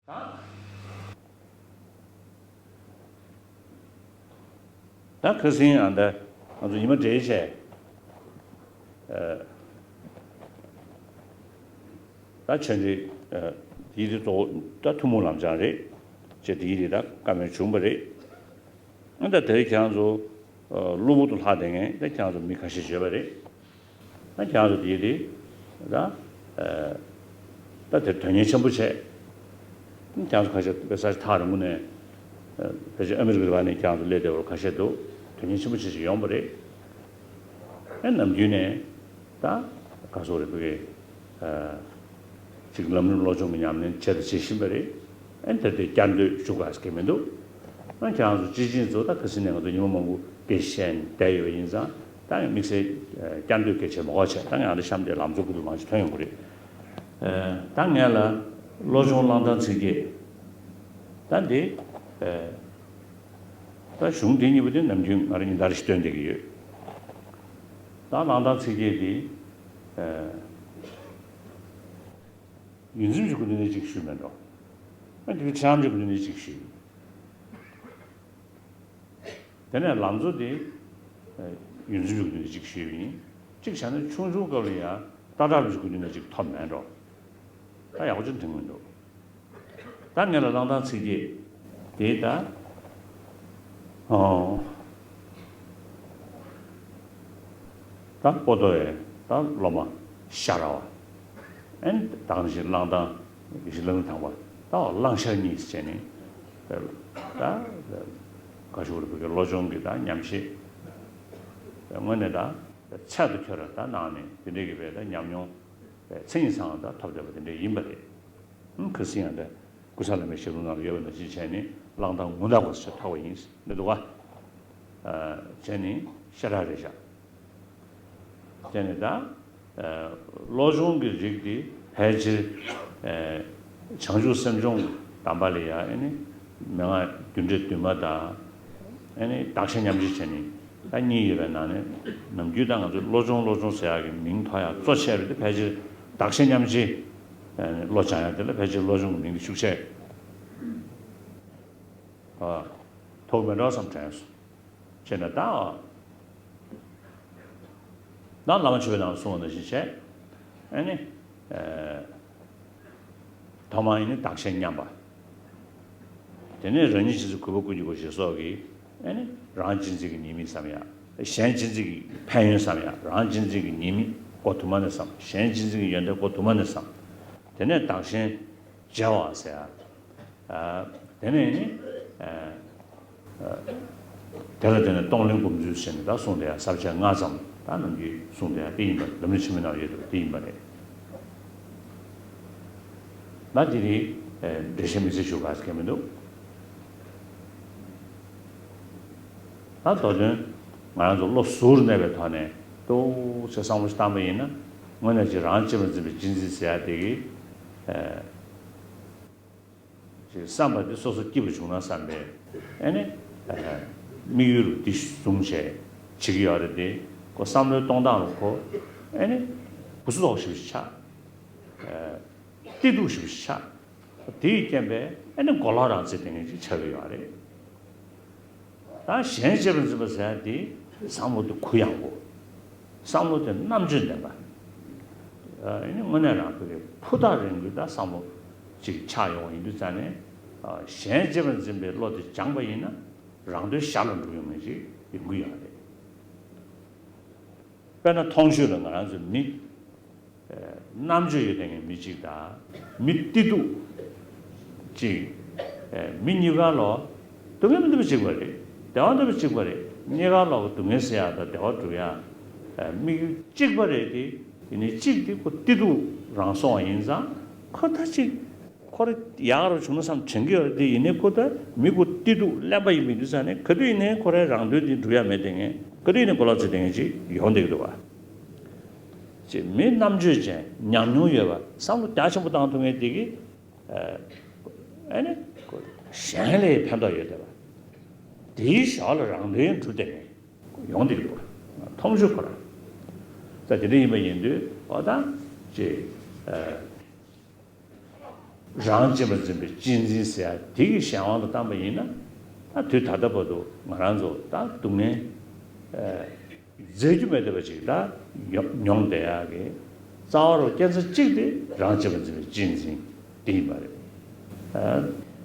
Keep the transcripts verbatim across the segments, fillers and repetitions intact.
ད་ཁ་སང་ཨ་ད་ང་ཚོ་ཉི་མ་སྦྲེལ་བྱས། ད་ཆོས་འབྲེལ་དེའི་རིགས་གཙོ་བོ་ད་ཐུན་མོང་ལམ་སྦྱང་རེད། ཅེས་དེའི་རིགས་ད་བཀའ་མོལ་བྱུང་བ་རེད། ཨ་ད་དེ་ཁྱེད་རང་ཚོ་གློ་བུར་དུ་ལྷག་བསྡད་མཁན་ད་ཁྱེད་རང་ཚོ་མི་ཁ་ཤས་ཡོད་པ་རེད། ད་ཁྱེད་རང་ཚོ་དེའི་རིགས་ད་ད་དེ་དོན་གཉེར་ཆེན་པོ་བྱས། ཁྱེད་ཚོ་ཁ་ཤས་དཔེ་ས་ཆ་ཐག་རིང་པོ་ནས་ཕལ་ཆེར་ཨ་མི་རི་ཀ་ལ་ནས་ཁྱེད་ཚོ་སླེབས་བསྡད་པ་ཁ་ཤས་འདུག་དོན་གཉེར་ཆེན་པོ་བྱེད་བཞིན་ཡོང་པ་རེད། ཨེ་ནམ་རྒྱུན་ནས་ད་ག་སོག་རེད་བོད་ཀྱི་ཅིག་ལམ་རིམ་བློ་སྦྱོང་གི་ཉམས་ལེན་བྱས་དང་བྱེད་བཞིན་པ་རེད། ཨེ་འདིར་དེ་བསྐྱར་ཟློས་ཞུ་དགོས་ཀྱི་མི་འདུག་ཨ་ཁྱེད་རང་ཚོ་སྤྱི་བྱིངས་ཚོ་ད་ཁ་སང་ནས་ང་ཚོ་ཉི་མ་མང་པོ་སྐད་ཆ་བཤད་བསྡད་ཡོད་པ་ཡིན་ཙང་ད་དམིགས་བསལ་བསྐྱར་ཟློས་སྐད་ཆ་མ་དགོས་བྱས། ད་ང་འདི་གཤམ་དེ་ལམ་གཙོ་ཁུ་ཐུ་མང་ཞིག་ཐོན་ཡོང་གི་རེད། ད་ངས་ལ་བློ་སྦྱོང་བླང་དང་ཚིག་བརྒྱད། ད་འདི་ད་གཞུང་འདི་གཉིས་པོ་དེ་ནམ་རྒྱུན་ང་རང་ཉིན་ལྟར་ཞིག་སྟོན་བསྡད་ཀྱི་ཡོད། ད་བླང་དང་ཚིག་བརྒྱད་དེ་ཡུལ་འཛིན་གྱི་སྐུ་དོན་ནི་གཅིག་ཞུས་མེད་འགྲོ། ཨ་འདི་ཁྲམ་གྱི་སྐུ་དོན་ནི་གཅིག་ཞུས། དེ་ནས་ལམ་གཙོ་དེ་ཡུལ་འཛིན་གྱི་སྐུ་དོན་ནི་གཅིག་ཞུས་ཡིན། གཅིག་བྱས་ན་ཆུང་ཆུང་སྐབས་ལ་ཡང་ལྟ་གྲུབ་ཀྱི་སྐུ་དོན་ནི་གཅིག་ཐོབ་མེད་འགྲོ། ད་ཡག་པོ་ཅིག་མཐུན་གྱི་འདུག་ད་ངས་ལ་བླང་དང་ཚིག་བརྒྱད་དེ་ད་ཨོ། ད་པོ་ཏོ་ཡེ་ད་སློབ་མ་ཤ་ར་བ། ཨན་དང་ཞིག་བླང་དང་ཞིག་བླང་དང་བ་ད་བླང་ཤ་གཉིས་བྱས་ནས་ད་ག་ཤུག་རུ་བུ་གའི་བློ་སྦྱོང་གི་ད་ཉམས་བཞེས་དངོས་གནས་ད་ཚད་དུ་ཁྱོད་ར་ད་གནང་ནས་དེ་འདྲའི་གི་བས་ད་ཉམས་མྱོང་མཚན་ཉིད་ཚང་ད་ཐོབ་བསྡད་པ་དེ་འདྲ་ཡིན་པ་རེད། ཁ་སང་ཡང་འདྲ། ཀུ་ས་ལ་མའི་ཞལ་ལུང་ནང་ལ་ཡོད་པ་ནང་བཞིན་བྱས་ནས་བླང་དང་ངོ་ན་དགོས་ཟེར་ཐོགས་པ་ཡིན་ནི་འདུག་ག་བྱས་ནས་ཤ་ར་རེ་བཞག་བྱས་ནས་ད་བློ་སྦྱོང་གི་རིགས་དེ་ཕལ་ཆེར་བྱང་ཆུབ་སེམས་སྦྱོང་གི་གདམས་པ་ལ་ཡ་ཨེ་ནི་མན་ངག་རྒྱུ་འབྲས་བདུན་མ་དང་། ཨེ་ནི་བདག་གཞན་མཉམ་བརྗེ་བྱས་ནས་ད་གཉིས་ཡོད་པའི་ནང་ནས་ནམ་རྒྱུན་ད་ང་ཚོས་བློ་སྦྱོང་བློ་སྦྱོང་ཟེར་ཡག་གི་མིང་ཐོགས་ཡག་གཙོ་ཆེ་བ་དེ་ཕལ་ཆེར་བདག་གཞན་མཉམ་བརྗེ། ཨེ་ནི་བློ་སྦྱང་ཡག་དེ་ལ་ཕལ་ཆེར་བློ་སྦྱོང་གི་མིང་དེ་ཤུགས་ཆེ་ཐོགས་མེད་འགྲོ་བསམ་དྲན་སོང་། བྱས་ན་ད་ད་བླ་མ་མཆོད་པའི་ནང་གསུངས་པ་ནང་བཞིན་བྱས། ཨེ་ནི། ཐོག་མར་ཡིན་ནི་བདག་གཞན་མཉམ་པ། དེ་ནས་རང་ཉིད་ཅི་ཚེ་གུས་པ་ཀུན་གྱི་སྒོ་ཞེས་སོགས་ཀྱི། ཨེ་ནི་རང་གཅེས་འཛིན་གྱི་ཉེས་དམིགས་བསམ་ཡ། གཞན་གཅེས་འཛིན་གྱི་ཕན་ཡོན་བསམ་ཡ། རང་གཅེས་འཛིན་གྱི་ཉེས་དམིགས་སྒོ་དུ་མ་ནས་བསམ། གཞན་གཅེས་འཛིན་གྱི་ཡོན་ཏན་སྒོ་དུ་མ་ནས་བསམ། དེ་ནས་བདག་གཞན་བརྗེ་བ་ཟེར་ཡ། དེ་ནས་ནི། དེ་ལ་བརྟེན་ནས་གཏོང་ལེན་སྒོམ་ཚུལ་ཟེར་ནས་ད་གསུངས་དེ་ཡང་ས་བཅད་ལྔ་ཙམ་ད་ནམ་རྒྱུན་གསུངས་དེ་ཡང་དེ་ཡིན་པ་ལམ་རིམ་ཆེན་མོའི་ནང་ཡོད་དེ་ཡིན་པ་རེད། ད་དེ་རིང་འགྲེལ་བཤད་མི་ཚེ་ཞུ་ག་ཟེར་མཁན་མི་འདུག་ད་མདོ་དོན་ང་རང་ཚོ་བློ་གཟུར་གནས་པའི་ཐོག་ནས་ཏོག་ཙམ་བསམ་བློ་ཞིག་བཏང་པ་ཡིན་ན་དངོས་གནས་ཀྱི་རང་གཅེས་པར་འཛིན་པའི་གཅེས་འཛིན་ཟེར་ཡ་དེ་གི་ཅེས་བསམ་པ་འདི་སོ་སོ་སྐྱིད་པོ་བྱུང་ན་བསམ་པའི་ཨེ་ནི། དམིགས་ཡུལ་རུ་འདི་བཟུང་བྱས་བྱེད་ཀྱི་ཡོད་རེད་དེ། ཁོ་བསམ་བློའི་གཏོང་སྟངས་རུ་ཁོ་ཨེ་ནི། གུ་སུ་དོག་ཞིག་ཆགས། བདེ་སྡུག་ཞིག་ཆགས། དེའི་རྐྱེན་པས་ཨེ་ནི་མགོ་ལོག་རང་བཙན་ལྡན་མཁན་ཅིག་ཆགས་ཀྱི་ཡོད་རེད། ད་གཞན་གཅེས་པར་འཛིན་པ་ཟེར་ཡ་དེ་བསམ་བློ་དེ་གུ་ཡངས་པོ། བསམ་བློ་དེ་རྣམ་དཔྱོད་ལྡན་པ། ཨ་ནི་དངོས་གནས་རང་ཕུགས་ཀྱི་ཕུ་ཐག་རིང་པོའི་ད་བསམ་བློ་ཅིག་ཆགས་ཡོང་བ་ཡིན་དུས་ཙང་ནས། གཞན་གཅེས་པར་འཛིན་པའི་བློ་དེ་སྦྱངས་པ་ཡིན་ན་རང་དོན་ཞར་ལ་འགྲུབ་ཡོང་མཁན་ཅིག་ཡོང་གི་ཡོད་རེད། དཔེར་ན་མཐོང་ཆོས་ལ་ང་རང་ཚོ་མི། རྣམ་དཔྱོད་ཡོད་བསྡད་མཁན་མི་གཅིག་དང་མི་བདེ་སྡུག་གཅིག་མི་གཉིས་ཀ་ལོ་སྡུག་བསྔལ་མི་འདུག་པ་གཅིག་པ་རེད། བདེ་བ་འདུག་པ་གཅིག་པ་རེད། གཉིས་ཀ་ལོ་སྡུག་བསྔལ་སེལ་ཡག་དང་བདེ་བ་སྒྲུབ་ཡག་དམིགས་ཡུལ་གཅིག་པ་རེད་དེ། ཡིན་ནའི་གཅིག་དེ་ཁོ་བདེ་སྡུག་རང་སོང་བ་ཡིན་ཙང་ཁོ་ད་གཅིག་ཁོ་རེ་ཡག་རུ་བྱུང་ན་བསམ་དྲན་གྱི་ཡོད་རེད་དེ། ཡིན་ནའི་ཁོ་ད་མི་ཁོ་བདེ་སྡུག་གླེན་པ་ཡིན་པའི་དུས་ཙང་ནས་ག་དུས་ཡིན་ནའི་ཁོ་རའི་རང་དོན་དེ་འགྲུབ་ཡག་མེད་བསྡད་མཁན། ག་དུས་ཡིན་ནའི་མགོ་ལོག་ཚོད་བསྡད་མཁན་ཅིག་ཡོང་བསྡད་ཀྱི་འདུག་བ། ཅེས་མི་རྣམ་དཔྱོད་ཅན་ཉམས་མྱོང་ཡོད་པ་བསམ་བློ་རྒྱ་ཆེན་པོ་བཏང་ཐུབ་མཁན་དེ་གིས་ཨ་ནི་གཞན་ལ་ཕན་ཐོགས་ཡོད་བསྡད་པ། དེའི་ཞོར་ལ་རང་དོན་འགྲུབ་བསྡད་མཁན་ཡོང་བསྡད་ཀྱི་འདུག་བ། མཐོང་ཆོས་ཁོ་རང་། ད་དེ་འདྲ་ཡིན་པ་ཡིན་དུས་ཨོ་ད་ཅེས། རང་གཅེས་པར་འཛིན་པའི་གཅེས་འཛིན་ཟེར་ཡ་དེ་གི་གཞན་དབང་དུ་བཏང་པ་ཡིན་ན། ད་དུས་ད་ལྟ་བར་དུ་ང་རང་ཚོ་ད་སྡུག་བསྔལ་ཨ་བཟོད་རྒྱུ་མེད་བསྡད་པ་ཅིག་ད་མྱོང་མྱོང་བསྡད་ཡག་གི་རྩ་བ་རུ་སྐྱེ་ས་གཅིག་དེ་རང་གཅེས་པར་འཛིན་པའི་གཅེས་འཛིན་དེ་ཡིན་པ་རེད།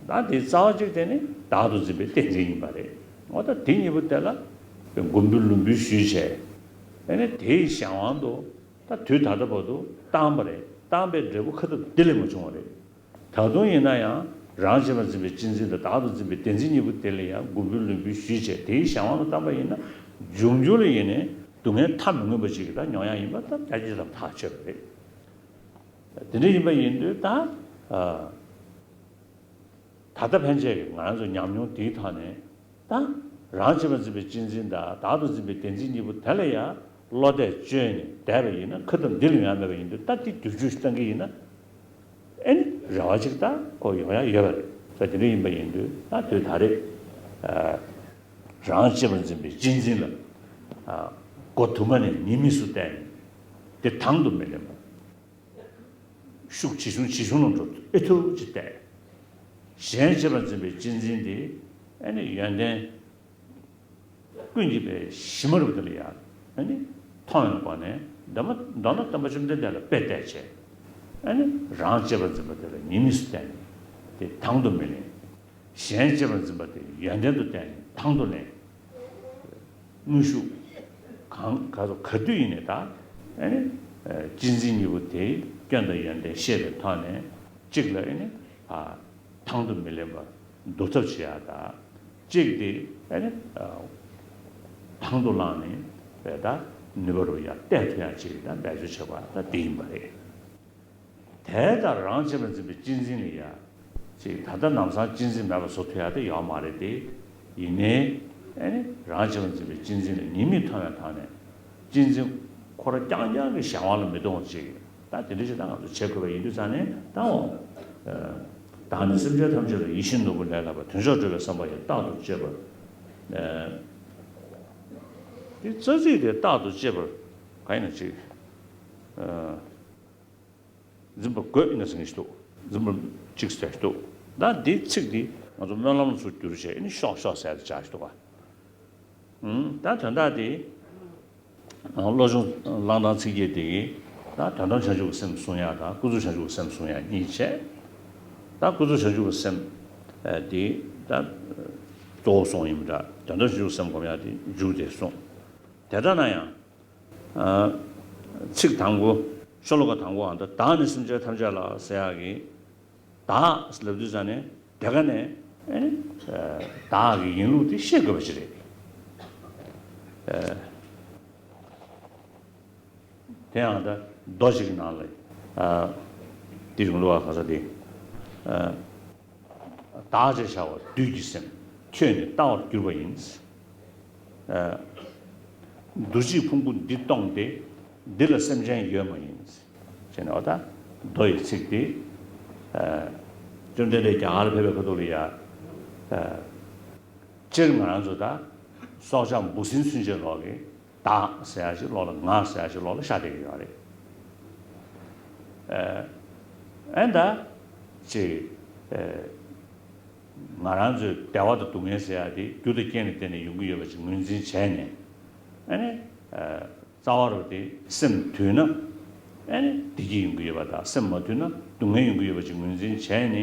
ཨ་ད་དེ་རྩ་བ་གཅིག་དེ་ནི་བདག་ཏུ་འཛིན་པའི་བདེན་འཛིན་ཡིན་པ་རེད། འོ་ད་དེ་གཉིས་པོ་དེ་ལ་མགོན་པོའི་ལུས་འབུལ་ཞུས་བྱས། ཨ་ནི་དེའི་གཞན་དབང་དུ་ད་དུས་ད་ལྟ་བར་དུ་བཏང་པ་རེད། བཏང་པའི་འབྲས་བུ་ཁ་ཐུག་འདི་ལས་མ་བྱུང་བ་རེད། ད་དུང་ཡིན་ན་ཡང་རང་གཅེས་པར་འཛིན་པའི་གཅེས་འཛིན་དང་བདག་ཏུ་འཛིན་པའི་བདེན་འཛིན་གཉིས་པོ་དེ་ལ་ཡང་མགོན་པོའི་ལུས་འབུལ་ཞུས་བྱས་དེའི་གཞན་དབང་དུ་བཏང་པ་ཡིན་ན། འབྱུང་འགྱུར་ལ་ཡིན་ནའི་སྡུག་བསྔལ་མཐའ་མི་མངོན་པ་ཅིག་གི་ད་མྱོང་ཡག་ཡིན་པ་ད་རྒྱ་ཆེ་ཙམ་ཐག་ཆོད་པ་རེད། དེ་འདྲ་ཡིན་པ་ཡིན་དུས་ད་ཨ། ད་ལྟ་ཕན་ཆད་ཀྱི་ང་རང་ཚོ་ཉམས་མྱོང་དེའི་ཐོག་ནས་ད་རང་གཅེས་པར་འཛིན་པའི་གཅེས་འཛིན་དང་བདག་ཏུ་འཛིན་པའི་བདེན་འཛིན་གཉིས་པོ་དེ་ལ་ཡང་བློ་གཏད་བཅོལ་ནས་བསྡད་པ་ཡིན་ན། ཁ་ཐུག་འདི་ལ་ཡང་མེད་པ་ཡིན་དུས་ད་འདི་བསྒྱུར་བཅོས་བཏང་གི་ཡིན་ན། ཨེ་ནི་རེ་བ་ཅིག་ད་ཁོ་ཡོང་ཡག་ཡོད་པ་རེད། ད་དེ་འདྲ་ཡིན་པ་ཡིན་དུས་ད་དུས་ད་རེས་ཨ་རང་གཅེས་པར་འཛིན་པའི་གཅེས་འཛིན་ལ་ཨ་མགོ་དུ་མ་ནས་ཉེས་དམིགས་སུ་བལྟས་ནས་དེ་དང་དུ་མི་ལེན་པ། ཤུགས་ཇེ་ཆུང་ཇེ་ཆུང་ལ་འགྲོ་ཨེ་ཐུབ་ཅིག་བལྟས། གཞན་གཅེས་པར་འཛིན་པའི་གཅེས་འཛིན་དེ་ཨ་ནི་ཡོན་ཏན་ཀུན་གྱི་དཔལ་གཞི་མ་རུ་དེ་ལ་ཡང་ཨ་ནི་མཐོང་བའི་སྒོ་ནས་མདོར་ན་མདོར་ན་སྟོན་པ་བཅོམ་ལྡན་འདས་ལ་དཔེ་བལྟས་བྱས། ཨ་ནི་རང་གཅེས་པར་འཛིན་པ་དེ་ལ་ཉེས་དམིགས་སུ་བལྟས་ནས་དེ་དང་དུ་མི་ལེན། གཞན་གཅེས་པར་འཛིན་པ་དེ་ཡོན་ཏན་དུ་བལྟས་ནས་དང་དུ་ལེན། དངོས་ཤུགས་གང་ག་ཚོད་ག་དུས་ཡིན་ནའི་ད་ཨ་ནི་གཅེས་འཛིན་གཉིས་པོ་དེ་སྐྱོན་དང་ཡོན་ཏན་ཤེས་པའི་ཐོག་ནས་གཅིག་ལ་ཨ་ནི་ཨ་དང་དུ་མི་ལེན་པར་བསྡུ་ཐབས་བྱེད་ཡག་དང་། གཅིག་དེ་ཨ་ནི་ཨ་དང་དུ་བླངས་ནས་བས་ད་ནུས་པ་རུ་ཡར་གཏད་ཐུབ་ཡག་ཅིག་ད་འབད་རྩོལ་བྱེད་དགོས་ཡག་ད་དེ་ཡིན་པ་རེད། དེ་ལྟར་རང་གཅེས་པར་འཛིན་པའི་གཅེས་འཛིན་ལ་ཡ། ཅིག་ད་ལྟ་ལམ་སང་གཅེས་འཛིན་མེད་པ་བཟོ་ཐུབ་ཡག་དེ་ཡོད་མ་རེད་དེ། ཡིན་ནའི་ཨེ་ནི་རང་གཅེས་པར་འཛིན་པའི་གཅེས་འཛིན་ལ་ཉེས་དམིགས་མཐོང་བའི་ཐོག་ནས་གཅེས་འཛིན་ཁོ་རང་རྐྱང་རྐྱང་གི་གཞན་དབང་ལ་མི་གཏོང་བ་ཅིག་ད་དེ་འདྲ་ཞིག་ད་ང་ཚོ་བྱེད་དགོས་པ་ཡིན་དུས་ཙང་ནས་ད་འོ། བདག་ནི་སེམས་ཅན་ཐམས་ཅད་ལ། ཡིད་བཞིན་ནོར་བུ་ལས་ལྷག་པའི། དོན་མཆོག་སྒྲུབ་པའི་བསམ་པ་ཡིས། རྟག་ཏུ་གཅེས་པར། དེ་རྩ་ཚིག་དེ་རྟག་ཏུ་གཅེས་པར་གང་ཡིན་ན་ཅིག་འཛིན་པ་དགོས་ཡིན་ན་ཟེར་མཁན་ཞིག་འདུག་འཛིན་པ་གཅིག་ཟེར་ཞིག་འདུག་ད་འདི་ཚིག་འདི་ང་ཚོ་སྨོན་ལམ་ཚུར་བསྒྱུར་བྱས་ཨ་ནི་ཤོག་ཤོག་ཟེར་ཡག་དེ་ཆགས་ཞིག་འདུག་ག་ད་དོན་དག་འདི་བློ་སྦྱོང་བླང་སྟངས་ཚིག་བརྒྱད་འདི་གིས་ད་དོན་དམ་བྱང་ཆུབ་ཀྱི་སེམས་བསྲུང་ཡག་དང་ཀུན་རྫོབ་བྱང་ཆུབ་ཀྱི་སེམས་བསྲུང་ཡག་གཉིས་བྱས། ད་ཀུན་རྫོབ་བྱང་ཆུབ་ཀྱི་སེམས་འདི་ད་གཙོ་བོ་སོང་ཡིན་པ་འདྲ། དོན་དམ་བྱང་ཆུབ་ཀྱི་སེམས་སྒོམ་ཡག་འདི་མཇུག་དེ་སོང་། དེ་ལྟ་ན་ཡང་། ཚིག་དང་པོ། ཤོ་ལོ་ཀ་དང་པོ་འ་ད་བདག་ནི་སེམས་ཅན་ཐམས་ཅད་ལ་ཟེར་ཡག་གི་བདག་ལབ་དུས་ཙང་ནས་དེ་ག་ནས་ཨེ་ནི་བདག་གི་ཡིན་ལུགས་དེ་ཤེས་དགོས་པ་ཞིག་རེད། དེ་ཡང་ད་མདོ་ཞིག་གི་ནང་ལ་དེ་གཞུང་ལུགས་པ་ག་ས་དེ། བདག་ཅེས་བྱ་བ་བདུད་ཀྱི་སེམས། ཁྱོད་ནི་ལྟ་བར་གྱུར་པ་ཡིན། འདུ་བྱེད་ཕུང་པོ་འདི་སྟོང་སྟེ། འདི་ལ་སེམས་ཅན་ཡོད་མ་ཡིན། ཅེས་ནས་འོ་ད་མདོ་ཡི་ཚིག་འདི་བཅོམ་ལྡན་འདས་རྒྱ་གར་ལ་ཕེབས་པའི་ཁ་ཐུག་ལ་ཡ། སྤྱིར་ང་རང་ཚོ་ད་སྲོག་ཆགས་འབུ་སྲིན་ཚུན་ཆད་ལོག་གི་བདག་ཟེར་ཡག་ཅིག་བློ་ལ་ང་ཟེར་ཡག་ཅིག་བློ་ལ་ཤར་བསྡད་ཀྱི་ཡོད་རེད། ཨེ་ད་ཅིག་ང་རང་ཚོའི་བདེ་བ་དང་སྡུག་བསྔལ་ཟེར་ཡག་དེ་རྒྱུ་དང་རྐྱེན་ལ་བརྟེན་ནས་ཡོང་གི་ཡོད་པ་ཅིག་ངོས་འཛིན་བྱས་ནས། ཨ་ནི། རྩ་བ་རུ་དེ་སེམས་དུལ་ན། ཨ་ནི་བདེ་སྐྱིད་ཡོང་གི་ཡོད་པ་དང་སེམས་མ་དུལ་ན་སྡུག་བསྔལ་ཡོང་གི་ཡོད་པ་ཅིག་ངོས་འཛིན་བྱས་ནས།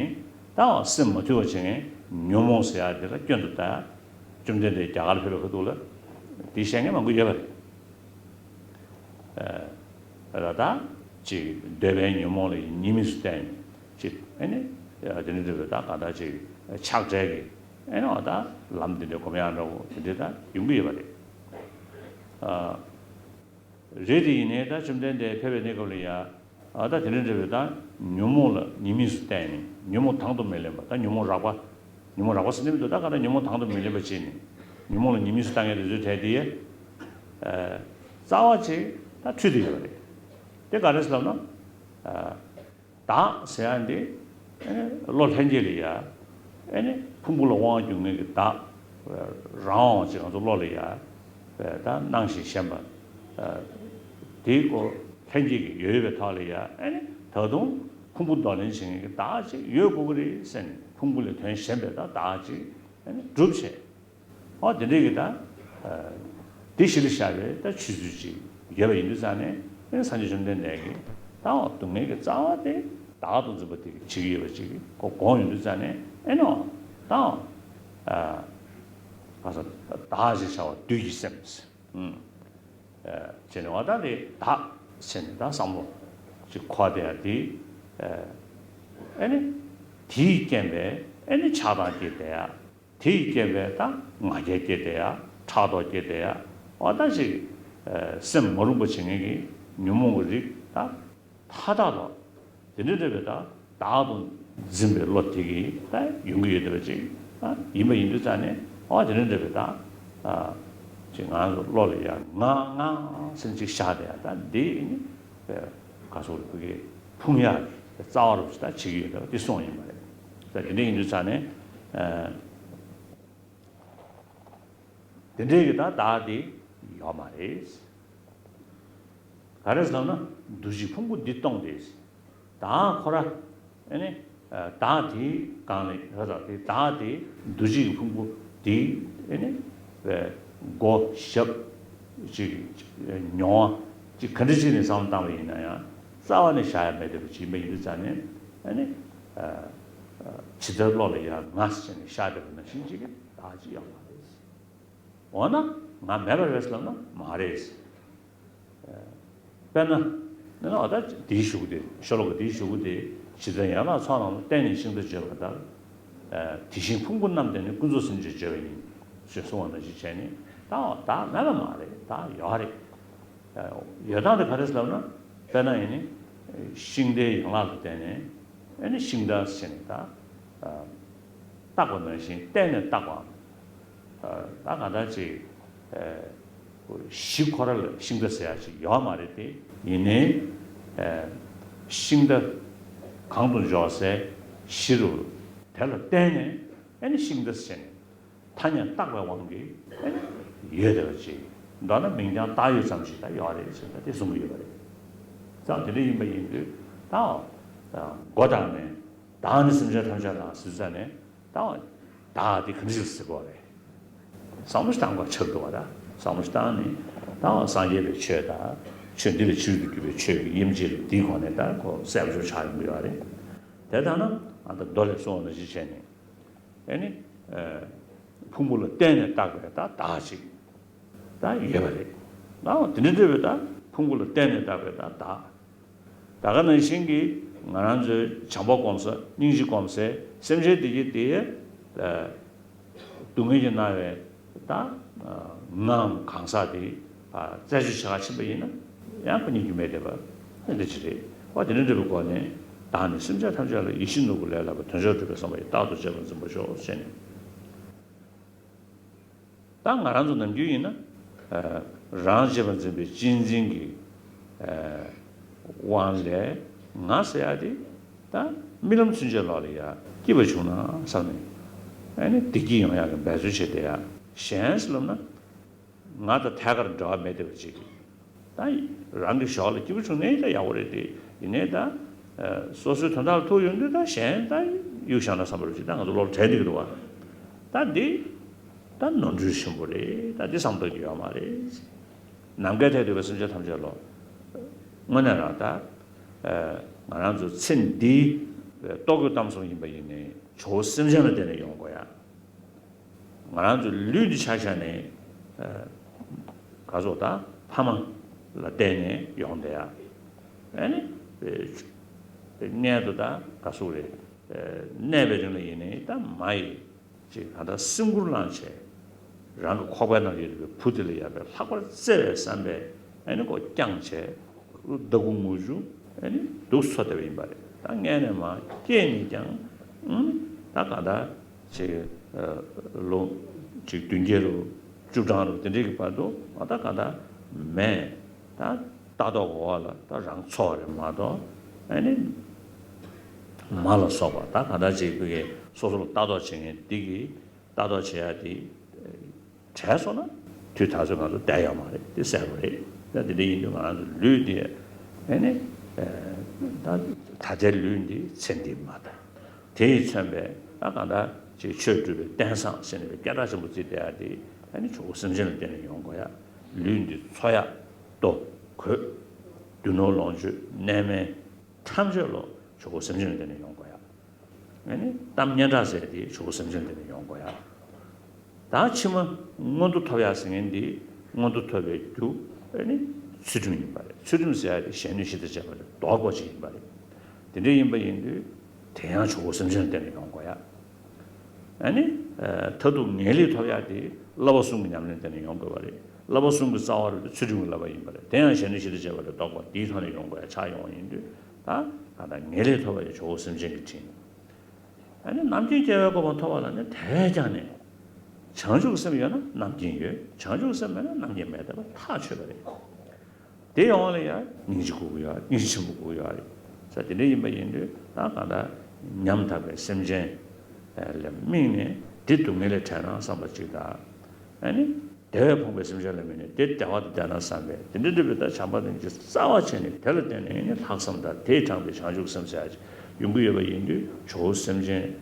ད་སེམས་མ་དུལ་བ་བྱེད་མཁན་ཉོན་མོངས་ཟེར་ཡག་དེ་ལ་སྐྱོན་དུ་ལྟ། བཅོམ་ལྡན་འདས་རྒྱ་གར་ལ་ཕེབས་པའི་ཁ་ཐུག་ལ་དེ་བཤད་མཁན་མང་པོ་ཡོད་པ་རེད། ད་ལྟ་ཅིག་འདོད་པའི་ཉོན་མོངས་ལ་ཉེས་དམིགས་སུ་བལྟས་ནས་ཅིག་ཨ་ནི་དེ་འདྲ་འདྲ་བའི་ད་གང་ལྟར་ཅིག་ཆགས་བྲལ་གྱི་ཨ་ནི་འོ་ད་ལམ་འདི་འདྲ་སྒོམ་ཡག་འདྲ་བོ་དེ་འདྲ་ད་ཡོང་གི་ཡོད་པ་རེད། རེད་དེ་ཡིན་ནའི་ད་བཅོམ་ལྡན་འདས་ཕེབས་པའི་གནས་སྐབས་ལ་ཡ། ཨ་ད་དེ་འདྲ་འདྲ་བའི་ད་ཉོན་མོངས་ལ་ཉེས་དམིགས་སུ་བལྟས་ནས་ཉོན་མོངས་དང་དུ་མི་ལེན་པ། ད་ཉོན་མོངས་རགས་པ། ཉོན་མོངས་རགས་པ་ཟེར་ནི་མི་འདུག་ད་ག་ད་ཉོན་མོངས་དང་དུ་མི་ལེན་པ་བྱས་ནས་ཉོན་མོངས་ལ་ཉེས་དམིགས་སུ་བལྟ་མཁན་དེ་ཚོའི་གྲས་དེ་ཡ། རྩ་བ་ཅིག་ད་འཁྲུལ་བསྡད་ཡོད་པ་རེད། དེ་ག་རེ་ཟེར་ལབ་ན། བདག་ཟེར་ཡག་འདི་ཨེ་ནི་བློ་ལྷན་སྐྱེས་ལ་ཡ། ཨེ་ནི་ཕུང་པོ་ལ་དབང་བསྒྱུར་མཁན་གྱི་བདག་རང་དབང་ཅིག་ང་ཚོ་བློ་ལ་ཡ། ད་སྣང་ཞིང་ཞེན་པ། དེའི་སྐོར་ལྷན་སྐྱེས་ཀྱི་ཡོད་ཡོད་པའི་ཐོག་ལ་ཡ། ཨེ་ནི་ད་དུང་ ཕུང་པོ་འདོར་ལེན་བྱེད་མཁན་གྱི་བདག་ཅིག་ཡོད་དགོས་ཀྱི་རེད་ཟེར་ནས། ཕུང་པོ་ལས་དོན་གཞན་པའི་ད་བདག་ཅིག་ཨ་ནི་སྒྲུབ་བྱས། ཨོ་དེ་འདྲའི་གི་ད་དེ་གཞི་ལ་བཞག་པའི་ད་ཆོས་ཚུལ་ཅིག་ཡོད་པ་ཡིན་དུས་ཙང་ནས། ཨེ་སངས་རྒྱས་བཅོམ་ལྡན་འདས་ཀྱིས་ད་ཨོ་སྡུག་བསྔལ་གྱི་རྩ་བ་དེ་བདག་ཏུ་འཛིན་པ་དེ་གིས་བྱེད་ཀྱི་ཡོད་པ་ཅིག་གོ་དགོངས་ཡོང་དུས་ཙང་ནས། ཨེ་ནོ་ད་ཨོ་ག་ས་བདག་ཅེས་བྱ་བ་བདུད་ཀྱི་སེམས། ཨུམ། བྱས་ནས་འོ་ད་དེ་བདག་ཟེར་ནས་ད་བསམ་བློ་ཅིག་འཁོར་བསྡད་ཡ་དེ། ཨེ་ནི་དེའི་རྐྱེན་པས་ཨེ་ནི་ཆགས་སྡང་སྐྱེས་བསྡད་ཡ། དེའི་རྐྱེན་པས་ད་ང་རྒྱལ་སྐྱེས་བསྡད་ཡ། ཕྲག་དོག་སྐྱེས་བསྡད་ཡ། འོ་ད་ཅིག་སེམས་མ་རུངས་པ་བྱེད་མཁན་གྱི་ཉོན་མོངས་ཀྱི་རིགས་ད་མཐའ་དག་ཏུ། དེ་འདྲ་འདྲ་བའི་ད་བདག་ཏུ་འཛིན་པའི་བློ་དེ་གིས་ད་ཡོང་གི་ཡོད་བསྡད་པ་ཅིག་ཨ་ཡིན་པ་ཡིན་དུས་ཙང་ནས། ཨོ་དེ་འདྲ་འདྲ་བའི་ད་ཨ་ཅིག་ང་ཚོ་བློ་ལ་ཡ་ང་ང་ཟེར་ཅིག་བཞག་བསྡད་ཡ། ད་འདི་ནི་ག་སོགས་ལ་བུ་གའི་ཕུང་ཡ་རྩ་བ་རུ་ཅིག་ད་བྱེད་ཀྱི་ཡོད་བསྡད་པ་དེ་སོང་ཡིན་པ་རེད། ད་དེ་འདྲ་ཡིན་དུས་ཙང་ནས་ཨ་དེ་འདྲའི་གི་ད་བདག་དེ་ཡོད་མ་རེད། ག་རེ་ཟེར་ན། འདུ་བྱེད་ཕུང་པོ་འདི་སྟོང་སྟེ། བདག་ཁོ་ར་ཨེ་ནི་བདག་དེའི་སྒང་ལ་ར་ད་དེ་བདག་དེ་འདུ་བྱེད་ཀྱི་ཕུང་པོ་འདི་ཨེ་ནི་སྒོ་ཞབས་ཅིག་མྱོང་བ་ཅིག་ག་འདྲ་ཅིག་ནས་བསམ་བློ་བཏང་བ་ཡིན་ན་ཡང་། རྩ་བ་ནས་བཞག་ཡ་མེད་བསྡད་པ་ཅིག་ཡིན་པ་ཡིན་དུས་ཙང་ནས། ཨེ་ནི་ཇི་ལྟར་བློ་ལ་ཡ་ང་ཟེར་ནས་བཞག་བསྡད་པ་ནང་བཞིན་ཅིག་གི་བདག་ཅིག་ཡོད་མ་རེད། འོ་ན་ང་མེད་པ་རེད་ལབ་ན་མ་རེད། དཔེར་ན་ནི་འོ་ད་དེའི་གཞུག་གུ་དེ། ཤོ་ལོ་ཀ་དེའི་གཞུག་གུ་དེ། ཇི་ལྟར་ཡན་ལག་ཚོགས་རྣམས་ལ་བརྟེན་ནས་ཤིང་རྟ་བརྗོད་པ་ལྟར། དེ་བཞིན་ཕུང་པོ་རྣམས་བརྟེན་ནས་ཀུན་རྫོབ་སེམས་ཅན་བརྗོད་པ་ཡིན། ཞེས་གསུངས་པ་ནང་བཞིན་བྱས་ནས། ད་འོ་བདག་མེད་པ་མ་རེད། བདག་ཡོད་རེད། ཡོད་སྟངས་དེ་ག་རེ་ལབ་ན། དཔེར་ན་ཡིན་ནི་ཤིང་རྟའི་ཡན་ལག་ལ་བརྟེན་ནས་ཨེ་ནི་ཤིང་རྟ་ཟེར་ནས་ད་བཏགས་པ་ནང་བཞིན་བརྟེན་ནས་བཏགས་པའམ། ད་གང་ལྟར་ཅིག་གཞི་ཁོ་ར་ལ་ཤིང་རྟ་ཟེར་ཡ་ཅིག་ཡོད་མ་རེད་དེ། ཡིན་ནའི་ཤིང་རྟ་གང་དུ་འཇོག་སའི་གཞི་རུ་དེ་ལ་བརྟེན་ནས་ཨེ་ནི་ཤིང་རྟ་ཟེར་ནས། ཐ་སྙད་བཏགས་པའི་དབང་གིས་ཡོད་བསྡད་པ་ཅིག་མདོར་ན་མིང་རྐྱང་བཏགས་ཡོད་ཙམ་ཞིག་ད་ཡོད་རེད་ཟེར་ན་དེ་གསུང་གི་ཡོད་པ་རེད། ཙང་དེ་འདྲ་ཡིན་པ་ཡིན་དུས་ད་སྒོ་བཏགས་ནས་བདག་ནི་སེམས་ཅན་ཐམས་ཅད་དང་ཟེར་ཙང་ནས། ད་བདག་དེ་ག་འདྲ་ཞིག་ཟེར་དགོས་རེད། བསམ་བློ་ཞིག་བཏང་དགོས་ཆགས་འདུག་བ། ད་བསམ་བློ་ཞིག་བཏང་ནས་ད་སངས་རྒྱས་པའི་ཆོས་དང་། ཆོས་འདི་ལས་ཕྱིར་དུ་གྱུར་པའི་ཆོས་ཀྱི་དབྱེ་འབྱེད་ལ་དེའི་སྒོ་ནས་ད་ཁོ་གསལ་པོ་ཆགས་ཡོང་གི་ཡོད་རེད། དེ་ལྟར་ན་ཨ་ད་མདོ་ལས་གསུངས་པ་ནང་བཞིན་བྱས་ནས། ཨེ་ནི། ཕུང་པོ་ལ་བརྟེན་ནས་བཏགས་པའི་ད་བདག་ཅིག་ད་ཡོད་པ་རེད། ཨའོ་དེ་འདྲ་འདྲ་བའི་ད་ཕུང་པོ་ལ་བརྟེན་ནས་བཏགས་པའི་ད་བདག་ད་ག་ནང་བཞིན་གྱི་ང་རང་ཚོའི་བྱམས་པ་སྒོམ་ས། སྙིང་རྗེ་སྒོམ་སའི་སེམས་ཅན་དེ་གྱིས་དེ་སྡུག་བསྔལ་གྱིས་མནར་བའི་ད་ངའམ་གང་ཟག་དེ་རྩད་གཅོད་བྱེད་ག་ཕྱིན་པ་ཡིན་ན་ཡང་ཁོ་རྙེད་རྒྱུ་མེད་བསྡད་པ་འདི་འདྲ་ཅིག་རེད། འོ་དེ་འདྲ་འདྲ་བའི་སྒོ་ནས་བདག་ནི་སེམས་ཅན་ཐམས་ཅད་ལ་ཡིད་བཞིན་ནོར་བུ་ལས་ལྷག་པའི་དོན་མཆོག་སྒྲུབ་པའི་བསམ་པ་ཡིས་རྟག་ཏུ་གཅེས་པར་འཛིན་པར་ཤོག་ཟེར་ནས། ད་ང་རང་ཚོ་ནམ་རྒྱུན་ཡིན་ན་རང་གཅེས་པར་འཛིན་པའི་གཅེས་འཛིན་གྱི་དབང་ལས་ང་ཟེར་ཡ་དེ་ད་རྨི་ལམ་ཚུན་ཆད་ལོག་ལ་ཡ་སྐྱིད་པ་བྱུང་ན་བསམ་ནས། ཨ་ནི་བདེ་སྐྱིད་ཡོང་ཡག་གི་འབད་རྩོལ་བྱེད་བསྡད་ཡ། གཞན་ཟེར་ལབ་ན། ང་དང་ཐད་ཀར་འབྲེལ་བ་མེད་བསྡད་པ་ཅིག་ད་རང་གི་ཞོར་ལ་སྐྱིད་པོ་བྱུང་ནའི་ད་ཡག་པོ་རེད་དེ། ཡིན་ནའི་ད་སོ་སོའི་དོན་དག་ལ་ཐུག་ཡོང་དུས་ད་གཞན་ད་གཡུག་བཞག་ན་བསམ་པ་རེད་ཅིག་ད་ང་ཚོ་བློ་ལ་དྲན་བསྡད་ཀྱི་འདུག་བ། ད་འདི་ད་ནོར་འཁྲུལ་ཆེན་པོ་རེད། ད་འདི་བསམ་ཐུབ་ཀྱི་ཡོད་མ་རེད། ནམ་མཁའི་མཐས་གཏུགས་པའི་སེམས་ཅན་ཐམས་ཅད་ལོ། དངོས་གནས་རང་ད་ང་རང་ཚོ་ཚེ་འདིའི་ལྟོ་གོས་གཏམ་གསུམ་ཡིན་པ་ཡིན་ནའི་ཇོ་བོ་སེམས་ཅན་ལ་བརྟེན་ནས་ཡོང་དགོས་ཡ། ང་རང་ཚོའི་ལུས་འདི་ཆ་བཞག་ནས་ག་ཚོད་ད་ཕ་མ་ལ་བརྟེན་ནས་ཡོང་བསྡད་ཡ། ཨ་ནི་སྔོན་དུ་ད་ག་ཚོད་རེད། གནས་པའི་རིང་ལ་ཡིན་ནའི་ད་མ་ཡི་ཅིག་གང་ལྟར་སེམས་ཁུར་བླངས་བྱས། རང་གི་ཁོག་པའི་ནང་ཡོད་པའི་བུ་དེ་ལ་ཡ་དཔེ་ལྷག་པར་བརྩེ་བའི་བསམ་པས་ཨ་ནི་ཁོ་བསྐྱངས་བྱས། ལྟོ་གོས་དངུལ་ཆུ་ཨ་ནི་འདུག་སེ་འཚོ་བསྡད་པ་ཡིན་པ་རེད། ད་སྔོན་ནས་མར་སྐྱེས་ནས་ཀྱང་ཨང་ད་གང་ལྟར་ཅིག་ལོ་ཅིག་བདུན་བརྒྱད་རུ་བཅུ་གྲངས་རུ་དེ་འདྲའི་གི་བར་དུ་ཨ་ད་གང་ལྟར་མས་ད་ལྟ་རྟོག་གི་འོག་ལ་ད་རང་འཚོ་བ་རེད་མ་གཏོགས། ཨ་ནི་མ་ལ་སོགས་པ་ད་གང་ལྟར་ཅིག་བུ་གའི་སོ་སོ་ལ་ལྟ་རྟོག་བྱེད་མཁན་འདི་གིས་ལྟ་རྟོག་བྱེད་ཡ་དེ་བྲལ་སོང་ན་དུས་ད་ཚོད་ང་ཚོ་བསྡད་ཡོད་མ་རེད། དེ་གསལ་པོ་རེད། ད་དེ་འདྲ་ཡིན་དུས་ང་རང་ཚོ་ལུས་དེ་ཨ་ནི་ད་ ད་ལྟའི་ལུས་འདི་ཚེ་འདིའི་མ་དང་། དེ་ཡིས་མཚོན་པའི་ད་གང་ལྟར་ཅིག་ཆོས་སྒྲུབ་པའི་རྟེན་བཟང་ཟེར་ནས་པའི་སྐད་གྲགས་ཆེན་པོ་བརྩིས་བསྡད་ཡ་དེ་ཨ་ནི་ཇོ་བོ་སེམས་ཅན་ལ་བརྟེན་ནས་ཡོང་དགོས་ཡ། ལུས་འདི་འཚོ་ཡ། ལྟོ་གོས། རྒྱུ་ནོར་ལོངས་སྤྱོད་གནས་མལ་ཐམས་ཅད་ལོ་ཇོ་བོ་སེམས་ཅན་ལ་བརྟེན་ནས་ཡོང་དགོས་ཡ། ཨ་ནི་གཏམ་སྙན་གྲགས་ཟེར་དེ་ཇོ་བོ་སེམས་ཅན་དེ་ནས་ཡོང་དགོས་ཡ། ད་ཕྱི་མ་མངོན་མཐོ་ཐོབ་ཡ་ཟེར་མཁན་འདི་མངོན་མཐོ་ཐོབ་པའི་རྒྱུ་ཨ་ནི་ཚུལ་ཁྲིམས་ཡིན་པ་རེད། ཚུལ་ཁྲིམས་ཟེར་ཡ་དེ་གཞན་གནོད་གཞི་དང་བཅས་པ་ལས་ལྡོག་དགོས་ཅིག་ཡིན་པ་རེད། དེ་འདྲ་ཡིན་པ་ཡིན་དུས་དེ་ཡང་ཇོ་བོ་སེམས་ཅན་ལ་བརྟེན་ནས་ཡོང་དགོས་ཡ། ཨ་ནི་མཐར་ཐུག་ངེས་ལེགས་ཐོབ་ཡ་དེ་བསླབ་པ་གསུམ་གྱི་ཉམས་ལེན་བརྟེན་ནས་ཡོང་དགོས་པ་རེད། བསླབ་པ་གསུམ་གྱི་རྩ་བ་རུ་དེ་ཚུལ་ཁྲིམས་ཀྱི་བསླབ་པ་ཡིན་པ་རེད། དེ་ཡང་གཞན་གནོད་གཞི་དང་བཅས་པ་ལས་ལྡོག་པ་དེའི་ཐོག་ནས་ཡོང་དགོས་ཡ་ཆགས་ཡོང་བ་ཡིན་དུས། ད་གང་ལྟར་ངེས་ལེགས་ཐོབ་པ་ཡང་ཇོ་བོ་སེམས་ཅན་གྱི་དྲིན། ཨ་ནི་རྣམ་མཁྱེན་རྒྱལ་བའི་གོ་འཕང་ཐོབ་པ་ལ་ནི་དེ་བས་ཀྱང་ནི། བྱང་ཆུབ་སེམས་ཡོད་ན་རྣམ་མཁྱེན་ཡོད། བྱང་ཆུབ་སེམས་མེད་ན་རྣམ་མཁྱེན་མེད་བསྡད་པ་ཐག་ཆོད་པ་རེད། དེ་ཡོང་བ་ལ་ཡང་སྙིང་རྗེ་དགོས་ཀྱི་ཡོད་རེད། སྙིང་རྗེ་ཆེན་པོ་དགོས་ཀྱི་ཡོད་རེད། ས་དེ་འདྲ་ཡིན་པ་ཡིན་དུས་ད་གང་ལྟར་ཉམ་ཐག་པའི་སེམས་ཅན་ལ་དམིགས་ནས་དེ་སྡུག་བསྔལ་ལས་བྲལ་ན་བསམ་པ་གཅིག་དང་། ཨ་ནི། བདེ་བས་ཕོངས་པའི་སེམས་ཅན་ལ་དམིགས་ནས་དེ་བདེ་བ་དང་ལྡན་ན་བསམ་པས་དེ་འདྲ་འདྲ་བའི་ད་བྱམས་པ་དང་ཅིག་རྩ་བ་བྱས་ནས་དེ་ལ་བརྟེན་ནས་ནི་ལྷག་བསམ་དང་དེས་དྲངས་པའི་བྱང་ཆུབ་སེམས་ཟེར་ཡ་ཅིག་ཡོང་གི་ཡོད་པ་ཡིན་དུས་ཇོ་བོ་སེམས་ཅན་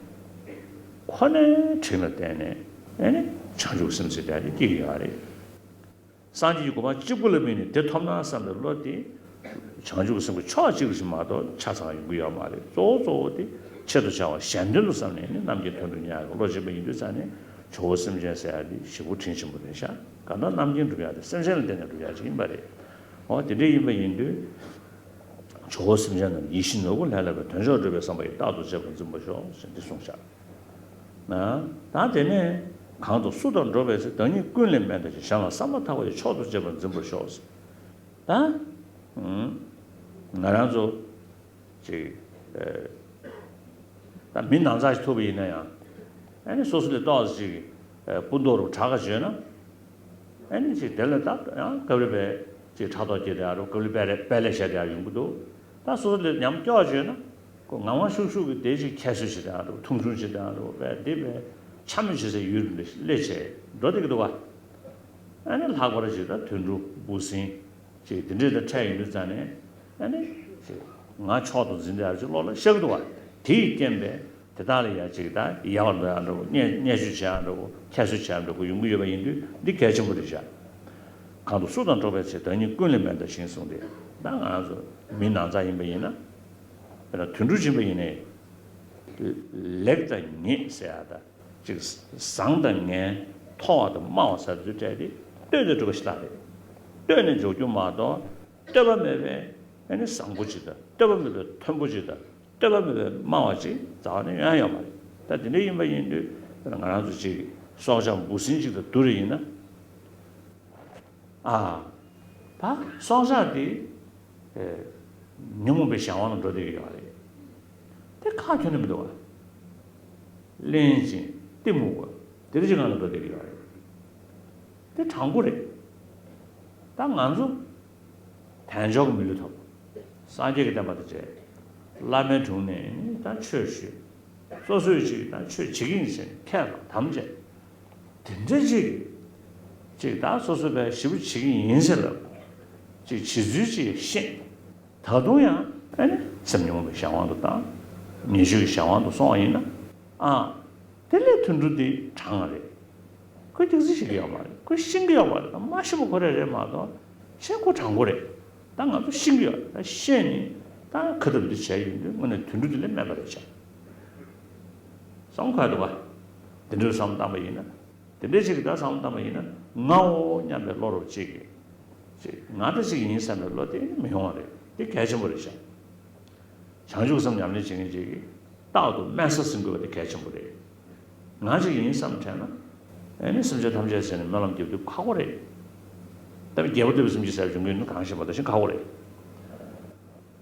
ཁོ་ནའི་དྲིན་ལ་བརྟེན་ནས་ཨ་ནི་བྱང་ཆུབ་སེམས་ཟེར་ཡ་དེ་སྐྱེ་གི་ཡོད་རེད། སངས་རྒྱས་ཀྱི་གོ་འཕང་གཅིག་པུ་ལ་དམིགས་ནས་དེ་ཐོབ་ན་བསམ་པའི་བློ་དེ་བྱང་ཆུབ་སེམས་ཀྱི་ཕྱོགས་གཅིག་ལ་ཞིག་མ་གཏོགས་ཆ་ཚང་ཡོང་གི་ཡོད་མ་རེད། གཙོ་བོ་གཙོ་བོ་དེ་ཆེད་དུ་བྱ་བ་གཞན་དོན་དུ་བསམ་ནས་ནི་རྣམ་མཁྱེན་དོན་གྲུབ་ཉག་གི་བློ་སྐྱེས་པ་ཡིན་དུས་ཙང་ནས་ཇོ་བོ་སེམས་ཅན་ཟེར་ཡ་དེ་ཞེ་པོ་དྲིན་ཆེན་པོ་རེད་ཤག་གང་ལྟར་རྣམ་མཁྱེན་སྒྲུབ་ཡ་དེ་སེམས་ཅན་ལ་བརྟེན་ནས་སྒྲུབ་ཡ་ཅིག་ཡིན་པ་རེད། འོ་དེ་འདྲ་ཡིན་པ་ཡིན་དུས་ཇོ་བོ་སེམས་ཅན་རྣམས་ཡིད་བཞིན་ནོར་བུ་ལྷན་ལྷག་པའི། དོན་མཆོག་སྒྲུབ་པའི་བསམ་པ་ཡིས། རྟག་ཏུ་གཅེས་པར་འཛིན་པར་ཤོག་ཟེར་འདི་གསུངས་ཤག་ན། ད་དེ་ནས་གང་དུ་སུ་དང་འགྲོགས་པའི་ཚེ། བདག་ཉིད་ཀུན་ལས་དམན་དང་ཞིང་། གཞན་ལ་བསམ་པ་ཐག་པ་ཡིས། མཆོག་ཏུ་གཅེས་པར་འཛིན་པར་ཤོག་ཟེར། ད་ང་རང་ཚོ་ཅིག་ད་མི་ནང་ཚགས་ཤིག་ཐུག་པ་ཡིན་ན་ཡང་ཨ་ནི་སོ་སོ་ལས་ཏོག་ཙམ་ཅིག་སྤུ་མདོག་རུ་དྲག་ག་བྱོས་ན། ཨ་ནི་ཅིག་དེ་ལ་ད་ཡང་སྐབས་རེ་བས་ཅིག་ཕྲག་དོག་སྐྱེ་བསྡད་ཡ་རུ། སྐབས་རེ་དཔེ་ལེགས་བཤད་བསྡད་ཡ་ཡོང་གི་འདུག་ད་སོ་སོ་ལས་ཉམས་སྐྱོ་བ་བྱོས་ན་ཁོ་ངང་ངང་ཤུགས་ཤུགས་ཀྱིས་དེ་ཅིག་ཁྱད་གསོད་བྱེད་བསྡད་ཡ་རུ། མཐོང་ཆུང་བྱེད་བསྡད་ཡ་རུ། དཔེ་འདི་དཔེ་འཕྱ་སྨོད་བྱེད་སའི་ཡུལ་དུ་སླེབས་བྱས་འགྲོ་བསྡད་ཀྱི་འདུག་བ། ཨ་ནི་ལྷག་པར་ཅིག་ད་དུད་འགྲོ་འབུ་སྲིན་ཅིག་དེ་འདྲས་དང་འཕྲད་ཡོང་དུས་ཙང་ནས་ཨ་ནི་ཅིག་ང་མཆོག་ཏུ་འཛིན་བསྡད་ཡ་ཅིག་བློ་ལ་ཤར་གི་འདུག་བ། དེ་ཡི་རྐྱེན་པས། དེ་དག་ལ་ཡང་ཅིག་ད་ཡལ་བར་འགྲོ་ཡ་འདྲ་བོ། བརྙས་བརྙས་བཅོས་བྱེད་ཡ་འདྲ་བོ། ཁྱད་གསོད་བྱེད་ཡ་འདྲ་བོ་ཡོང་གི་ཡོད་པ་ཡིན་དུས་འདི་གལ་ཆེན་པོ་རེད་ཤག་གང་དུ་སུ་དང་འགྲོགས་པའི་ཚེ། བདག་ཉིད་ཀུན་ལས་དམན་དང་ཞིང་གསུངས་ཏེ། ད་ང་ཚོ་མི་ནང་ཚགས་ཡིན་པ་ཡིན་ན། དཔེར་ན་དུད་འགྲོ་ཡིན་པ་ཡིན་ནའི། ལེགས་དང་ཉེས་ཟེར་ཡ་ད་ཅིག་བཟང་དང་ངན། མཐོ་བ་དང་དམའ་བ་ཟེར་དུས་འཕྲད་དེ་ལྟོས་ནས་འགྲོ་བ་ཞིག་ལ་རེད། ལྟོས་ནས་འཇོག་རྒྱུ་མ་གཏོགས། ལྟོས་པ་མེད་པའི་ཨ་ནི་བཟང་པོ་ཅིག་དང་། ལྟོས་པ་མེད་པའི་མཐོན་པོ་ཅིག་དང་། ལྟོས་པ་མེད་པའི་དམའ་བ་ཅིག་རྩ་བ་ནས་ཡོང་ཡ་ཡོད་མ་རེད། ད་དེ་འདྲ་ཡིན་པ་ཡིན་དུས་ང་རང་ཚོ་ཅིག་སྲོག་ཆགས་འབུ་སྲིན་ཅིག་དང་བསྡུར་བ་ཡིན་ན། ཨ། ད་སྲོག་ཆགས་དེ་ཨེ་ཉོན་མོངས་པའི་གཞན་དབང་ལ་འགྲོ་བསྡད་ཀྱི་ཡོད་རེད། དེ་ཁག་ཁྱོན་ནས་མི་འདུག་བ། གླེན་ཅིང་གཏི་མུག་པ་དེ་འདྲ་ཅིག་ངང་ལ་འགྲོ་བསྡད་ཀྱི་ཡོད་རེད། དེ་དྲང་པོ་རེད། ད་ང་ཚོ་དལ་འབྱོར་གྱི་མི་ལུས་ཐོབ། སངས་རྒྱས་ཀྱི་བསྟན་པ་དང་མཇལ། བླ་མའི་དྲུང་ནས་ནི་ད་ཆོས་ཞུས། སོ་སོས་ཅིག་ད་ཆོས་བྱེད་ཀྱི་ཡིན་ཟེར་ནས་ཁས་བླངས་དམ་བཅས། དེ་འདྲ་ཅིག་ཅིག་ད་སོ་སོ་པའི་ཞེ་པོ་བྱེད་ཀྱི་ཡིན་ཟེར་ལབ། ཅིག་བྱེད་ཚུལ་ཅིག་ཤེས། ད་དུང་ཡང་ཨ་ནི་སེམས་ཉོན་མོངས་པའི་གཞན་དབང་དུ་བཏང་། ཉེས་སྤྱོད་ཀྱི་གཞན་དབང་དུ་སོང་བ་ཡིན་ན། ཨ། དེ་ལས་དུད་འགྲོ་འདི་དྲང་བ་རེད། ཁོས་ཐུགས་རྗེ་ཤེས་ཀྱི་ཡོད་མ་རེད། ཁོས་ཤེས་ཀྱི་ཡོད་མ་རེད། ད་མ་ཤེས་པ་ཁོ་རང་རེད་མ་གཏོགས་ཤེས་ཁོ་དྲང་པོ་རེད། ད་ང་ཚོ་ཤེས་ཀྱི་ཡོད་རེད། ད་ཤེས་ནས་ད་ཁ་ཐབས་འདི་བྱས་ཡོང་དུས་དངོས་གནས་དུད་འགྲོ་འདི་ལས་དམན་པ་རེད་ཤག་བསམ་ཁོ་ཡ་འདུག་བ། འདི་འདྲའི་བསམ་བཏང་པ་ཡིན་ན། དེ་འདྲའི་ཅིག་གི་ད་བསམ་བློ་བཏང་བ་ཡིན་ན་ངའོ་སྙམ་པའི་བློ་རབ་ཅིག་གིས་ཅིག་ང་འདྲ་ཅིག་ཡིན་བསམ་པའི་བློ་དེ་མི་ཡོང་བ་རེད། དེ་གལ་ཆེན་པོ་རེད་ཤག་བྱང་ཆུབ་སེམས་ཉམས་ལེན་བྱེད་མཁན་ཅིག་གིས་རྟག་ཏུ་དམན་ས་ཟིན་དགོས་པ་དེ་གལ་ཆེན་པོ་རེད། ང་ཅིག་ཡིན་བསམ་དྲན་ན་ཨེ་ནི་སེམས་ཅན་ཐམས་ཅད་ཟེར་ནས་སྨོན་ལམ་རྒྱབ་དུས་ཁག་པོ་རེད། ད་རྒྱལ་པོ་འདོད་པའི་སེམས་ཅན་ཟེར་བ་བྱུང་གི་ཡོད་ན་གང་ཤེས་པ་ད་ཞིག་ཁག་པོ་རེད།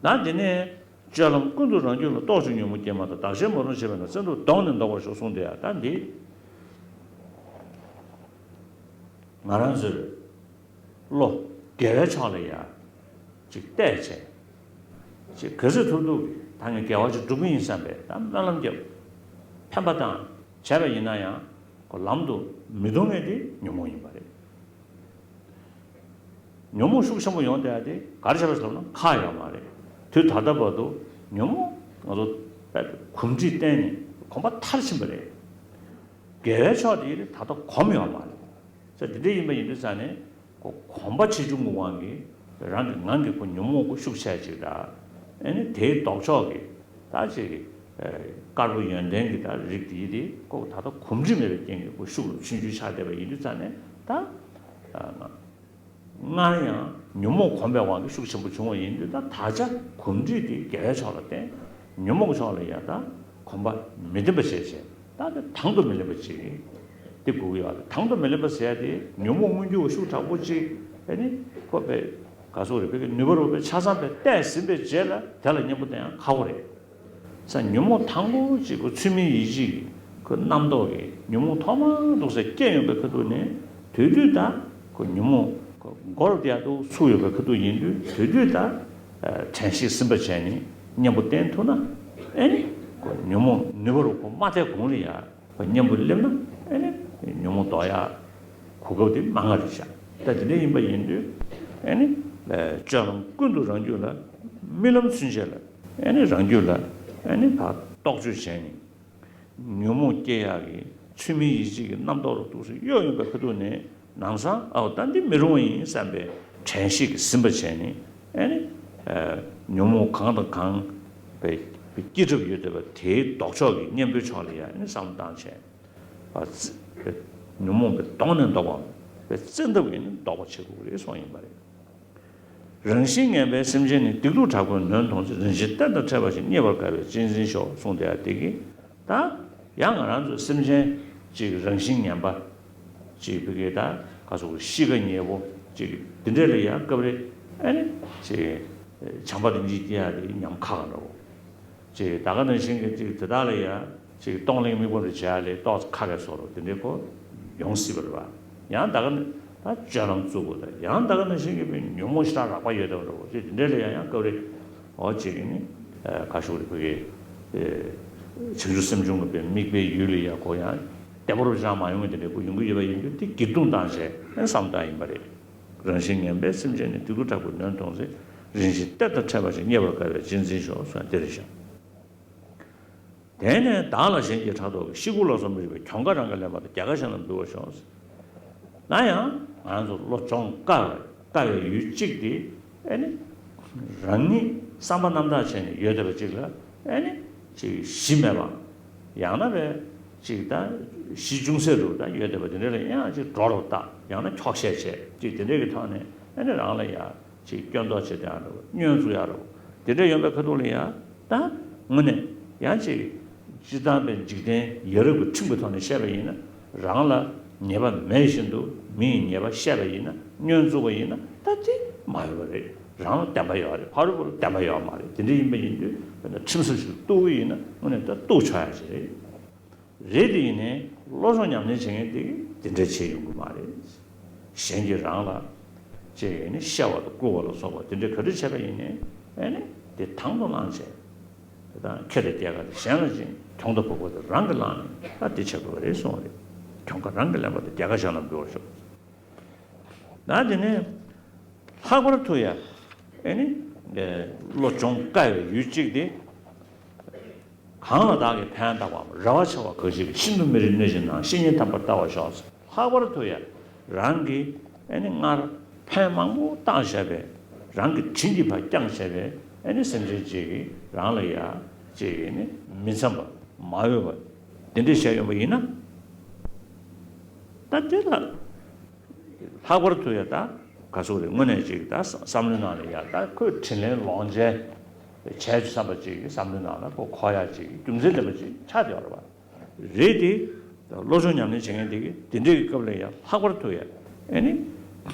ད་དེ་ནས། སྤྱོད་ལམ་ཀུན་ཏུ་རང་རྒྱུད་ལ། རྟོག་ཅིང་ཉོན་མོངས་སྐྱེས་མ་ཐག་བདག་གཞན་མ་རུངས་བྱེད་པས་ན། བཙན་ཐབས་གདོང་ནི་འདོགས་པར་ཤོག་གསུངས་ཏེ་ཡ། ད་འདི་ང་རང་ཚོའི་བློ་དགེ་བའི་ཕྱོགས་ལ་ཡ་ཅིག་གཏད་བྱས། ཅིག་ག་ཚོད་ཐུབ་ཐུབ་ཀྱིས་ད་ངས་དགེ་བ་ཅིག་སྒྲུབ་ཀྱི་ཡིན་བསམ་པའི་ད་སྨོན་ལམ་བརྒྱབ། འཕེན་པ་བཏང་བྱས་པ་ཡིན་ན་ཡང་ཁོ་ལམ་དུ་མི་ལྟུང་མཁན་དེ་ཉོན་མོངས་ཡིན་པ་རེད། ཉོན་མོངས་ཤུགས་ཆེན་པོ་ཡོང་བསྡད་ཡ་དེ་ག་རེ་བྱས་པ་ཟེར་ལབ་ན་ཁག་ཡོད་མ་རེད། དུས་ད་ལྟ་བར་དུ་ ཉོན་མོངས་ང་ཚོ་དཔེ་གོམས་འདྲིས་བརྟེན་ནས་གོམས་པ་མཐར་ཕྱིན་པ་རེད། དགེ་བའི་ཕྱོགས་དེ་ད་ལྟ་གོམས་ཡོད་མ་རེད། ས་དེ་འདྲ་ཡིན་པ་ཡིན་དུས་ཙང་ནས་ཁོ་གོམས་པ་ཆེ་ཆུང་གི་དབང་གིས་རང་གི་ངང་གིས་ཁོ་ཉོན་མོངས་ཁོ་ཤུགས་ཆེ་ཅིག་དང་། ཨ་ནི་དེའི་ལྡོག་ཕྱོགས་ཀྱི་ད་ཅིག་དཀར་པོ་ཡོན་ཏན་གྱི་ད་རིགས་དེ་དེ་ཁོ་ད་ལྟ་གོམས་འདྲིས་མེད་པའི་རྐྱེན་གྱིས་ཁོ་ཤུགས་ལ་ཆུང་ཆུང་ཆགས་བསྡད་པ་ཡིན་དུས་ཙང་ནས་ད། སྔར་ཡང་ཉོན་མོངས་གོམས་པའི་དབང་གིས་ཤུགས་ཆེན་པོ་བྱུང་བ་ཡིན་དུས། ད་ད་ཆ་གོམས་འདྲིས་དེ་དགེ་བའི་ཕྱོགས་ལ་བརྟེན། ཉོན་མོངས་ཕྱོགས་ལ་ཡང་ད་གོམས་པ་མི་ལྡན་པ་བྱས་བྱས། ད་དེ་དང་དུ་མི་ལེན་པ་ཅིག་དེ་དགོས་ཀྱི་ཡོད་རེད། དང་དུ་མི་ལེན་པ་ཟེར་ཡ་དེ་ཉོན་མོངས་མངོན་གྱུར་བ་ཤུགས་དྲག་པོ་ཅིག་ཨ་ནི་ཁོ་པའི་ག་སོགས་རེད། བོད་ཀྱི་ནུས་པ་རུ་པའི་ཆ་ཚང་པའི་བལྟས་ཟིན་པའི་རྗེས་ལ་དེ་ལ་གཉེན་པོ་བསྟེན་ཡང་ཁག་པོ་རེད། ས་ཉོན་མོངས་དང་པོ་གཅིག་ཁོ་ཚུལ་མིན་ཡིད་བྱེད་ཀྱི་ཁོ་རྣམ་རྟོག་གི་ཉོན་མོངས་ཐོག་མར་འདུག་སེ་སྐྱེས་ཡོང་པའི་ཁ་ཐུག་ནས། དེ་དུས་ད་ཁོ་ཉོན་མོངས་ཁོ་མགོ་ལ་ཡར་འདུག་ཚུགས་ཡོང་པའི་ཁ་ཐུག་ཡིན་དུས། དེ་དུས་ད་དྲན་ཤེས་ཟིན་པ་བྱས་ནས་གཉེན་པོ་བསྟེན་ཐུབ་ན། ཨེ་ནི་ཁོ་ཉོན་མོངས་ནུས་པ་རུ་ཁོ་མ་ཐེག་གོང་ལ་ཡ་ཁོ་གཉེན་པོ་སླེབས་ན། ཨེ་ནི་ཉོན་མོངས་ལྡོག་ཡ་གོ་སྐབས་དེ་མང་ང་རེད་ཤག་ད་དེ་འདྲ་ཡིན་པ་ཡིན་དུས། ཨེ་ནི་སྤྱོད་ལམ་ཀུན་ཏུ་རང་རྒྱུད་ལ། རྨི་ལམ་ཚུན་ཆད་ལ། ཨེ་ནི་རང་རྒྱུད་ལ་ཨེ་ནི་ཕར་རྟོག་དཔྱོད་བྱས་ནས། ཉོན་མོངས་སྐྱེ་ཡག་གི་ཚུལ་མིན་ཡིད་བྱེད་ཀྱི་རྣམ་རྟོག་རུ་འདུག་སེ་གཡོ་ཡོང་པའི་ཁ་ཐུག་ནས། ལམ་སང་ཨའོ་ད་འདི་མི་རུང་བ་ཡིན་བསམ་པའི་དྲན་ཤེས་ཀྱིས་ཟིན་པ་བྱས་ནས། ཨེ་ནི་ཉོན་མོངས་གང་དང་གང་པའི་སྐྱེ་གྲབས་ཡོད་བསྡད་པ་དེའི་ལྡོག་ཕྱོགས་ཀྱི་གཉེན་པོའི་ཕྱོགས་ལ་ཡ་ཨེ་ནི་བསམ་བློ་བཏང་བྱས། ཉོན་མོངས་པའི་གདོང་ནས་བཟློག་པའམ་པའི་བཙན་ཐབས་ཀྱིས་ནི་བཟློག་པ་བྱེད་དགོས་རེད་གསུངས་ཡིན་པ་རེད། རང་བཞིན་ངན་པས་སེམས་ཅན་ནི། སྡིག་སྡུག་དྲག་པོས་ནོན་མཐོང་ཚེ། རིན་ཆེན་གཏེར་དང་ཕྲད་པ་ཞིག་རྙེད་པར་དཀའ་བས་གཅེས་འཛིན་ཤོག་གསུངས་བསྡད་ཡ་དེ་གིས། ད་ཡང་ང་རང་ཚོ་སེམས་ཅན་གཅིག་རང་བཞིན་ངན་པ་གཅིག་བོད་སྐད་ད་ག་སོགས་གཤིས་ཀ་ཉེས་པོ་གཅིག་འདི་འདྲ་ལ་ཡ་སྐབས་རེ་ཨེ་ནི་གཅིག་བྱམས་པ་རིན་ཆེན་སྐྱེ་ཡ་དེ་ཉམས་ཁག་ག་འདྲ་བོ། ཅིག་ད་ག་ནང་བཞིན་གྱི་ཅིག་དེ་དག་ལ་ཡང་ཅིག་གཏོང་ལེན་དམིགས་བུ་རུ་བྱས་ལས་ཏོག་ཙམ་ཁ་གས་སོ་རུ་དེ་འདྲའི་སྐོར་ཡོང་སྲིད་པ་རེད་བ། ཡང་ད་ག་ནི་ད་སྤྱོད་ལམ་བཙུགས་དགོས། ད་ཡང་ད་ག་ནང་བཞིན་གྱི་པའི་ཉོན་མོངས་ཞེ་དྲག་རགས་པ་ཡོད་དམ་རེད་བ། ཅིག་དེ་འདྲའི་ལ་ཡང་ཡང་སྐབས་རེ་འོ་ཅིག་གི་ནི་ཁ་ཤུགས་རེ་ཕ་གི་བྱང་ཆུབ་སེམས་བྱུང་གི་པའི་དམིགས་པའི་ཡུལ་ལ་ཡང་ཁོ་ཡང་བདེ་པོ་རུ་ཅང་མ་ཡོང་གི་དེ་འདྲའི་སྐོར་ཡོང་གི་ཡོད་པ་ཡིན་དུས། དེ་སྒེར་རྡུང་བཏང་བྱས་ཨེ་བསམ་བཏང་ཡིན་པ་རེད། རང་བཞིན་ངན་པས་སེམས་ཅན་ནི། སྡིག་སྡུག་དྲག་པོས་ནོན་མཐོང་ཚེ། རིན་ཆེན་གཏེར་དང་ཕྲད་པ་ཞིག་རྙེད་པར་དཀའ་བས་གཅེས་འཛིན་ཤོག་གསུངས་ཡ་དེ་རེད་ཤག་དེ་ནས་བདག་ལ་གཞན་གྱིས་ཕྲག་དོག་གིས། ཤི་ཁུག་ལ་སོགས་མི་རིགས་པའི། གྱོང་ཁ་རང་གིས་ལེན་པ་དང་། རྒྱལ་ཁ་གཞན་ལ་འབུལ་བར་ཤོག་ན་ཡང་ང་ཚོ་བློ་སྦྱོང་དཀའ་བའི་དཀའ་བའི་ཡུལ་གཅིག་དེ་ཨེ་ནི་རང་ཉིད་བསམ་པ་རྣམ་དག་བྱས་ནས་ཡོད་བསྡད་པ་གཅིག་ལ་ཨེ་ནི་ཅིག་གཞི་མེད་པ། ཡང་ན་བས་ཅིག་ད་གཞི་ཅུང་ཟད་རུ་ད་ཡོད་བསྡད་པ་དེ་འདྲ་ལ་ཡང་ཅིག་འགྲོ་རུ་བཏགས། ཡང་ན་འཁྱོག་བཤད་བྱས་ཅིག་དེ་འདྲ་གི་ཐོག་ནས་ཨེ་ནི་རང་ལ་ཡ་ཅིག་སྐྱོན་འདོགས་བྱེད་དེ་ཡང་རུ་བསྙོན་འཛུགས་ཡ་རུ་དེ་འདྲ་ཡོང་པའི་ཁ་ཐུག་ལ་ཡ་ད་དངོས་གནས་ཡང་ཅིག་སྤྱིར་བཏང་པའི་འཇིག་རྟེན་ཡ་རབས་ཀྱི་ཁྲིམས་ཀྱི་ཐོག་ནས་བཤད་པ་ཡིན་ན། རང་ལ་ཉེས་པ་མེད་བཞིན་དུ་མི་ཡི་ཉེས་པ་བཤད་པ་ཡིན་ན། བསྙོན་འཛུགས་པ་ཡིན་ན་ད་དེ་མ་འོས་པ་རེད། རང་ལ་བདེན་པ་ཡོད་རེད། ཕ་རོལ་པོ་ལ་བདེན་པ་ཡོད་མ་རེད། དེ་འདྲ་ཡིན་པ་ཡིན་དུས་དཔེར་ན་ཁྲིམས་སྲིད་ཅིག་གཏུག་གི་ཡིན་ན་དངོས་གནས་ད་གཏུག་ཆོག་ཡ་ཅིག་རེད། རེད་དེ་ཡིན་ནའི་བློ་སྦྱོང་ཉམས་ལེན་བྱེད་མཁན་དེ་གིས་དེ་འདྲ་བྱེད་ཡོང་གི་མ་རེད། གཞན་གྱིས་རང་ལ་ཅིག་ནི་བཤད་པ་དང་བསྐུལ་བ་ལ་སོགས་པ་དེ་འདྲ་ག་འདྲ་བྱས་པ་ཡིན་ནའི་ཨེ་ནི་དེ་དང་དུ་བླངས་བྱས། དེ་དང་ཁེ་དང་རྒྱལ་ཁ་དེ་གཞན་ལ་ཅིག་གྱོང་དང་ཕོག་པ་དེ་རང་གིས་བླངས་ནས་ད་དེ་བྱེད་དགོས་པ་རེད་གསུངས་པ་རེད། གྱོང་ཁ་རང་གིས་ལེན་པ་དང་། རྒྱལ་ཁ་གཞན་ལ་འབུལ་བར་ཤོག་ད་དེ་ནས་ལྷག་པར་དུ་ཡ་ཨེ་ནི་བློ་སྦྱོང་དཀའ་བའི་ཡུལ་གཅིག་དེ། གང་ལ་བདག་གིས་ཕན་བཏགས་པའམ། རེ་བ་ཆེ་བ་གང་ཞིག་གིས། ཤིན་ཏུ་མི་རིགས་གནོད་ཅིང་སྣང་། བཤེས་གཉེན་དམ་པར་བལྟ་བར་ཤོག་ལྷག་པར་དུ་ཡང་རང་གིས་ཨེ་ནི་སྔར་ཕན་མང་པོ་བཏགས་བཞག་པའི་རང་གི་དྲིན་གྱིས་ཕར་བསྐྱངས་བཞག་པའི་ཨེ་ནི་སེམས་ཅན་ཅིག་གིས་རང་ལ་ཡ་ཅིག་ཨེ་ནི་མི་འཚམ་པ་མ་འོས་པ་དེ་འདྲ་བྱས་ཡོང་པ་ཡིན་ན། ད་དེ་ལ། ལྷག་པར་དུ་ཡ་ད་ག་ཟེར་རེད། དངོས་གནས་ཅིག་ད་བསམ་བློའི་ནང་ལ་ཡ་ད་ཁོས་དྲིན་ལན་ལོག་འཇལ་བྱས་བསམ་པ་ཅིག་བསམ་བློའི་ནང་ལ་ཁོ་འཁོར་ཡ་ཅིག་རྒྱུ་མཚན་ལྡན་པ་ཅིག་ཆགས་བསྡད་ཡོད་རེད་པ། རེད་དེ། ད་བློ་སྦྱོང་ཉམས་ལེན་བྱེད་མཁན་དེ་གིས་དེ་འདྲའི་གི་སྐབས་ལ་ཡ་ལྷག་པར་དུ་ཡ་ཨེ་ནི་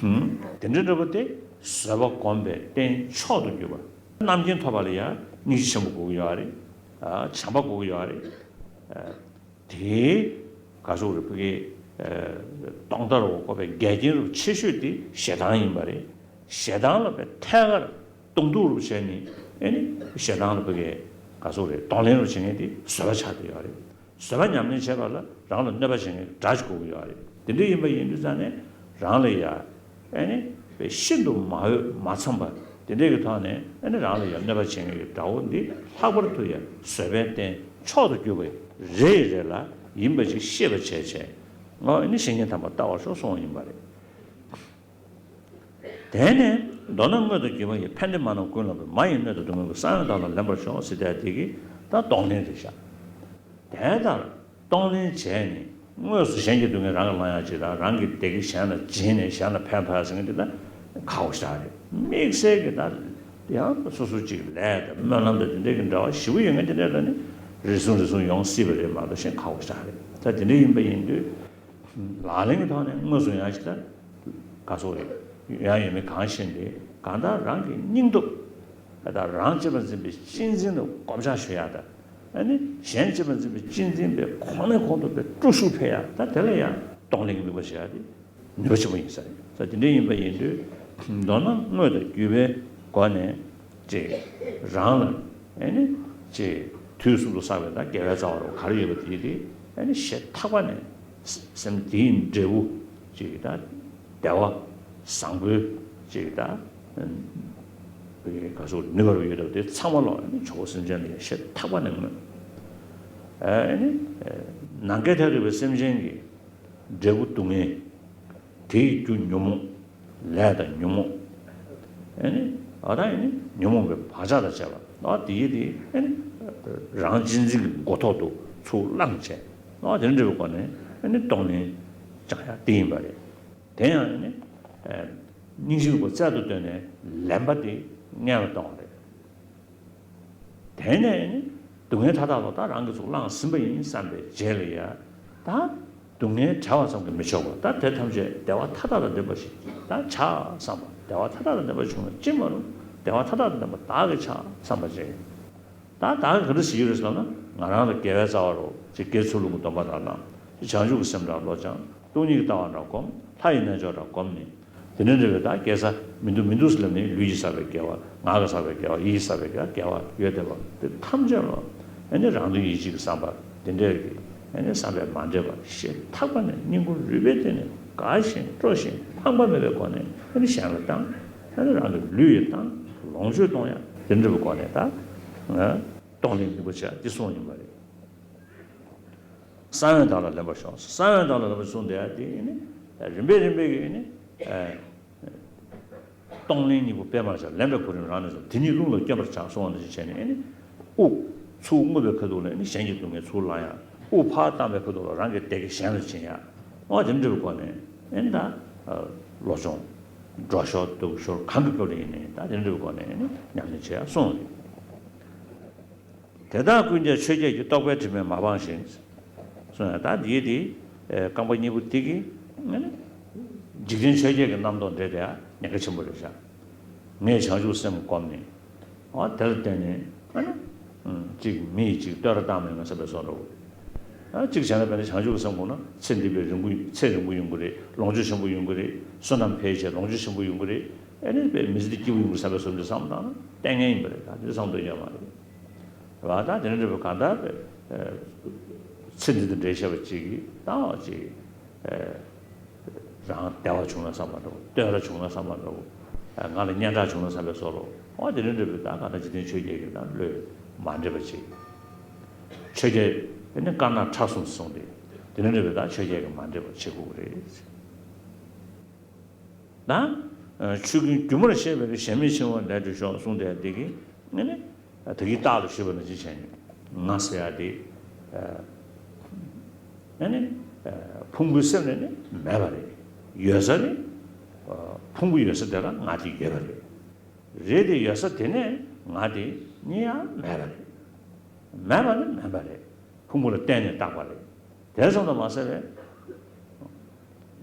དེ་འདྲ་འདྲ་པོ་དེ་བཟོད་པ་སྒོམ་པའི་རྟེན་མཆོག་ཏུ་གྱུར་པ། རྣམ་མཁྱེན་ཐོབ་པ་ལ་ཡ་སྙིང་རྗེ་ཆེན་པོ་དགོས་ཀྱི་ཡོད་རེད། བྱམས་པ་དགོས་ཀྱི་ཡོད་རེད། དེའི་ག་ཟེར་རེད། ཕ་གི་ཨ་གདོང་ལྟར་བ་བཀོད་པའི་འགལ་རྐྱེན་རུ་ཆེ་ཤོས་དེ་ཞེ་སྡང་ཡིན་པ་རེད། ཞེ་སྡང་ལ་བའི་ཐད་ཀར་གདོང་ཐུག་རུ་བྱས་ནས་ཨེ་ནི་ཞེ་སྡང་ལ་ཕ་གི་ག་ཟེར་རེད། གདོང་ལེན་རུ་བྱེད་མཁན་དེ་བཟོད་པ་ཆགས་བསྡད་ཡོད་རེད། བཟོད་པ་ཉམས་ལེན་བྱེད་པ་ལ་རང་ལ་གནོད་པ་བྱེད་མཁན་དགྲ་ཅིག་དགོས་ཀྱི་ཡོད་རེད། དེ་འདྲ་ཡིན་པ་ཡིན་དུས་ཙང་ནས་རང་ལ་ཡ་ཨེ་ནི་བའི་ཤིན་ཏུ་མ་འོས་མ་འཚམས་པ་ དེ་འདྲའི་གི་ཐོག་ནས་ཨ་ནི་རང་ལ་ཡང་གནོད་པ་བྱེད་མཁན་གྱི་དགྲ་བོ་འདི་ལྷག་པར་དུ་ཡང་བཟོད་པའི་རྟེན་མཆོག་ཏུ་གྱུར་པ་རེ་ཡི་རེ་ལ་ཡིན་པ་ཅིག་ཤེས་པ་བྱས་བྱས། ཨོ་ཨ་ནི་བཤེས་གཉེན་དམ་པ་ལྟ་བར་ཤོག་གསུངས་པ་ཡིན་པ་རེད། དེ་ནས་མདོར་ན་དངོས་དང་བརྒྱུད་པ་ཡི། ཕན་བདེ་མ་རྣམས་ཀུན་ལ་འབུལ། མ་ཡི་གནོད་དང་སྡུག་བསྔལ་ཀུན། ས་བོན་དག་ལ་ལེན་པར་ཤོག་ཟེར་དེ་དེ་གི་ད་གཏོང་ལེན་རེད་ཤག་དེ་ལྟར་གཏོང་ལེན་བྱས་ནས་དངོས་སུ་གཞན་གྱི་སྡུག་བསྔལ་རང་གིས་བླང་ཡག་ཅིག་དང་རང་གི་བདེ་སྐྱིད་གཞན་ལ་སྦྱིན་ནས་གཞན་ལ་ཕན་ཐོགས་ཡག་ཟེར་མཁན་དེ་ད་ཁག་པོ་ཞེ་དྲག་རེད། དམིགས་བསལ་གྱི་ད་ཡང་སོ་སོ་གཅིག་ལས་དང་སྨོན་ལམ་དང་དེ་འདྲའི་གི་འབྲེལ་བ་ཞེ་པོ་ཡོད་མཁན་དེ་འདྲ་ལ་ནི་རེ་ཟུང་རེ་ཟུང་ཡོང་སྲིད་པ་རེད་མ་གཏོགས་གཞན་ཁག་པོ་ཞེ་དྲག་རེད། ད་དེ་འདྲ་ཡིན་པ་ཡིན་དུས། ལག་ལེན་གྱི་ཐོག་ནས་དངོས་སུ་ཡང་ཞིག་ད་ག་སོགས་རེད། ཡང་ཡོད་མེད་གང་ཤེས་ཏེ་གང་ལྟར་རང་གི་སྙིང་སྟོབས་ད་རང་གཅེས་པར་འཛིན་པའི་གཅེས་འཛིན་དུ་གོམས་ཆག་ཞུ་ཡག་ད་ཨ་ནི་གཞན་གཅེས་པར་འཛིན་པའི་གཅེས་འཛིན་པའི་གོང་ནས་གོང་དུ་པའི་སྤྲོ་ཤུགས་འཕེལ་ཡག་ད་དེ་ལ་ཡང་གཏོང་ལེན་གྱི་དམིགས་པ་བྱེད་ཡག་དེ་ནུས་པ་ཆེན་པོ་ཡིན་ས་རེད། ད་དེ་འདྲ་ཡིན་པ་ཡིན་དུས་མདོར་ན་དངོས་དང་བརྒྱུད་པའི་སྒོ་ནས། ཅེས་རང་ལ་ཨེ་ནི་ཅེས་དུས་གསུམ་དུ་བསགས་པའི་ད་དགེ་བའི་རྩ་བ་རུ་ག་རེ་ཡོད་པ་དེ་དེ་ཨེ་ནི་ཞེ་ཐག་པ་ནས་སེམས་དེའི་འབྲས་བུ་ཅིག་ད་བདེ་བ་བཟང་པོའི་ཅིག་ད་ག་སོགས་ནུས་པ་རུ་ཡོད་པ་དེ་ཚང་མ་ལོ་ཨེ་ནི་ཇོ་བོ་སེམས་ཅན་ལ་ཞེ་ཐག་པ་ནས་མངོན། ཨེ་ནི་ནམ་མཁའི་མཐས་གཏུགས་པའི་སེམས་ཅན་གྱི་འབྲས་བུ་སྡུག་བསྔལ། དེའི་རྒྱུ་ཉོན་མོངས། ལས་དང་ཉོན་མོངས། ཨེ་ནི་ཨ་ད་ཨེ་ནི་ཉོན་མོངས་པའི་བག་ཆགས་དང་བཅས་པ་ཨ་དེ་ཡི་དེ་ཨེ་ནི་རང་གཅེས་འཛིན་གྱི་མགོ་ཐོག་ཏུ་ཚུར་བླངས་བྱས་ཨ་དེ་འདྲ་བའི་སྒོ་ནས་ཨེ་ནི་གཏོང་ལེན་བྱ་ཡག་དེ་ཡིན་པ་རེད། དེ་ཡང་ཨེ་ནི་སྙིང་རྗེའི་སྒོ་རྩལ་དུ་བཏོན་ནས་ལེན་པ་དེ་མངལ་ལ་གཏོང་བ་རེད། དེ་ནས་ནི་སྡུག་བསྔལ་མཐའ་དག་ལ་ད་རང་གིས་ཚུར་བླངས་ཟིན་པ་ཡིན་བསམ་པའི་རྗེས་ལ་ཡ་ད་སྡུག་བསྔལ་བྲལ་བ་ཙམ་གྱིས་མི་ཆོག་པ་ད་དེ་ཐམས་ཅད་བདེ་བ་མཐའ་དག་དང་ལྡན་པ་ཞིག་ད་ཆགས་བསམ་པ་བདེ་བ་མཐའ་དག་དང་ལྡན་པ་བྱུང་ན་ཅི་མ་རུང་བདེ་བ་མཐའ་དག་དང་ལྡན་པ་བདག་གིས་ཆགས་བསམ་པ་བྱས། ད་བདག་གིས་ག་འདྲ་ཞིག་ཡོད་རེད་ཟེར་ན་ང་རང་ལ་དགེ་བའི་རྩ་བ་རུ་ཅིག་དགེ་ཚུལ་སློང་གི་སྡོམ་པ་དག་བླངས་ཅིག་བྱང་ཆུབ་ཀྱི་སེམས་དག་བློ་སྦྱངས་སྟོང་ཉིད་ཀྱི་ལྟ་བ་འདྲ་སྒོམ་ལྷ་ཡི་རྣལ་འབྱོར་འདྲ་སྒོམ་ནས། དེ་ནས་འབྲེལ་བའི་བདག་སྐྱེ་ས་མི་འདུག་མི་འདུག་ཟེར་ལབ་ནས་ལུས་ཀྱིས་བསགས་པའི་དགེ་བ་ངག་གིས་བསགས་པའི་དགེ་བ་ཡིད་ཀྱིས་བསགས་པའི་དགེ་བ་དགེ་བ་ཡོད་བསྡད་པ་དེ་ཐམས་ཅད་ལ་ཨེ་ནི་རང་དོན་ཡིད་བྱེད་ཀྱི་བསམ་པ་དེ་འདྲའི་གི་ཨེ་ནི་བསམ་པས་མ་འདྲེས་པ་ཞེ་ཐག་པ་ནས་སྙིང་ཁུང་རུས་པའི་གཏིང་ནས་དགའ་ཞིང་སྤྲོ་ཞིང་ཕངས་པ་མེད་པའི་སྒོ་ནས་ཨེ་ནི་གཞན་ལ་བཏང་ཨེ་ནི་རང་གི་ལུས་ཡི་བཏང་ལོངས་སྤྱོད་གཏོང་ཡ་དེ་འདྲ་བའི་སྒོ་ནས་ད་གཏོང་ལེན་ནུས་པ་བྱས་འདི་གསུངས་ཡིན་པ་རེད། ས་བོན་དག་ལ་ལེན་པར་ཤོག་ས་བོན་དག་ལ་ལེན་པར་གསུངས་བསྡད་ཡ་དེ་ཨེ་ནི་རིམ་པས་རིམ་པས་ཀྱི་ཨེ་ནི་གཏོང་ལེན་གཉིས་པོ་སྤེལ་མར་བྱ། ལེན་པའི་གོ་རིམ་རང་ནས་སོ། དེ་ཉིད་རླུང་ལ་བསྐྱོན་པར་བྱ་གསུངས་པ་ནང་བཞིན་བྱས་ནས་ཨེ་ནི་དབུགས་ཚུར་རྔུབ་པའི་ཁ་ཐུག་ལ་ཨེ་ནི་གཞན་གྱི་སྡུག་བསྔལ་ཚུར་བླང་ཡ། དབུགས་ཕར་བཏང་པའི་ཁ་ཐུག་ལ་རང་གི་བདེ་སྐྱིད་གཞན་ལ་སྦྱིན་ཡ། འོ་དེ་འདྲ་བའི་སྒོ་ནས་ཨེ་ནི་ད་ལོ་ཆུང་འགྲོ་ཞོར་འདུག་ཞོར་གང་གི་སྐབས་ལ་ཡིན་ནའི་ད་དེ་འདྲ་བའི་སྒོ་ནས་ཨེ་ནི་ཉམས་ལེན་བྱེད་ཡ་གསུངས་རེད། དེ་དག་ཀུན་ཀྱང་ཆོས་བརྒྱད་ཀྱི། རྟོག་པའི་དྲི་མས་མ་སྤངས་ཤིང་། གསུངས་ཡ་ད་འདིའི་དེ་རྐང་པ་གཉིས་པོ་དེ་གི་འཇིག་རྟེན་ཆོས་བརྒྱད་ཀྱི་རྣམ་རྟོག་འདྲེས་དེ་ཉེན་ཁ་ཆེན་པོ་རེད་ཤག་ངས་བྱང་ཆུབ་སེམས་བསྒོམས་ནས་ཨ་དེ་ལ་བརྟེན་ནས་ཨ་ནི་གཅིག་མི་ཡིས་གཅིག་བསྟོད་ར་བཏང་མེད་ང་བསམ་པའི་བཟོ་འདྲ་བོ། ཨ་གཅིག་བྱས་ན་དཔེར་ན་བྱང་ཆུབ་སེམས་བསྒོམས་ན་ཚེ་འདི་པའི་རིང་པོ་ཚེ་རིང་པོ་ཡོང་གི་རེད། ལོངས་སྤྱོད་ཆེན་པོ་ཡོང་གི་རེད། བསོད་ནམས་འཕེལ་བྱས་ལོངས་སྤྱོད་ཆེན་པོ་ཡོང་གི་རེད། ཨ་ནི་དཔེ་མི་ཚེ་འདི་སྐྱིད་པོ་ཡོང་གི་རེད་བསམ་པའི་བཟོ་འདྲ་བསམ་བཏང་ན་ལྟས་ངན་ཡིན་པ་རེད། ད་འདི་བསམ་བཏང་ཡོད་མ་རེད། རེད་བ། ད་དེ་འདྲ་འདྲ་བོ་གང་ལྟར་ཚེ་འདི་དང་འབྲེལ་བཞག་པ་གཅིག་གིས་ད་གཅིག་རང་བདེ་བ་བྱུང་ན་བསམ་པ་འདྲ་བོ། བསྟོད་ར་བྱུང་ན་བསམ་པ་འདྲ་བོ། ང་ལ་སྙན་གྲགས་བྱུང་ན་བསམ་པའི་བཟོ་འདྲ་བོ། འོ་དེ་འདྲ་འདྲ་བོ་ད་གང་ལྟར་འཇིག་རྟེན་ཆོས་བརྒྱད་ཀྱི་ནང་བློས་མ་འདྲེས་པ་གཅིག་ཆོས་བརྒྱད་ནི་དཀར་ནག་ཁྲ་གསུམ་གསུངས་ཏེ་དེ་འདྲ་འདྲ་བོ་ད་ཆོས་བརྒྱད་ཀྱིས་མ་འདྲེས་པ་བྱེད་དགོས་ཀྱི་རེད། ན། ཆོས་ཀུན་སྒྱུ་མར་ཤེས་པའི་གཞལ་མེད་ཆེན་པོ་ལས་གྲོལ་ཤོག་གསུངས་དེ་འདི་གི་ནི་ནི་ད་གིན་རྟགས་ལ་ཞུས་པ་ནང་བཞིན་བྱས་ནས་ང་ཟེར་ཡ་དེ་ནི་ནི་ཕུང་པོའི་སེམས་ལས་ནི་མེད་པ་རེད། ཡོད་ས་ནི་ཕུང་པོ་ཡོད་ས་དེ་ལ་ང་དེ་ཡོད་པ་རེད། རེད་དེ་ཡོད་ས་དེ་ནས་ང་དེ་གཉིས་ཡང་མེད་པ་རེད། མེད་པ་ནི་མེད་པ་རེད། ཕུང་པོ་ལ་བརྟེན་ནས་བཏགས་པ་རེད། དེ་ཙམ་དུ་མ་ཟད་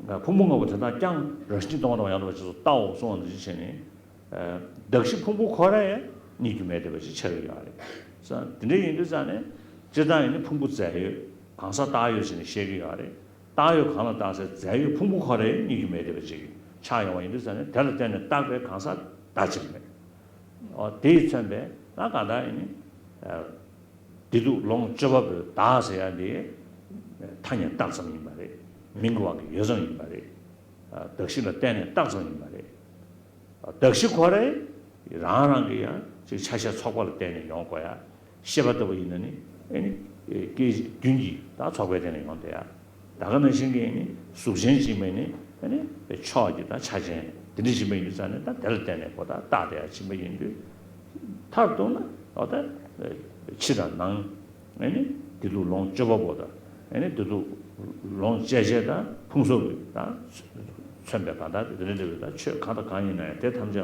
པས། ཕུང་པོ་ལྔ་པོ་དེ་དག་ཀྱང་རང་བཞིན་གྱིས་སྟོང་པ་དང་ཡང་དག་པར་རྗེས་སུ་བལྟའོ་གསུངས་པ་འདི་བྱས་ནས། གདགས་གཞི་ཕུང་པོ་ཁོ་ར་ཡང་རྙེད་རྒྱུ་མེད་བསྡད་པ་ཞིག་ཆགས་ཀྱི་ཡོད་རེད། དེ་འདྲ་ཡིན་དུས་ཙང་ནས་སྤྱིར་བཏང་ཡིན་ན་ཕུང་པོ་རྫས་ཡོད་གང་ཟག་བཏགས་ཡོད་ཟེར་ནས་བཤད་ཀྱི་ཡོད་རེད། བཏགས་ཡོད་གང་ལ་བཏགས་ཟེར་རྫས་ཡོད་ཕུང་པོ་ཁོ་ར་ཡང་རྙེད་རྒྱུ་མེད་བསྡད་པ་ཅིག་ཆགས་ཡོང་བ་ཡིན་དུས་ཙང་ནས་དེ་ལ་བརྟེན་ནས་བཏགས་པའི་གང་ཟག་བདག་ཅིག་མེད། འོ་དེས་མཚོན་པའི་ང་གང་ལྟར་ཡིན་ནི། བདེ་སྡུག་ལོངས་སྤྱོད་པ་པོའི་བདག་ཟེར་ཡ་འདི་ཐ་སྙད་བཏགས་ཙམ་ཡིན་པ་རེད། མིང་གི་དབང་གིས་ཡོད་ཙམ་ཡིན་པ་རེད། གདགས་གཞི་ལ་བརྟེན་ནས་བཏགས་ཙམ་ཡིན་པ་རེད། གདགས་གཞི་ཁོ་རའི་ རང་རང་གི་ཡང་ཅིག་ཆ་ཤས་ཚོགས་པ་ལ་བརྟེན་ནས་ཡོང་དགོས་ཡ། ཤེས་པ་ལྟ་བུ་ཡིན་ན་ནི་ཨེ་ནི་སྐད་བདུན་གྱི་ད་ཚོགས་པའི་སྟེང་ནས་ཡོང་བསྡད་ཡ། ད་ག་ནང་བཞིན་གྱི་ཨེ་ནི་གཟུགས་ཅན་གཅིག་མ་ནི་ཨེ་ནི་ཕྱོགས་ཀྱི་ད་ཆ་ཅན་དེ་འདྲ་གཅིག་མ་ཡིན་དུས་ཙང་ནས་ད་དེ་ལ་བརྟེན་ནས་ཁོ་ད་རྟགས་དེ་ཡང་གཅིག་མ་ཡིན་དུས། མཐར་གཏུགས་ན་འོ་ད་ཕྱི་དང་ནང་ཨེ་ནི་བདེ་སྡུག་ལོངས་སྤྱོད་པ་པོ་དང་ཨེ་ནི་བདེ་སྡུག་ལོངས་སྤྱད་བྱེད་དང་ཕུང་གསོག་གི་ད་མཚོན་པའི་གང་ལྟར་དེ་འདྲ་འདྲ་བའི་ད་ཆོས་གང་དང་གང་ཡིན་ན་ཡང་དེ་ཐམས་ཅད་ལ་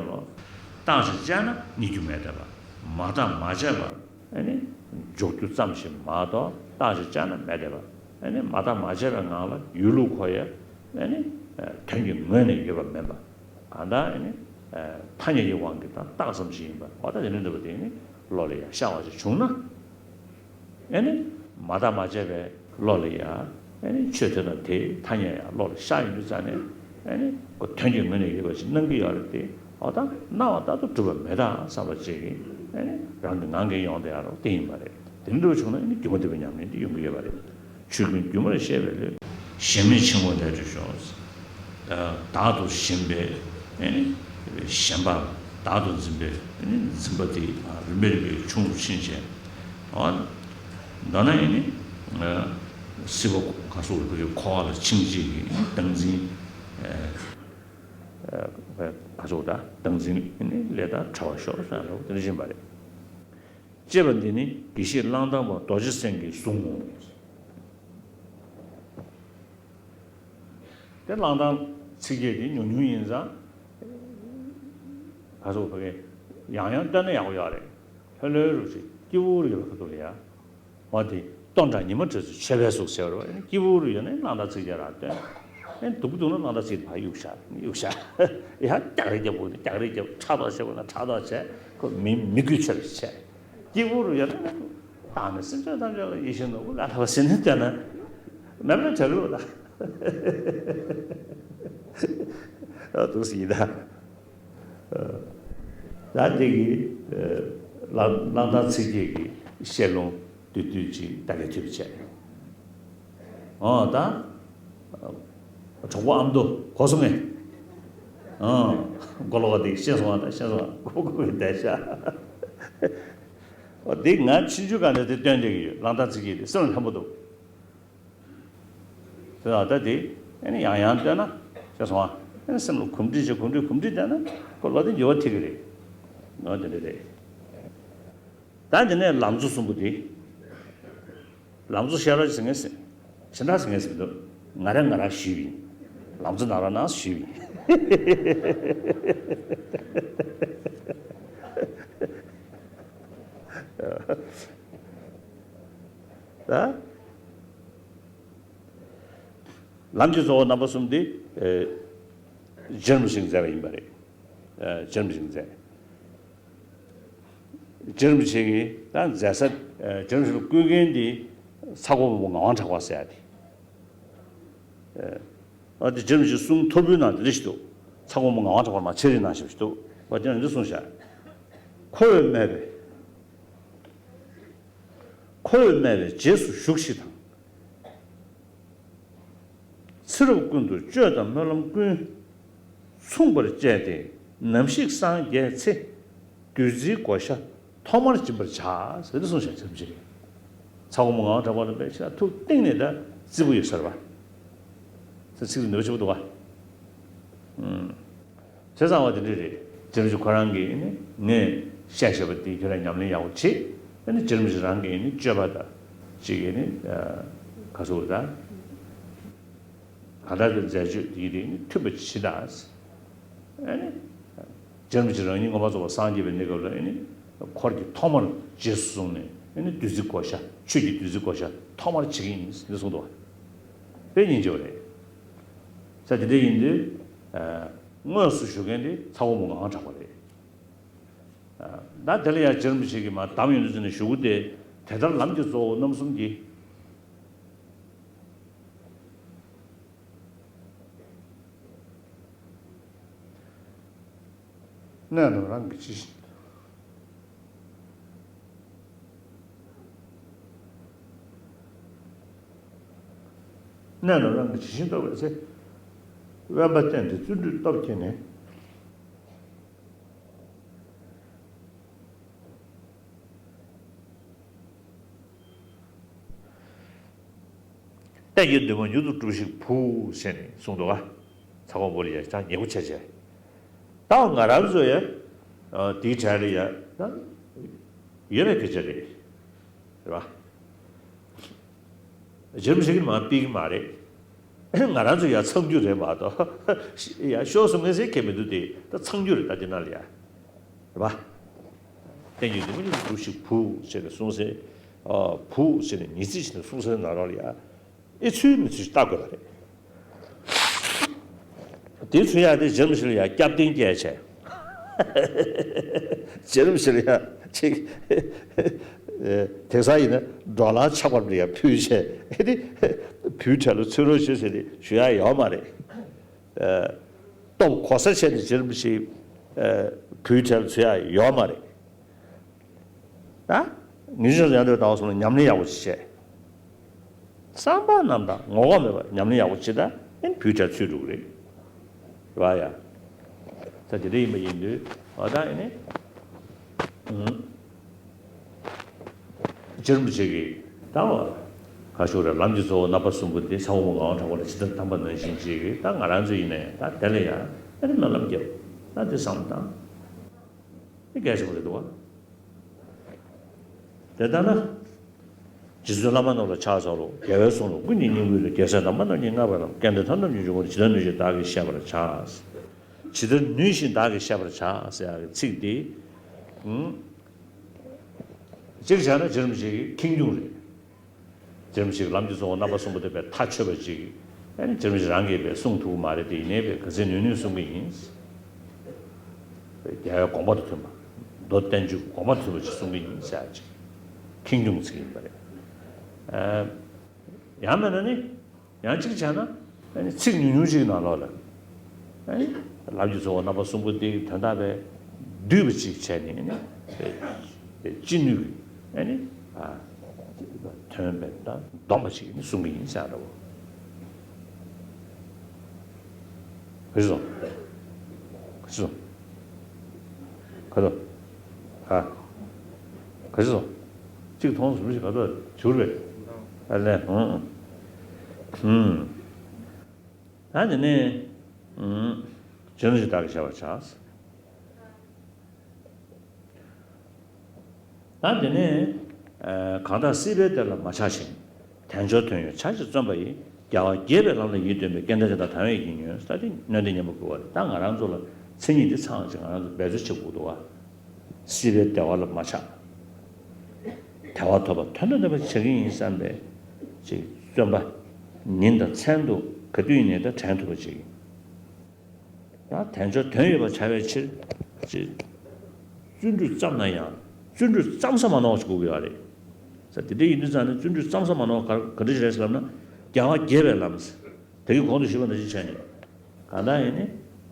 བརྟག་ཅིང་དཔྱད་ན་རྙེད་རྒྱུ་མེད་བསྡད་པ། མ་བརྟགས་མ་དཔྱད་པ་ཨེ་ནི་འཇོག་རྒྱུ་ཙམ་ཞིག་མ་གཏོགས་བརྟག་ཅིང་དཔྱད་ན་མེད་བསྡད་པ། ཨེ་ནི་མ་བརྟགས་མ་དཔྱད་པའི་ངང་ལ་ཡུལ་ལུགས་ཁོ་ཡ་ཨེ་ནི་དོན་གྱི་ངོས་ནས་ཡོད་པ་མིན་པ། གང་ལྟར་ཨེ་ནི་ཐ་སྙད་ཀྱི་དབང་གིས་ད་རྟགས་ཙམ་ཞིག་ཡིན་པ། འོ་ད་དེ་འདྲ་འདྲ་བ་དེ་ནི་བློ་ལ་ཡང་ཤར་བ་ཞིག་བྱུང་ན། ཨེ་ནི་མ་བརྟགས་མ་དཔྱད་པའི་བློ་ལ་ཡང་ཨེ་ནི་ཆོས་དེ་དང་དེའི་ཐ་སྙད་ཡང་བློ་ལ་ཤར་ཡོང་དུས་ཙང་ནས་ཨེ་ནི་ཁོ་དོན་གྱི་ངོས་ནས་ཡོད་པ་ཞིག་སྣང་གི་ཡོད་རེད་དེ། འོ་ད་སྣང་བ་ལྟར་དུ་གྲུབ་པ་མེད་དམ་བསམ་པ་ཅིག་ཨེ་ནི་རང་གི་ངང་གིས་ཡོང་བསྡད་ཡ་རོགས་དེ་ཡིན་པ་རེད། དེ་འདྲ་བྱུང་ན་ཨེ་ནི་སྒྱུ་མ་ལྡན་པའི་ཉམས་ལེན་དེ་ཡོང་གི་ཡོད་པ་རེད། ཆོས་ཀུན་སྒྱུ་མར་ཤེས་པའི་བློས། ཞེན་མེད་འཆིང་བ་ལས་གྲོལ་ཤོག་བདག་ཏུ་ཞེན་པའི་ཨེ་ནི་ཞེན་པ། བདག་ཏུ་འཛིན་པའི་ཨེ་ནི་འཛིན་པ་དེ་རིམ་པས་རིམ་པས་ཆུང་རུ་ཕྱིན་བྱས། འོ། མདོར་ན་ཨེ་ནི་སྲིད་པ་ག་སོགས་ཀྱི་འཁོར་བ་ལ་འཆིང་བྱེད་ཀྱི་བདག་འཛིན། ག་སོགས་དང་བདག་འཛིན་ཨེ་ནི་ལས་དང་བྲལ་བར་ཤོག་ཟེར་ལ་དེ་འདྲ་བཞིན་པ་རེད། ཅེས་པ་འདི་ནི་དགེ་བཤེས་གླང་དར་མ་རྡོ་རྗེ་སེང་གེའི་གཟུངས་སྔོན་དེ་གླང་དར་ཚིག་བརྒྱད་དེ་ཉུང་ཉུང་ཡིན་ཙང་། ག་སོགས་ཕ་གི་ཡང་ཡང་བཏོན་ན་ཡག་པོ་ཡོད་རེད། ལྷོད་ལྷོད་རུ་ཞིག་སྐྱིད་པོ་རུ་ཡོད་པ་ཁ་ཐུག་ལ་ཡ། འོ་དེ་སྟོང་ཕྲག་ཉི་མ་བགྲོད་ཚུལ་མཆོད་པའི་གཟུགས་ཟེར་བ་རེད། སྐྱིད་པོ་རུ་ཡོད་ན་གླང་དར་ཚིག་བརྒྱད་རང་བཏོན། ཨེ་སྡུག་པོ་འདུག་ན་གླང་དར་ཚིག་བརྒྱད་ཕར་གཡུག་བཞག་གཡུག་བཞག་ཡ་རྒྱག་རེས་རྒྱབ་དགོས་ན་རྒྱག་རེས་རྒྱབ། ཕྲག་དོག་བྱེད་དགོས་ན་ཕྲག་དོག་བྱས། ཁོ་མི་མི་དགོས་ཆེ་བ་ཞིག་བྱས། སྐྱིད་པོ་རུ་ཡོད་ན། བདག་ནི་སེམས་ཅན་ཐམས་ཅད་ལ་ཡིད་བཞིན་ནོར་བུ་ལས་ཐར་བ་ཟེར་ནས་བསྡད་ན་མེད་པ་བྲལ་ལོ་ད། ཨ་འདུག་སེ་ཡིན་ད། ད་འདི་གི་གླང་གླང་དར་ཚིག་བརྒྱད་ཀྱི་བཤད་ལུང་བསྡུས་བསྡུས་ཅིག་ད་གས་ཐུབ་བྱས། ཨོ་ད། གྲོགས་པོ་ཨ་མདོ་གོ་སོང་ངས། ཨོ། མགོ་ལོག་པ་དེ་ཤེས་སོང་བ་ད་ཤེས་སོང་བ་གོ་གོ་བའི་བསྡད་ཤག་ཨོ་དེ་ང་ཕྱིན་ཆད་ག་ནས་དེ་སྟོན་བསྡད་ཀྱི་ཡོད། གླང་དར་ཚིག་བརྒྱད་དེ་སེམས་ལ་ལྷན་པོ་འདུག་དེ་ལ་ད་དེ་ཨ་ནི་ཡང་ཡང་བཏོན་ན་ཤེས་སོང་བ། ཨ་ནི་སེམས་ལ་གོམས་འདྲིས་བྱེད་གོམས་འདྲིས་གོམས་འདྲིས་བསྡད་ན་ཁོ་ལོ་དེ་འགྱུར་བ་ཐེབས་ཀྱི་རེད། ཨོ་དེ་འདྲ་རེད། ད་འདི་ནས་ལམ་གཙོ་གསུམ་པོ་དེ། ལམ་གཙོ་ཤེས་རབ་ཟེར་མཁན་ཟེར། ཞེ་དྲག་ཟེར་མཁན་ཟེར་མི་འདུག་ང་རང་ང་རང་ཞུས་པ་ཡིན། ལམ་གཙོ་ནང་རང་ནང་ཞུས་པ་ཡིན། ད། ལམ་གྱི་གཙོ་བོ་རྣམ་པ་གསུམ་དེ། ཨེ། རྗེ་རིན་པོ་ཆེས་མཛད་པ་ཡིན་པ་རེད། ཨེ། རྗེ་རིན་པོ་ཆེས་མཛད། རྗེ་རིན་པོ་ཆེ་གིས་ད་མཛད་ས། རྗེ་རིན་པོ་ཆེ་ལ་བསྐུལ་མཁན་དེ་ཚ་ཁོ་བོན་པོ་ངག་དབང་གྲགས་པ་ཟེར་ཡ་དེ། ཨ་དེ་རྗེ་རིན་པོ་ཆེའི་གསུང་ཐོར་བུའི་ནང་དེ་འདྲ་ཞིག་འདུག་ཚ་ཁོ་བོན་པོ་ངག་དབང་གྲགས་པ་མར་ཆེད་རིགས་ནང་བཞིན་ཞིག་འདུག་པ། དེ་ནང་འདི་གསུངས་བཞག་འཁོར་བས་སྨད་པའི། འཁོར་བས་སྨད་པའི་རྗེས་སུ་ཞུགས་ཤིག་དང་། ཚེ་རབས་ཀུན་ཏུ་སྤྱོད་དང་སྨོན་ལམ་ཀུན། མཚུངས་པར་བཅས་ཏེ་ནམ་ཞིག་སངས་རྒྱས་ཚེ། བདུད་རྩིའི་བགོ་བཤའ་ཐོག་མར་སྦྱིན་པར་བྱ། ཟེར་ཏེ་གསུངས་ཤག་ཚེ་རིང་ཆེ་གིས། ཚ་བོ་མོ་ངག་དབང་གྲགས་པ་ལ་དཔེ་ཆ་ཐུགས་གཏིང་ནས་ད་བརྩི་བ་ཡོད་ས་རེད་པ། ཚེ་ཚིག་ནུས་པ་ཆེན་པོ་འདུག་ག་ཨུམ། བྱས་ཙང་བ་དེ་འདྲ་རེད། རྗེ་རིན་པོ་ཆེ་ཁོ་རང་གིས་ནི་ངས་བཤད་བཞག་པ་དེ་ཁྱོད་རང་ཉམས་ལེན་ཡག་པོ་བྱེད། ཨ་ནི་རྗེ་རིན་པོ་ཆེ་རང་གིས་ནི་སྤྱོད་པ་དང་གཅིག་གིས་ནི་ག་ཚོད་དང་གང་ལྟར་གྱི་མཛད་སྤྱོད་དེ་གིས་ནི་མཐུན་པ་བྱེད་དང་། ཨ་ནི་རྗེ་རིན་པོ་ཆེ་རང་ཉིད་མངོན་པར་རྫོགས་པར་སངས་རྒྱས་པའི་གནས་སྐབས་ལ་ཨ་ནི་འཁོར་གྱི་ཐོག་མར་རྗེས་སུ་བཟུང་ནས་ཨ་ནི་བདུད་རྩི་བགོ་བཤའ། ཆོས་ཀྱི་བདུད་རྩི་བགོ་བཤའ་ཐོག་མར་བྱེད་ཀྱི་ཡིན་ཟེར་གསུངས་འདུག་པ། དཔེ་སྙིང་རྗེ་བ་རེད། ས་དེ་འདྲ་ཡིན་དུས། དངོས་སུ་བཞུགས་མཁན་དེ་ཚ་བོ་མོ་ངག་དབང་གྲགས་པ་རེད། ད་དེ་ལ་ཡང་རྗེ་རིན་པོ་ཆེ་གིས་མར་གདམས་ཡོང་དུས་ཙམ་ནས་ཞུ་སྒོ་དེ་དེ་ལྟར་ལམ་གྱི་གཙོ་བོ་རྣམ་གསུམ་གྱི། གནས་རྣམས་རང་གི་ཇི་བཞིན། གནས་རྣམས་རང་གི་ཇི་བཞིན་རྟོགས་པའི་ཚེ། དབེན་པ་བསྟེན་ཏེ་བརྩོན་འགྲུས་སྟོབས་བསྐྱེད་ནས། བསྟན་གྱི་འདུན་མ་མྱུར་དུ་འགྲུབ་ཤིག་བུ་ཟེར་ནས་གསུངས་འདུག་ག་ཚ་ཁོང་པོ་ལ་ཡ་ཅང་ཉེ་པོ་ཆ་ཆེ། ད་ང་རང་ཚོ་ཡ་དེའི་གྲས་ལ་ཡ་ད་ཡོད་པའི་སྐད་ཆ་རེད། རེད་བ། རྗེ་རིན་པོ་ཆེ་གིས་མར་ཕུད་ཀྱི་མ་རེད། ང་རང་ཚོ་ཡ་ཚང་རྒྱུ་རེད་མ་གཏོགས། ཡ་ཤོར་སོང་ངེས་ཟེར་མཁན་མི་འདུག་སྟེ། ད་ཚང་རྒྱུ་རེད། ད་དེ་ནང་ལ་ཡ། རེད་པ། བསྟན་གྱི་འདུན་མ་མྱུར་དུ་འགྲུབ་ཤིག་བུ་ཟེར་ནས་གསུངས་ཟེར། ཨ། བུ་ཟེར་ནས་ཉི་ཚེ་བཞིན་དུ་གསུངས་ཟེར་ནང་ལོགས་ལ་ཡ། ཨེ་ཚུལ་མི་ཚུལ་ལྟ་དགོས་པ་རེད། དེ་ཚུལ་ཡ་དེ་རྗེ་རིན་པོ་ཆེ་ལ་ཡ་སྐྱབས་རྟེན་སྐྱེལ་བྱས། རྗེ་རིན་པོ་ཆེ་ལ་ཡ་ཅིག་དེང་སང་ཡིན་ན་འགྲོ་ལ་ཆགས་པ་འདྲ་ཡ་ཕུལ་བྱས། ཨེ་དེ་བུའི་གྲལ་ལ་ཚུད་རོགས་བྱེད་ཟེར་ཏེ་ཞུ་ཡ་ཡོད་མ་རེད། ཨ། སྟོབས་གོ་ས་བྱས་ནས་རྗེ་རིན་པོ་ཆེ་བུའི་གྲལ་ཚུད་ཡ་ཡོད་མ་རེད། ད་ངེད་ཅག་ཡང་དུ་ཟླ་བ་གསུམ་ལ་ཉམས་ལེན་ཡག་པོ་ཞིག་བྱས། བསམ་པ་རྣམ་དག་ངོ་ལྐོག་མེད་པར་ཉམས་ལེན་ཡག་པོ་བྱེད། ད་ཨེ་བུའི་གྲལ་ཚུད་འགྲོ་གི་རེད། རེད་པ་ཡ། ད་དེ་འདྲ་ཡིན་པ་ཡིན་དུས་འོ་ད་ཨེ་ནི། ཨུམ། རྗེ་རིན་པོ་ཆེ་གིས་ད་བ། ཁ་ཤོར་ར་ལམ་གྱི་གཙོ་བོ་རྣམ་པ་གསུམ་པོ་དེ་ས་འོག་མ་ངག་དབང་གྲགས་པ་ལ་ཇི་ལྟར་གདམས་པ་ནང་བཞིན་བྱེད་ཀྱི། ད་ང་རང་ཚོ་ཡིན་ན་ཡང་ད་དེ་ལ་ཡང་ཨ་ནི་སྨོན་ལམ་རྒྱབ། ད་དེ་བསམ་བཏང་། དེ་གལ་ཆེན་པོ་རེད་འདུག་བ། དེ་ལྟར་ན། རྗེ་བཙུན་བླ་མ་རྣམས་ལ་ཕྱག་འཚལ་ལོ། རྒྱལ་བའི་གསུང་ལ་ཀུན་གྱིས་བསྙེན་བཀུར་ལ། རྒྱལ་སྲས་རྣམ་པ་རྣམས་ཀྱིས་བསྔགས་པ་ལ། སྐལ་ལྡན་ཐབས་རྣམས་ཀྱི་འབྱུང་པོ་ཇི་ལྟར་ནུས་ཤིང་བདག་གིས་བཤད་པར་བྱ། ཇི་ལྟར་ནུས་ཤིང་བདག་གིས་བཤད་པར་བྱ་ཟེར་ཡག་གི་ཚིག་འདི། ཨུམ། གཅིག་བྱས་ན་རྗེ་རིན་པོ་ཆེ་གི་ཁེངས་སྐྱུང་རེད། རྗེ་རིན་པོ་ཆེ་གི་ལམ་གྱི་གཙོ་བོ་རྣམ་པ་གསུམ་པོ་དེ་དཔེ་ཐག་ཆོད་པ་ཅིག་ཨ་ནི་རྗེ་རིན་པོ་ཆེ་རང་གིས་དཔེ་གསུང་ཐུབ་ཀྱི་མ་རེད་དེ། ཡིན་ནའི་དཔེ་ག་ཚད་ནུས་ནུས་གསུང་གི་ཡིན། རྒྱལ་བའི་དགོངས་པ་དང་མཐུན་པ། མདོ་བསྟན་བཅོས་ཀྱི་དགོངས་པ་དང་མཐུན་པ་ཅིག་གསུང་གི་ཡིན་ཟེར་ཡག་ཅིག་ཁེངས་སྐྱུང་ཚིག་ཡིན་པ་རེད། ཨ། ཡང་མིན་ན་ནི། ཡང་གཅིག་བྱས་ན། ཨ་ནི་ཚིག་ཉུང་ཉུང་ཅིག་ནང་ལོགས་ལ། ཨ་ནི། ལམ་གྱི་གཙོ་བོ་རྣམ་པ་གསུམ་པོ་དེའི་དོན་དག་དཔེ་བསྡུས་པ་ཅིག་བྱས་ནས་ཨ་ནི། དཔེ་ཅི་ནུས་ཀྱིས་ཨ་ནི། ཨ། དོན་དཔེ་ད་འདོམས་པ་ཅིག་ནི་གསུང་གི་ཡིན་ཟེར་འདྲ་བོ། ག་རེ་སོང་། ག་རེ་སོང་། ག་རེ། ཨ། ག་རེ་སོང་། གཅིག་མཐོང་སོང་། གཅིག་ག་རེ་བྱུར་བས། ཨ་ལས། ཧུང་ཧུང་། ད་དེ་ནས། ཨུམ། རྗེ་རིན་པོ་ཆེ་བདག་གིས་བཤད་པར་བྱ། ད་དེ་ནས། ཨ། གང་དག་སྲིད་པའི་གཏེར་ལ་མ་ཆགས་ཤིང་། དལ་འབྱོར་དོན་ཡོད་ཆ་ཤས་བརྩོན་པ་ཡིས། རྒྱལ་བ་དགྱེས་པའི་ལམ་ལ་ཡིད་རྟོན་པའི། སྐལ་ལྡན་དེ་དག་དང་བས་ཀྱིས་ཉོན། ད་དེ་སྣོན་ཏེ་སྙན་པོ་དགོས་པ་རེད། ད་ང་རང་ཚོ་ལ་མཚན་ཉིད་འདི་ཚང་ཅིག་ང་རང་ཚོ་འབད་རྩོལ་བྱེད་དགོས་འདུག་བ། སྲིད་པའི་བདེ་བ་ལ་མ་ཆགས། བདེ་བ་ཐོབ་པ་དོན་དང་ལྡན་པ་ཆགས་ཀྱི་ཡིན་བསམ་པའི་ཅིག་བརྩོན་པ། ཉིན་དང་མཚན་དུ་ག་དུས་ཡིན་ནའི་ད་དྲན་ཐུབ་པ་ཅིག་ཡང་དལ་འབྱོར་དོན་ཡོད་པར་བྱ་བའི་ཕྱིར། ཅེས། བརྩོན་འགྲུས་བརྩམས་ན་ཡང་། བརྩོན་འགྲུས་བརྩམས་ས་མ་ནོར་བ་ཞིག་དགོས་ཀྱི་ཡོད་རེད། ས་དེ་འདྲ་ཡིན་དུས་ཙང་ནས་བརྩོན་འགྲུས་བརྩམས་ས་མ་ནོར་བ་ག་ག་འདྲ་ཞིག་རེད་ཟེར་ལབ་ན། རྒྱལ་བ་དགྱེས་པའི་ལམ། དེ་གི་གོང་དུ་ཞུས་པ་ནང་བཞིན་བྱས་ནས། གང་ལྟར་ཡིན་ནི།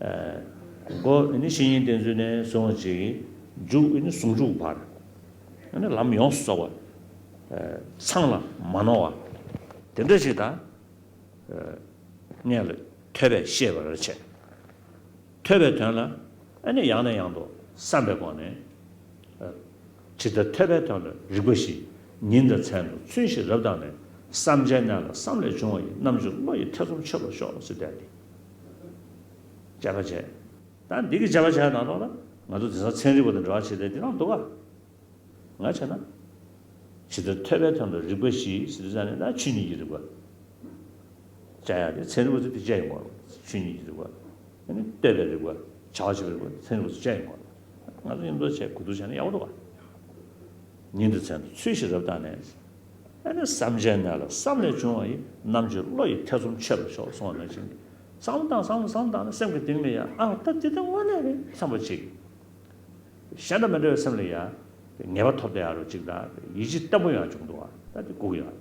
ཨ། འགོ་ཡིན་ནི་བཤེས་གཉེན་བསྟེན་ཚུལ་ནས་བཟུང་བ་ཅིག་མཇུག་ཡིན་ནི་ཟུང་འཇུག་བར། ཡིན་ནི་ལམ་ཡོངས་སུ་རྫོགས་པ། ཨ། ཚང་ལ་མ་ནོར་བ། དེ་འདྲ་ཞིག་དང་། ཨ། ངས་ལ་ཐོས་པས་ཤེས་པར་བྱེད། ཐོས་པའི་དོན་ལ་ཨ་ནི་ཡང་ནས་ཡང་དུ་བསམ་པའི་སྒོ་ནས། ཨ། ཇི་ལྟར་ཐོས་པའི་དོན་ལ་རིག་པ་བཞི། ཉིན་དང་མཚན་དུ་ཚུལ་བཞིན་རབ་བརྟགས་ནས། བསམ་བྱའི་གནས་ལ་བསམ་ལས་བྱུང་བ་ཡི། རྣམ་འབྱེད་བློ་ཡི་ཐེ་ཚོམ་ཆོད་པར་ཤོག་ཟེར་བསྡད་དེ། དཔྱད་པ་བྱས། ད་འདི་གི་དཔྱད་པ་བྱས་ནང་ལོགས་ལ་ང་ཚོ་དེང་སང་ཚན་རིག་པ་དང་འབྲེལ་བ་བྱེད་བསྡད་དེ་རང་འདུག་ག་ང་བྱས་ན། ཇི་ལྟར་ཐོས་པའི་དོན་ལ་རིག་པ་བཞི་ཟེར་དུས་ཙང་ནས་ད་ཆོས་ཉིད་ཀྱི་རིག་པ། དཔྱད་ཡག་དེ་ཚན་རིག་པ་ཚོས་དེ་དཔྱད་ཡོང་གི་མ་རེད། ཆོས་ཉིད་ཀྱི་རིག་པ། ཨ་ནི་ལྟོས་པའི་རིག་པ། བྱ་བ་བྱེད་པའི་རིག་པ་ཚན་རིག་པ་ཚོས་དཔྱད་ཡོང་གི་མ་རེད། ང་ཚོ་མཉམ་དུ་བྱས་གོ་བསྡུར་བྱས་ན་ཡག་པོ་འདུག་ག་ཉིན་དང་མཚན་དུ་ཚུལ་བཞིན་རབ་བརྟགས་ནས། ཨ་ནི་བསམ་བྱའི་གནས་ལ་བསམ་ལས་བྱུང་བ་ཡི། རྣམ་འབྱེད་བློ་ཡི་ཐེ་ཚོམ་ཆོད་པར་ཤོག་གསུངས་པ་ནང་བཞིན། བསམ་བློ་བཏང་བསམ་བློ་བསམ་བློ་བཏང་ན་སེམས་ཀྱི་གཏིང་ལ་ཡ། ཨ། ད་འདི་ད་དངོས་གནས་རེད་བསམ་པ་ཅིག་གཞན་དང་མི་འདྲ་བའི་སེམས་ལ་ཡང་ངེས་པ་ཐོབ་བསྡད་ཡག་རོ་ཅིག་དང་ཡིད་ཆེས་བརྟན་པོ་ཡང་བྱུང་འདུག་བ། ད་དེ་སྒུག་ཡོད།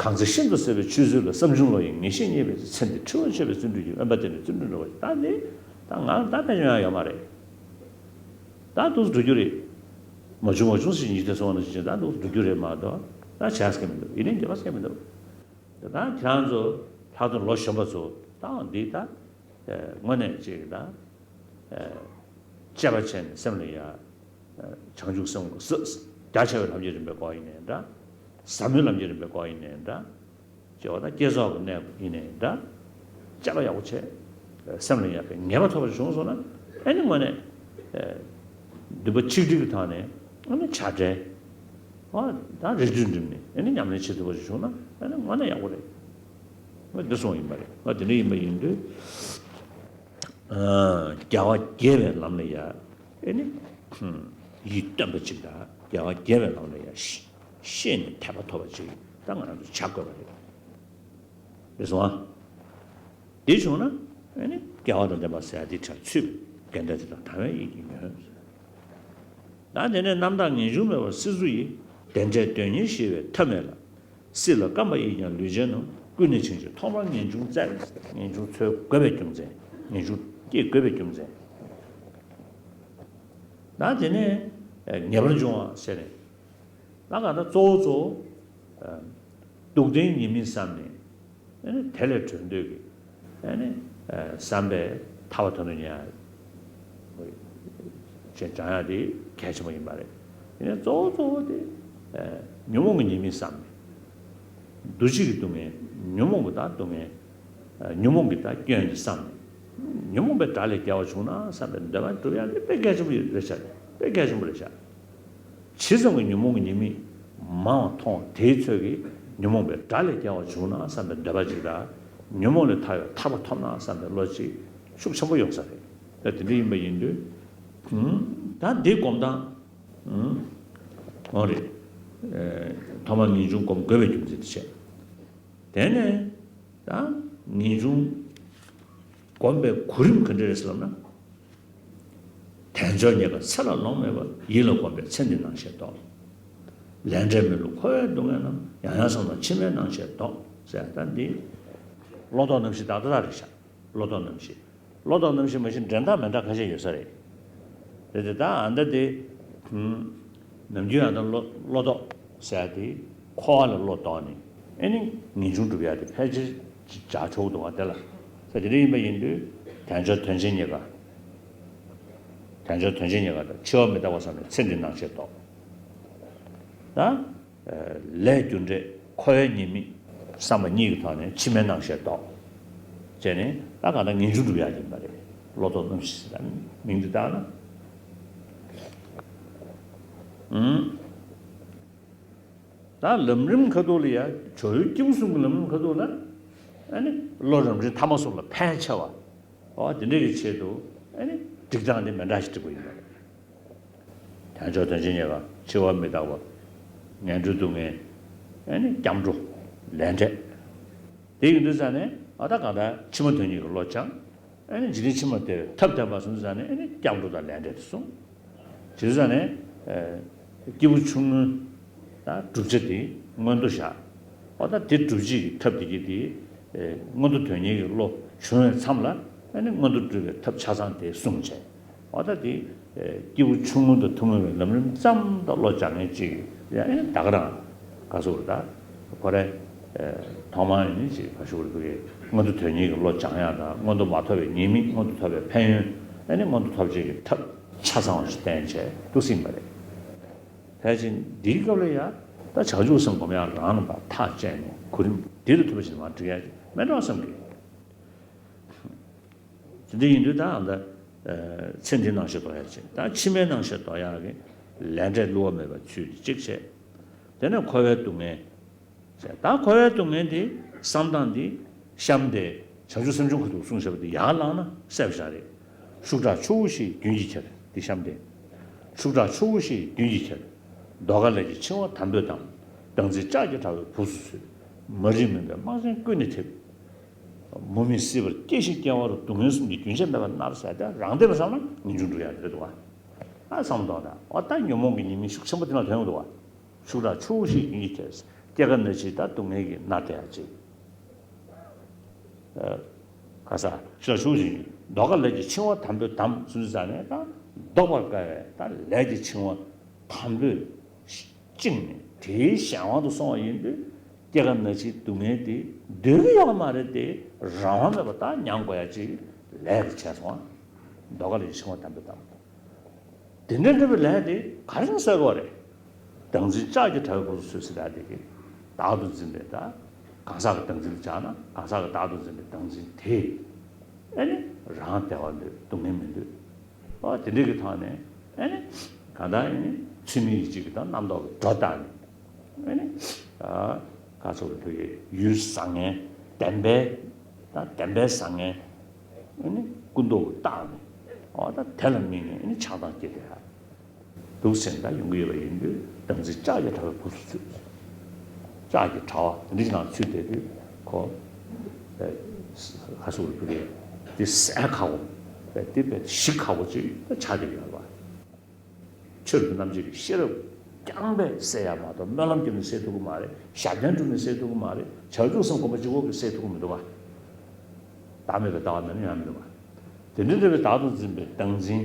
གང་ཚེ་ཤིན་ཏུ་གསལ་བའི་ཆོས་ཚུལ་ལ། བསམ་བྱུང་བློ་ཡིས་ངེས་ཤེས་རྙེད་པའི་ཚེ། ཚེ་འདི་འཁྲི་བ་ཆོད་པའི་བརྩོན་འགྲུས་ཀྱིས། དབེན་པ་དེ་ནས་བརྩོན་འགྲུས་འགྲོ་བ་ཞིག་ད་འདི་ད་ང་ད་ཕན་ཡོན་ཡང་ཡོད་མ་རེད། ད་འདུག་སེ་འགྲོ་རྒྱུ་རེད། མ་བྱུང་མ་བྱུང་ཟེར་ཉིད་དེ་སོང་ན་ཞིག་ད་འདུག་སེ་འགྲོ་རྒྱུ་རེད་མ་གཏོགས་ད་བྱས་སྐད་མི་འདུག་ཡིན་ནའི་འགྱོད་པ་སྐད་མི་འདུག་ད་ཁྱེད་རང་ཚོ་ལྷག་དོན་ལོ་གཞོན་པ་ཚོ་ད་འདི་ད། དངོས་གནས་ཅིག་ད། དཔྱད་པ་བྱས་ནས་སེམས་ལ་ཡ། བྱང་ཆུབ་སེམས་ཀྱི་ས། རྒྱ་ཆེ་བའི་ལམ་གྱི་རིམ་པའི་སྐོར་ཡིན་ནའི་འདྲ། ཟབ་མོའི་ལམ་གྱི་རིམ་པའི་སྐོར་ཡིན་ནའི་འདྲ། སྐྱེ་བ་དང་བསྐྱེད་རྫོགས་ཀྱི་གནས་ཡིན་ནའི་འདྲ། དཔྱད་པ་ཡག་པོ་བྱས། སེམས་ལ་ཡག་པའི་ངེས་པ་ཐོབ་པ་ཞིག་བྱུང་སོང་ན། ཨེ་ནི་དངོས་གནས། འདུན་པ་ཆིག་སྒྲིལ་གྱི་ཐོག་ནས་ཨ་ནི་བྱ་བྲལ། ཨ་ད་རིགས་རུས་འགྲིམས་ནས་ཨེ་ནི་ཉམས་ལེན་བྱེད་ཐུབ་པ་ཞིག་བྱུང་ན་ཨེ་ནི་དངོས་གནས་ཡག་པོ་རེད། ང་འདི་གསུངས་ཡིན་པ་རེད། ང་དེ་འདྲ་ཡིན་པ་ཡིན་དུས། རྒྱལ་བ་དགྱེས་པའི་ལམ་ལ་ཡ། ཨེ་ནི། ཡིད་རྟོན་པ་ཅིག་དང་རྒྱལ་བ་དགྱེས་པའི་ལམ་ལ་ཡ། ཤེས་ནས་དད་པ་ཐོབ་པ་ཅིག་ད་ང་རང་ཚོ་བྱ་དགོས་པ་རེད། རེད་སོང་ཨ། དེ་བྱུང་ན་ཨེ་ནི་དགེ་བ་དང་ལྡན་པ་ཟེར་ཡ་དེ་ཕྲ་ཚུད་པའི་དགེ་འདུན་དེ་དག་དང་བའི་ཡིད་ཀྱིས་ཉོན། ད་དེ་ནས་རྣམ་དག་ངེས་འབྱུང་མེད་པར་སྲིད་གཟུགས་ཡིན། དེ་འདྲའི་དོན་གཉེར་ཞི་བའི་ཐབས་མེད་ལ། སྲིད་ལ་བརྐམ་པ་ཡིས་ཀྱང་ལུས་ཅན་རྣམས། ཀུན་ནས་འཆིང་ཕྱིར་ཐོག་མར་ངེས་འབྱུང་བཙལ། ངེས་འབྱུང་འཚོལ་དགོས་པའི་རྒྱུ་མཚན། ངེས་འབྱུང་སྐྱེ་དགོས་པའི་རྒྱུ་མཚན། ད་དེ་ནས་ངེས་པར་འབྱུང་བ་ཟེར་ནས། ད་ག་ད་གཙོ་བོ་གཙོ་བོ། སྡུག་བདེན་ཉེས་དམིགས་བསམ་ནས། ཨ་ནི་དེ་ལས་གྲོལ་འདོད་ཀྱི། ཨ་ནི་བསམ་པས་ཐར་པ་དོན་དུ་གཉེར་ཡ། ཅེས་སྦྱང་ཡ་དེ་གལ་ཆེན་པོ་ཡིན་པ་རེད། དེ་ནས་གཙོ་བོ་གཙོ་བོ་དེ། ཉོན་མོངས་ཀྱི་ཉེས་དམིགས་བསམ་ནས། འདུ་བྱེད་ཀྱི་སྡུག་བསྔལ། ཉོན་མོངས་ཀྱི་ད་སྡུག་བསྔལ། ཉོན་མོངས་ཀྱི་ད་སྐྱོན་དེ་བསམ་ནས། ཉོན་མོངས་པའི་དགྲ་ལས་རྒྱལ་བ་བྱུང་ན་བསམ་པའི་འདོད་པ་སྒྲུབ་ཡ་དེ་དཔེ་གལ་ཆེན་པོ་རེད་ཤག་དཔེ་གལ་ཆེན་པོ་རེད་ཤག་ཇི་ཙམ་གྱི་ཉོན་མོངས་ཀྱི་ཉེས་དམིགས་མང་བ་མཐོང་དེའི་ཚོད་ཀྱིས་ཉོན་མོངས་པའི་དགྲ་ལས་རྒྱལ་བ་བྱུང་ན་བསམ་པའི་འདོད་པ་ཅིག་དང་། ཉོན་མོངས་ལས་ཐར་བའི་ཐར་པ་ཐོབ་ན་བསམ་པའི་བློ་ཅིག་ཤུགས་ཆེན་པོ་ཡོང་ས་རེད། ད་དེ་འདྲ་ཡིན་པ་ཡིན་དུས། ད་འདི་སྒོམ་སྟངས། འོ་རེད། ཐོག་མར་ངེས་འབྱུང་སྒོམ་དགོས་པའི་རྒྱུ་མཚན་དེ་བྱས། དེ་ནས་ད་ངེས་འབྱུང་སྒོམ་པའི་གོ་རིམ་ག་འདྲ་རེད་ཟེར་ལབ་ན། དལ་འབྱོར་རྙེད་དཀའ་ཚེ་ལ་ལོང་མེད་པ། ཡིད་ལ་གོམས་པས་ཚེ་འདི་སྣང་ཤས་ལྡོག། ལས་འབྲས་མི་བསླུ་འཁོར་བའི་སྡུག་བསྔལ་རྣམས། ཡང་ཡང་བསམ་ན་ཕྱི་མའི་སྣང་ཤས་ལྡོག་ཟེར། ད་འདི་བློ་ལྡོག་རྣམ་བཞི་ཏག་ཏག་རེད་ཤག་བློ་ལྡོག་རྣམ་བཞི། བློ་ལྡོག་རྣམ་བཞི་མ་གཞི་འདྲེན་སྟངས་མི་འདྲ་ཁ་ཤས་ཡོད་ས་རེད། རེད་དེ་ད་ཨ་མདའ་དེ། ནམ་རྒྱུན་ཨ་མདའ་བློ་བློ་ལྡོག་ཟེར་ཡ་དེ་འཁོར་བ་ལས་བློ་ལྡོག་ནས་ཨེ་ནི་ངེས་འབྱུང་སྒྲུབ་ཡ་དེ་ཕལ་ཆེར་བྱ་ཆོག་འདུག་བ་དེ་ལ། ས་དེ་འདྲ་ཡིན་པ་ཡིན་དུས་དལ་འབྱོར་དོན་ཆེན་རྙེད་དཀའ། དལ་འབྱོར་དོན་ཆེན་རྙེད་དཀའ་དང་འཆི་བ་མི་རྟག་པ་བསམ་ནས་ཚེ་འདི་སྣང་ཤས་ལྡོག། ད། ལས་རྒྱུ་འབྲས་འཁོར་བའི་ཉེས་དམིགས་བསམ་པ་གཉིས་ཀྱི་ཐོག་ནས་ཕྱི་མའི་སྣང་ཤས་ལྡོག། བྱས་ནས་ད་གང་ལྟར་ངེས་འབྱུང་སྒྲུབ་ཡག་ཡིན་པ་རེད། བློ་ལྡོག་རྣམ་བཞི་ཟེར་མིང་འདི་བཏགས་ན། ད་ལམ་རིམ་ཁ་ཐུག་ལ་ཡ་སྦྱོར་བའི་སྐྱེས་བུ་གསུམ་གྱི་ལམ་རིམ་ཁ་ཐུག་ལ། ཨ་ནི་བློ་རབ་འབྲིང་ཐ་མ་གསུམ་ལ་ཕན་ཆེ་བ། འོ་དེ་འདྲ་གི་ཆེད་དུ་ཨ་ནི་སྒྲིག་སྟངས་དེ་མི་འདྲ་ཞིག་སྒྲིག་པ་ཡིན་པ་རེད། དལ་འབྱོར་དོན་ཆེན་རྙེད་དཀའ། འཆི་བ་མི་རྟག་པ། ངན་འགྲོའི་སྡུག་བསྔལ། ཨ་ནི་སྐྱབས་འགྲོ། ལས་འབྲས། དེ་ཡིན་དུས་ཙང་ནས་ཨ་ད་གང་ལྟར་ཕྱི་མ་དོན་གཉེར་གྱི་བློ་སྦྱང་། ཨ་ནི་འཇིག་རྟེན་ཕྱི་མ་དེར་ཐབས་བསྟན་པ་སོང་དུས་ཙང་ནས་ཨ་ནི་སྐྱབས་འགྲོ་དང་ལས་འབྲས་དེ་གསུངས། དེ་དུས་ཙང་ནས། སྐྱེས་བུ་ཆུང་ངུའི་ད་བསྒྲུབ་བྱ་དེ་སྔོན་དུ་བཞག། འོ་ད་དེ་སྒྲུབ་བྱེད་ཀྱི་ཐབས་དེ་གྱིས་དེ། སྔོན་དུ་དོན་གཉེར་གྱི་བློ་བྱུང་བའི་མཚམས་ལ་ཨ་ནི་སྔོན་དུ་སྒྲུབ་པའི་ཐབས་ཆ་ཚང་དེ་གསུངས་བྱས། འོ་ད་དེ། སྐྱེས་བུ་ཆུང་ངུ་དང་ཐུན་མོང་བའི་ལམ་རིམ་ཙམ་དང་བློ་སྦྱང་མཁན་ཅིག་ཡང་ཨེ་ད་ག་རང་ག་ཟེར་ད། ཁོ་རེ། ཐོག་མར་ཡིན་ཅིག་ག་ཞུ་རེ་ཕུ་གེ་སྔོན་དུ་དོན་གཉེར་གྱི་བློ་སྦྱང་ཡག་དང་སྔོན་དུ་མ་ཐོབ་པའི་ཉེས་དམིགས་སྔོན་དུ་ཐོབ་པའི་ཕན་ཡོན་ཨེ་ནི་སྔོན་དུ་ཐོབ་བྱེད་ཀྱི་ཐབས་ཆ་ཚང་བ་ཞིག་བསྟན་བྱས་འདུག་སེ་ཡིན་པ་རེད། ཕལ་ཆེར་འདིའི་སྐབས་ལ་ཡང་ད་བྱང་ཆུབ་སེམས་སྒོམ་ཡག་རང་རྣམ་པར་ཐག་བཅད་ནས་གོ་རིམ་འདི་ལ་ཐུག་པ་ཞིག་མ་འགྲིག་ཡག་མེད་འགྲོ་བསམ་གི། དེ་འདྲ་ཡིན་དུས་ད་ཨ་ད། ཚེ་འདིའི་སྣང་ཤས་ལྡོག་ཡག་ཅིག་ད་ཕྱི་མའི་སྣང་ཤས་ལྡོག་ཡག་གི་ལས་འབྲས་བསླུ་བ་མེད་པ་ཚུལ་དེ་གཅིག་བྱས། དེ་ནས་འཁོར་བའི་སྡུག་བསྔལ། ད་འཁོར་བའི་སྡུག་བསྔལ་དེ་བསམ་སྟངས་འདི་གཤམ་དེ་བྱང་ཆུབ་སེམས་སྦྱོང་ཁ་ཐུག་གསུངས་བཞག་པ་དེ་ཡར་བླངས་ན་གསལ་པོ་ཞིག་རེད། ཤུགས་དྲག་ཆུ་བོ་བཞིས་མདུན་གྱིས་ཁྱེར་དེ་གཤམ་དེ། ཤུགས་དྲག་ཆུ་བོ་བཞིས་མདུན་གྱིས་ཁྱེར། ཟློས་གར་ལས་ཀྱི་འཆིང་བ་དམ་པོས་བསྡམས། སྦྲང་རྩིའི་ལྕགས་ཀྱི་དྲ་བས་སྦུབས་སུ་ཚུད། མ་རིག་མུན་པའི་སྨག་ཆེན་ཀུན་ནས་འཐིབས། མུ་མེད་སྲིད་པར་སྐྱེ་ཞིང་སྐྱེ་བ་རུ་སྡུག་བསྔལ་གསུམ་གྱི་རྒྱུན་ཆད་མེད་པར་མནར་ཟེར་ཏེ་རང་བདེ་བ་བསམ་ན་ངེས་འབྱུང་འགྲུབ་ཡག་རེད་འདུག་བ། ཨ་བསམ་བློ་གཏོང་དང་འོ་ད་ཉོན་མོངས་ཀྱི་ཉེས་དམིགས་ཤུགས་ཆེན་པོ་དེ་ལ་ཐོན་ཡོང་འདུག་བ། ཤུགས་དྲག་ཆུ་བོ་བཞིས་མདུན་གྱིས་ཁྱེར། སྐྱེ་རྒ་ན་འཆིའི་ད་སྡུག་བསྔལ་གྱིས་མནར་བསྡད་ཡག་ཅིག་ག་ས་ཤུགས་དྲག་ཆུ་བོ་བཞིན་ཟློས་གར་ལས་ཀྱི་འཆིང་བ་དམ་པོས་བསྡམས་སུ་ཟ་ནས་ད་བཟློག་པར་དཀའ་བའི་ད་ལས་ཀྱི་འཆིང་བ་དམ་པོས་བཅིངས་ནས་དེའི་གཞན་དབང་དུ་སོང་བ་ཡིན་དུས་སྐྱེ་རྒ་ན་འཆིའི་སྡུག་བསྔལ་དེ་འདོད་ཀྱི་ཡོད་པ་མ་རེད་དེ་རང་དབང་མེད་པར་ད་མྱང་དགོས་ཡག་ཅིག་ལས་ཀྱིས་བྱས་སོང་བ། ཟློས་གར་ལས་ཀྱི་འཆིང་བ་དམ་པོས་བསྡམས། དེ་འདྲ་འདྲ་བའི་ལས་དེ་ག་རེ་བྱས་ནས་སེལ་དགོས་རེད། བདག་འཛིན་ལྕགས་ཀྱི་དྲ་བའི་སྦུབས་སུ་ཚུད་ཟེར་ཡ་དེ་གི་བདག་ཏུ་འཛིན་པའི་ད་གང་ཟག་གི་བདག་འཛིན་ལ་སྦྱར་ན་གང་ཟག་གི་བདག་ཏུ་འཛིན་པའི་བདག་འཛིན་དེ་ཨེ་ནི་རང་བདེ་བ་འདོད། སྡུག་བསྔལ་མི་འདོད། ཨོ་དེ་འདྲ་གི་ཐོག་ནས་ཨེ་ནི་གང་ལྟར་ཨེ་ནི་ཚུལ་མིན་ཡིད་བྱེད་ཀྱི་ད་རྣམ་རྟོག་གི་སྒྲོ་བཏགས་ནས་ཨེ་ནི་ཨ་ག་ཚོད་ལ་ཕུལ་གི་ཡུལ་བཟང་ངན་བདེན་པའི་ད་བདེན་པའི་བཟང་ངན་ཨེ་ནི་ཀུན་རྟོག་གིས་བཏགས་ནས་ཨོ་ད་དེ་ལ་དམིགས་ནས་ཨེ་ནི་ཆགས་སྡང་སྐྱེས་ཏེ་ཨ། འདུག་སེ་ད་ཡོང་གི་ཡོད་པ་ཡིན་དུས་བདག་འཛིན་ལྕགས་ཀྱི་དྲ་བའི་སྦུབས་སུ་ཚུད། ལྕགས་ཀྱི་དྲ་བ་འདི་འདྲ་ཞིག་ནང་ཚུད་བསྡད་དུས་ཁོ་ཨེ་ཧ་སུ་རུ་ཕུ་རེ་འདི་སེལ་ཁག་པོ་རེད། འདི་དཔེ་ཞི་ཁག་པོ་ཅིག་ད་ཆགས་བསྡད་ཡོད་པ། ཆོས་རབ་ཏུ་རྣམ་འབྱེད་ཀྱི་ཤེས་རབ་རྐྱང་པས་སེལ་ཡ་མ་གཏོགས་སྨོན་ལམ་བརྒྱབ་ནས་སེལ་ཐུབ་ཀྱི་མ་རེད། ཞབས་བརྟན་བསྒྲུབས་ནས་སེལ་ཐུབ་ཀྱི་མ་རེད། བྱང་ཆུབ་སེམས་སྒོམ་པ་གཅིག་པོ་གིས་སེལ་ཐུབ་ཀྱི་མི་འདུག་པ། བདག་མེད་པའི་ལྟ་བ་ནམ་ཡང་མི་འདུག་པ། དེ་འདྲའི་འདྲ་བའི་བདག་ཏུ་འཛིན་པའི་བདག་འཛིན།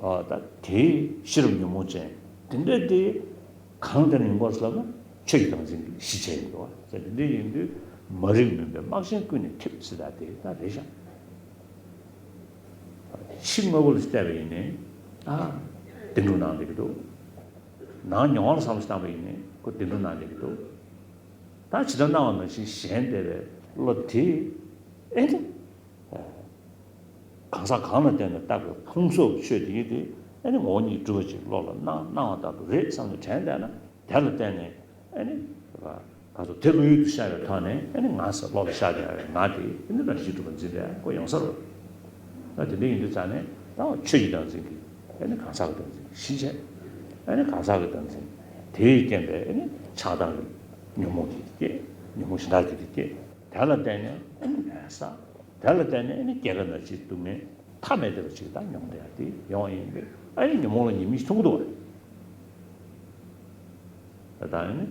ཨ་ད་དེའི་ཤེས་རབ་ཉོན་མོངས་ཅན་དེ་འདྲ་དེ་གང་དེ་ན་ཡོང་གོ་ཟེར་ལབ་ན་ཆོས་ཀྱི་བདག་འཛིན་གྱི་གཞི་བྱས་ཡིན་འདུག་པ། དེ་འདྲ་ཡིན་དུས་མ་རིག་མུན་པའི་སྨག་ཆེན་ཀུན་ནས་འཐིབས་ཟེར་ད་དེ་ད་རེད་ཤག་ཕྱི་དངོས་པོ་ལ་བལྟས་པ་ཡིན་ནའི་ཨ་བདེན་གྲུབ་སྣང་བསྡད་ཀྱི་འདུག་ནང་མྱོང་བ་ལ་བསམ་བློ་བཏང་པ་ཡིན་ནའི་ཁོ་བདེན་གྲུབ་སྣང་བསྡད་ཀྱི་འདུག་ད་ཇི་ལྟར་སྣང་བ་ནང་བཞིན་གཞན་བདེ་བའི་བློ་དེ་ཨེ་ནི་གང་ཟག་གང་ལ་བརྟེན་ནས་བཏགས་པའི་ཕུང་སོགས་ཆོས་དེ་ཡིན་ཏེ་ཨེ་ནི་ངོ་བོ་ཉིད་གྲུབ་པ་ཅིག་བློ་ལ་སྣང་སྣང་བ་ལྟར་དུ་རེད་བསམ་ནས་དྲན་བསྡད་ན་དེ་ལ་བརྟེན་ནས་ཨེ་ནི་ག་ཚོད་དེ་བློ་ཡུལ་དུ་ཤར་བའི་ཐོག་ནས་ཨེ་ནི་ང་ཟེར་བློ་ལ་ཤར་བསྡད་ཡ་རེད། ང་དེ་ཨེ་ནི་རང་བཞིན་གྲུབ་པར་འཛིན་པའི་ཁོ་ཡོང་ས་རེད། ད་དེ་འདྲ་ཡིན་དུས་ཙང་ནས་ད་ཆོས་ཀྱི་བདག་འཛིན་གྱིས་ཨེ་ནི་གང་ཟག་གི་བདག་འཛིན་གྱིས་གཞི་བྱས། ཨེ་ནི་གང་ཟག་གི་བདག་འཛིན་དེས་རྐྱེན་པས་ཨེ་ནི་ཆགས་སྡང་གི་ཉོན་མོངས་ཀྱི་སྐྱེ། ཉོན་མོངས་གཞན་དག་གི་སྐྱེ། དེ་ལ་བརྟེན་ནས་ཨེ་ནི་ལས་བསགས། དེ་ལ་བརྟེན་ནས་ཨེ་ནི་སྐྱེ་རྒ་ན་འཆིའི་སྡུག་བསྔལ་མཐའ་མེད་བདེ་བ་ཅིག་ད་མྱོང་བསྡད་ཡ་དེ་ཡོང་བ་ཡིན་པས་ཨེ་ནི་ཉོན་མོངས་ལ་ཉེས་དམིགས་མཐོང་གི་འདུག་བ། ད་ལྟ་ཨེ་ནི་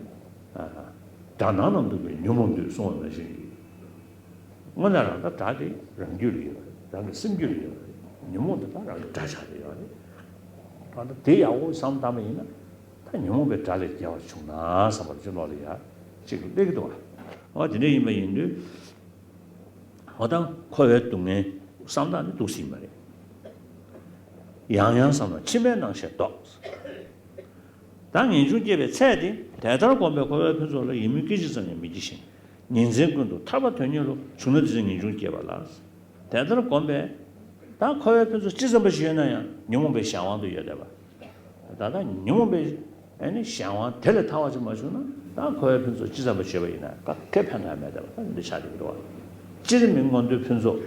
དགྲ་ནང་ན་འདུག་པའི་ཉོན་མོངས་འདུས་གསུངས་པ་ནང་བཞིན་གྱི། དངོས་གནས་རང་ལྟ་དགྲ་དེ་རང་རྒྱུད་ལ་ཡོད་པ་རེད། རང་གི་སེམས་རྒྱུད་ལ་ཡོད་པ་རེད། ཉོན་མོངས་དེ་དག་རང་གི་དགྲ་ཆགས་བསྡད་ཡོད་རེད། ད་ལྟ་དེ་ཡག་པོ་བསམ་བཏང་པ་ཡིན་ན་ད་ཉོན་མོངས་པའི་དགྲ་ལས་རྒྱལ་བ་བྱུང་ན་བསམ་པ་ཅིག་བློ་ལ་ཡ་གཅིག་སླེབས་ཀྱི་འདུག་བ། འོ་དེ་འདྲ་ཡིན་པ་ཡིན་དུས་འོ་ད་འཁོར་བའི་སྡུག་བསྔལ་བསམ་སྟངས་ནི་འདུག་སེ་ཡིན་པ་རེད། ཡང་ཡང་བསམ་ན་ཕྱི་མའི་སྣང་ཤས་ལྡོག་ད་ངེས་འབྱུང་སྐྱེས་པའི་ཚད་དེ་དེ་ལྟར་བསྒོམས་པས་འཁོར་བའི་ཕུན་ཚོགས་ལ་ཡིད་སྨོན་སྐད་ཅིག་ཙམ་ཡང་མི་སྐྱེ་ཞིང་། ཉིན་མཚན་ཀུན་ཏུ་ཐར་པ་དོན་གཉེར་རོ། བྱུང་ན་དེ་ཚེ་ངེས་འབྱུང་སྐྱེས་པ་ལགས། དེ་ལྟར་བསྒོམས་པས་ད་འཁོར་བའི་ཕུན་ཚོགས་ཅི་ཙམ་པ་ཞིག་ཡོད་ན་ཡང་ཉོན་མོངས་པའི་གཞན་དབང་དུ་ཡོད་བསྡད་པ། ད་ལྟ་ཉོན་མོངས་པའི་ཨ་ནི་གཞན་དབང་དེ་ལས་ཐར་བ་ཅིག་མ་བྱུང་ན་ད་འཁོར་བའི་ཕུན་ཚོགས་ཅི་ཙམ་པ་བྱས་པ་ཡིན་ན་ག་གེ་ཕན་ཐོགས་མེད་བསྡད་པ་ད་འདི་ཆགས་བསྡད་ཀྱི་འདུག་བ། སྤྱིར་མི་མངོན་མཐོའི་ཕུན་ཚོགས།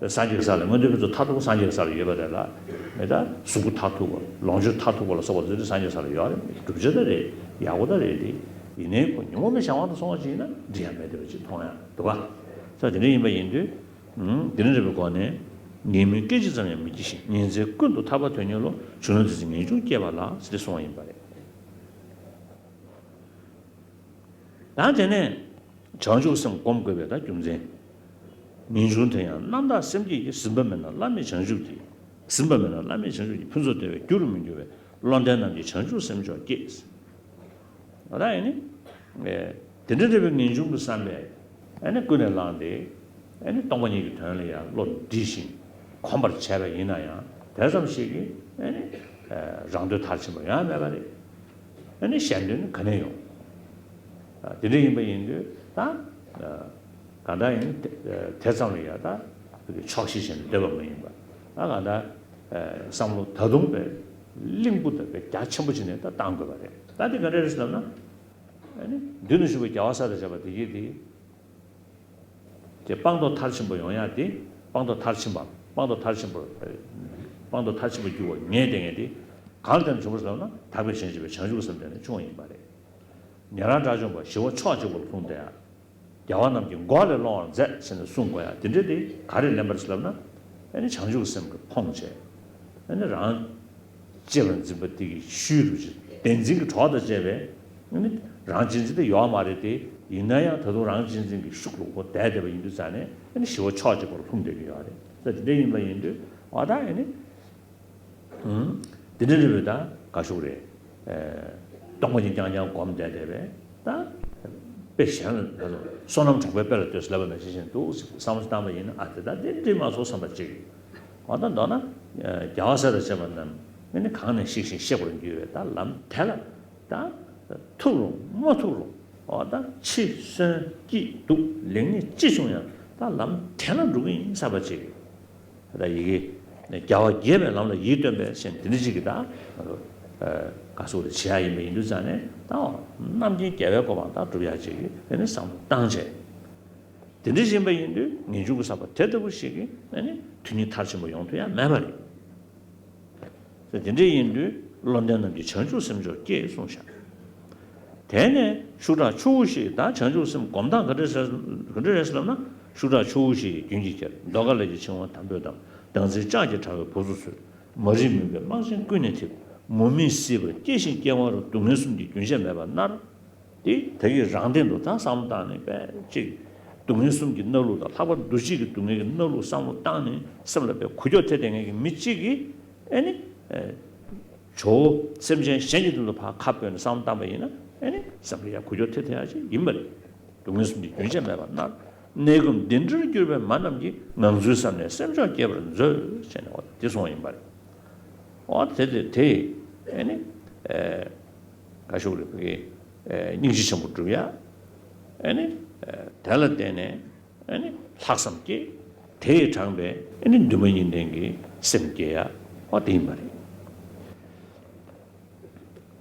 སངས་རྒྱས་ཀྱི་ས་ལ་མངོན་མཐོའི་ཕུན་ཚོགས་མཐར་ཐུག་སངས་རྒྱས་ཀྱི་ས་ལ་ཡོད་པ་རེད་ལ། མི་ད་གཟུགས་པོ་མཐར་ཐུག་པ་ལོངས་སྤྱོད་མཐར་ཐུག་པ་ལ་སོགས་པ་ཚོ་དེ་སངས་རྒྱས་ས་ལ་ཡོད་རེད། སྒྲུབ་བྱེད་ད་རེད། ཡག་པོ་ད་རེད་དེ། ཡིན་ནའི་ཁོ་ཉོན་མོངས་པའི་གཞན་དབང་དུ་སོང་བ་ཅིག་ཡིན་ན་འགྲིག་ཡ་མེད་བསྡད་པ་ཅིག་མཐོང་ཡ་འདུག་ག་ས་དེ་འདྲ་ཡིན་པ་ཡིན་དུས། དེ་འདྲ་རེད་པའི་སྒོ་ནས་ངེས་སྨོན་སྐད་ཅིག་ཙམ་ཡང་མི་སྐྱེ་ཞིང་ཉིན་མཚན་ཀུན་ཏུ་ཐར་པ་དོན་གཉེར་རོ། བྱུང་ན་དེ་ཚེ་ངེས་འབྱུང་སྐྱེས་པ་ལགས་ཟེར་ཏེ་གསུངས་པ་ཡིན་པ་རེད། ད་དེ་ནས་བྱང་ཆུབ་སེམས་སྒོམ་དགོས་པའི་ད་རྒྱུ་མཚན། ངེས་འབྱུང་དེ་ཡང་རྣམ་དག་སེམས་བསྐྱེད་ཀྱིས་ཟིན་པ་མེད་ན་བླ་མེད་བྱང་ཆུབ་ཀྱི། ཟིན་པ་མེད་ན་བླ་མེད་བྱང་ཆུབ་ཀྱི་ཕུན་ཚོགས་བདེ་བའི་རྒྱུ་རུ་མི་འགྱུར་བས་བློ་ལྡན་རྣམས་ཀྱིས་བྱང་ཆུབ་སེམས་མཆོག་བསྐྱེད། ད་ཨེ་ནི། དེ་འདྲ་འདྲ་བའི་ངེས་འབྱུང་གི་བསམ་པས་ཨེ་ནི་ཀུན་ནས་བསླངས་ཏེ་ཨེ་ནི་སྟོང་པ་ཉིད་ཀྱི་དོན་ལ་ཡང་བློ་འདྲིས་ཤིང་གོམས་པར་བྱས་པ་ཡིན་ན་ཡང་དེ་ཙམ་ཞིག་གིས་ཨེ་ནི་རང་དོན་མཐར་ཕྱིན་པ་ཡོང་ཡ་མེད་པ་རེད། ཨ་ནི་གཞན་དོན་ནི་ག་ནས་ཡོང་། ཨ་དེ་འདྲ་ཡིན་པ་ཡིན་དུས་ད་ཨ་གང་ལྟར་ཡིན་དེ་དེ་ཙམ་ལ་ཡ་ད་ཕྱོགས་བཞི་བྱས་ནས་སྡོད་པ་མ་ཡིན་པ། ཨ་གང་ལྟར་ཨ་བསམ་བློ་ད་དུང་པའི་གླིང་བུ་ལྟ་བུའི་རྒྱ་ཆེན་པོ་ཅིག་ནས་ད་བཏང་དགོས་པ་རེད། ད་དེ་ག་འདྲ་རེད་ཟེར་ལབ་ན། ཨ་ནི་མདུན་དུ་བཞུགས་པའི་རྒྱལ་བ་སྲས་དང་བཅས་པ་དེ་གྱིས་དེ། དེ་སྤངས་རྟོགས་མཐར་ཕྱིན་པ་ཡོང་ཡ་དེ་སྤངས་རྟོགས་མཐར་ཕྱིན་པ་སྤངས་རྟོགས་མཐར་ཕྱིན་པ་སྤངས་རྟོགས་མཐར་ཕྱིན་པར་འགྱུར་བ་ངེས་དེ་ངེས་དེ་གང་ལ་བརྟེན་ནས་བྱུང་བ་ཟེར་ན་དག་པའི་གཞན་གཅེས་པའི་བྱང་ཆུབ་སེམས་དེ་ནས་བྱུང་བ་ཡིན་པ་རེད། ཉན་རང་དགྲ་བཅོམ་པ་ཞི་བ་ཕྱོགས་གཅིག་པུར་ལྷུང་སྟེ། རྒྱལ་བ་རྣམས་ཀྱི་མགོ་ལས་སློང་བར་མཛད་ཟེར་ནས་གསུང་དགོས་ཡ་དེ་འདྲ་དེ་ག་རེ་ལེན་པར་ཟེར་ལབ་ན། ཨ་ནི་བྱང་ཆུབ་སེམས་ཀྱིས་ཕོངས་བྱས། ཨ་ནི་རང་གཅེས་པར་འཛིན་པ་དེ་གི་ཤུལ་དུ་ཅིག་བདེན་འཛིན་གྱི་གྲོགས་དང་བཅས་པས། ཨ་ནི་རང་གཅེས་འཛིན་དེ་ཡོད་མ་རེད་དེ། ཡིན་ན་ཡང་ད་དུང་རང་གཅེས་འཛིན་གྱི་ཤུགས་ལ་ཁོ་བསྡད་བསྡད་པ་ཡིན་དུས་ཙང་ནས་ཨ་ནི་ཞི་བ་ཕྱོགས་གཅིག་པུར་ལྷུང་བསྡད་ཀྱི་ཡོད་རེད། ད་དེ་འདྲ་ཡིན་པ་ཡིན་དུས་འོ་ད་ཨ་ནི། ཨུམ། དེ་འདྲ་རེད་པས་ད་དགའ་ཤོག་རེད། ཨེ། སྟོང་པ་ཉིད་རྐྱང་རྐྱང་སྒོམ་བསྡད་བསྡད་པས་ད། དཔེ་གཞན་ལ་ད་དུང་བསོད་ནམས་གྲགས་པའི་དཔེ་ལ་ལྟོས་ཟེར་ལབ་པ་ནང་བཞིན་བཞིན་འདུག་ཟེར་བསམ་བློ་བཏང་པ་ཡིན་ན་ཨ་དེ་ད་དེ་འགྲིག་མ་སོང་བསམ་པ་གཅིག་འོ་ད་མདོར་ན། རྒྱལ་བ་སྲས་དང་བཅས་པ་རྣམས་ཨ་ནི་གང་ནས་ཤེགས་ཤིང་གཤེགས་པར་འགྱུར་བའི་ད་ལམ་དེ་ལ། ད་ཐུབ་རུང་མ་ཐུབ་རུང་། འོ་ད་འཆི་གསོན་སྐྱིད་སྡུག་ལེགས་ཉེས་ཅི་བྱུང་ཡང་ད་ལམ་དེ་ལ་འགྲོ་གི་ཡིན་བསམ་པ་ཅིག་ད་ཡི་གེ་རྒྱལ་བ་དགྱེས་པའི་ལམ་ལ་ཡིད་རྟོན་པའི་ཞེས་འདི་འདྲ་ཅིག་གིས་ད་ག་སོགས་ལ་བྱེད་ཡ་ཡིན་པ་ཡིན་དུས་ཙང་ནས་ད་རྣམ་མཁྱེན་རྒྱལ་བའི་གོ་འཕང་ད་སྒྲུབ་ཡ་ཅིག་གིས་ཨ་ནི་བསམ་བློ་བཏང་བྱས། དེ་འདྲ་ཡིན་པ་ཡིན་དུས་ངེས་འབྱུང་གི་ཟབ་པ་དེ་ལྟ་བུ་ཞིག་གིས་ཨ་ནི་དོན་གཉིས་མཐར་ཕྱིན་པ་ཡོང་ཐུབ་ཡ་མེད་པ་རེད། དེ་འདྲ་ཡིན་དུས་བློ་ལྡན་རྣམས་ཀྱིས་བྱང་ཆུབ་སེམས་མཆོག་བསྐྱེད་གསུངས་ཤག་དེ་ནས་ཤུགས་དྲག་ཆུ་བོ་བཞི། ད་བྱང་ཆུབ་སེམས་སྒོམ་སྟངས་ག་འདྲ་རེད་ག་འདྲ་རེད་ཟེར་ལབ་ན། ཤུགས་དྲག་ཆུ་བོ་བཞི་ཡིས་རྒྱུན་གྱིས་ཁྱེར། ཟློས་གར་ལས་ཀྱི་འཆིང་བ་དམ་པོས་བསྡམས། སྡང་འཛིན་ལྕགས་ཀྱི་དྲ་བས་བུ་ཚོ་འཚོལ། མ་རིག་མུན་པའི་རྨག་ཆེན་ཀུན་ནས་འཐིབས། མུ་མེད་སྲིད་པར་སྐྱེ་ཞིང་སྐྱེ་བ་རུ། སྡུག་བསྔལ་གསུམ་གྱི་རྒྱུན་ཆད་མེད་པར་མནར། དེ་ད་གིན་རང་སྟེང་དུ་ད་བསམ་བློ་བཏང་ནས་པས་ཅིག་སྡུག་བསྔལ་གསུམ་གྱི་མནར་གླུ་དང་ལྷག་པར་འདུ་བྱེད་ཀྱི་སྡུག་བསྔལ་གྱི་མནར་གླུ་བསམ་བློ་བཏང་ནས་སེམས་ལ་པས་འགུལ་སྐྱོད་ཐེབས་བསྡད་མཁན་གྱི་མི་གཅིག་གིས་ཨེ་ནི། ཇོ་བོ་སེམས་ཅན་གཞན་གྱི་དོན་དུ་ཕར་ཁ་ཕྱོགས་ནས་བསམ་བློ་བཏང་པ་ཡིན་ན་ཨེ་ནི་སེམས་ལ་ཡང་འགུལ་སྐྱོད་ཐེབས་ཐེབས་ཡ་ཅིག་ཡིན་པ་རེད། སྡུག་བསྔལ་གསུམ་གྱི་རྒྱུན་ཆད་མེད་པར་མནར། གནས་སྐབས་འདི་འདྲར་གྱུར་པའི་མ་རྣམས་ཀྱིས། ངང་ཚུལ་བསམ་ནས་སེམས་མཆོག་བསྐྱེད་པར་མཛོད། ཅེས་ནས་འོ་དེ་གསུངས་ཡིན་པ་རེད། འོ་དེ་དེ་དེ་ཨེ་ནི། ཨེ། ག་ཞུ་རེད་བོད་ཀྱི། ཨེ། སྙིང་རྗེ་ཆེན་པོ་སྒྲུབ་ཡ། ཨེ་ནི། ཨེ། དེ་ལ་བརྟེན་ནས་ཨེ་ནི་ལྷག་བསམ་སྐྱེས། དེས་དྲངས་པའི་ཨེ་ནི་འདུན་མ་གཉིས་ལྡན་གྱི་སེམས་སྐྱེ་ཡ་འོ་དེ་ཡིན་པ་རེད།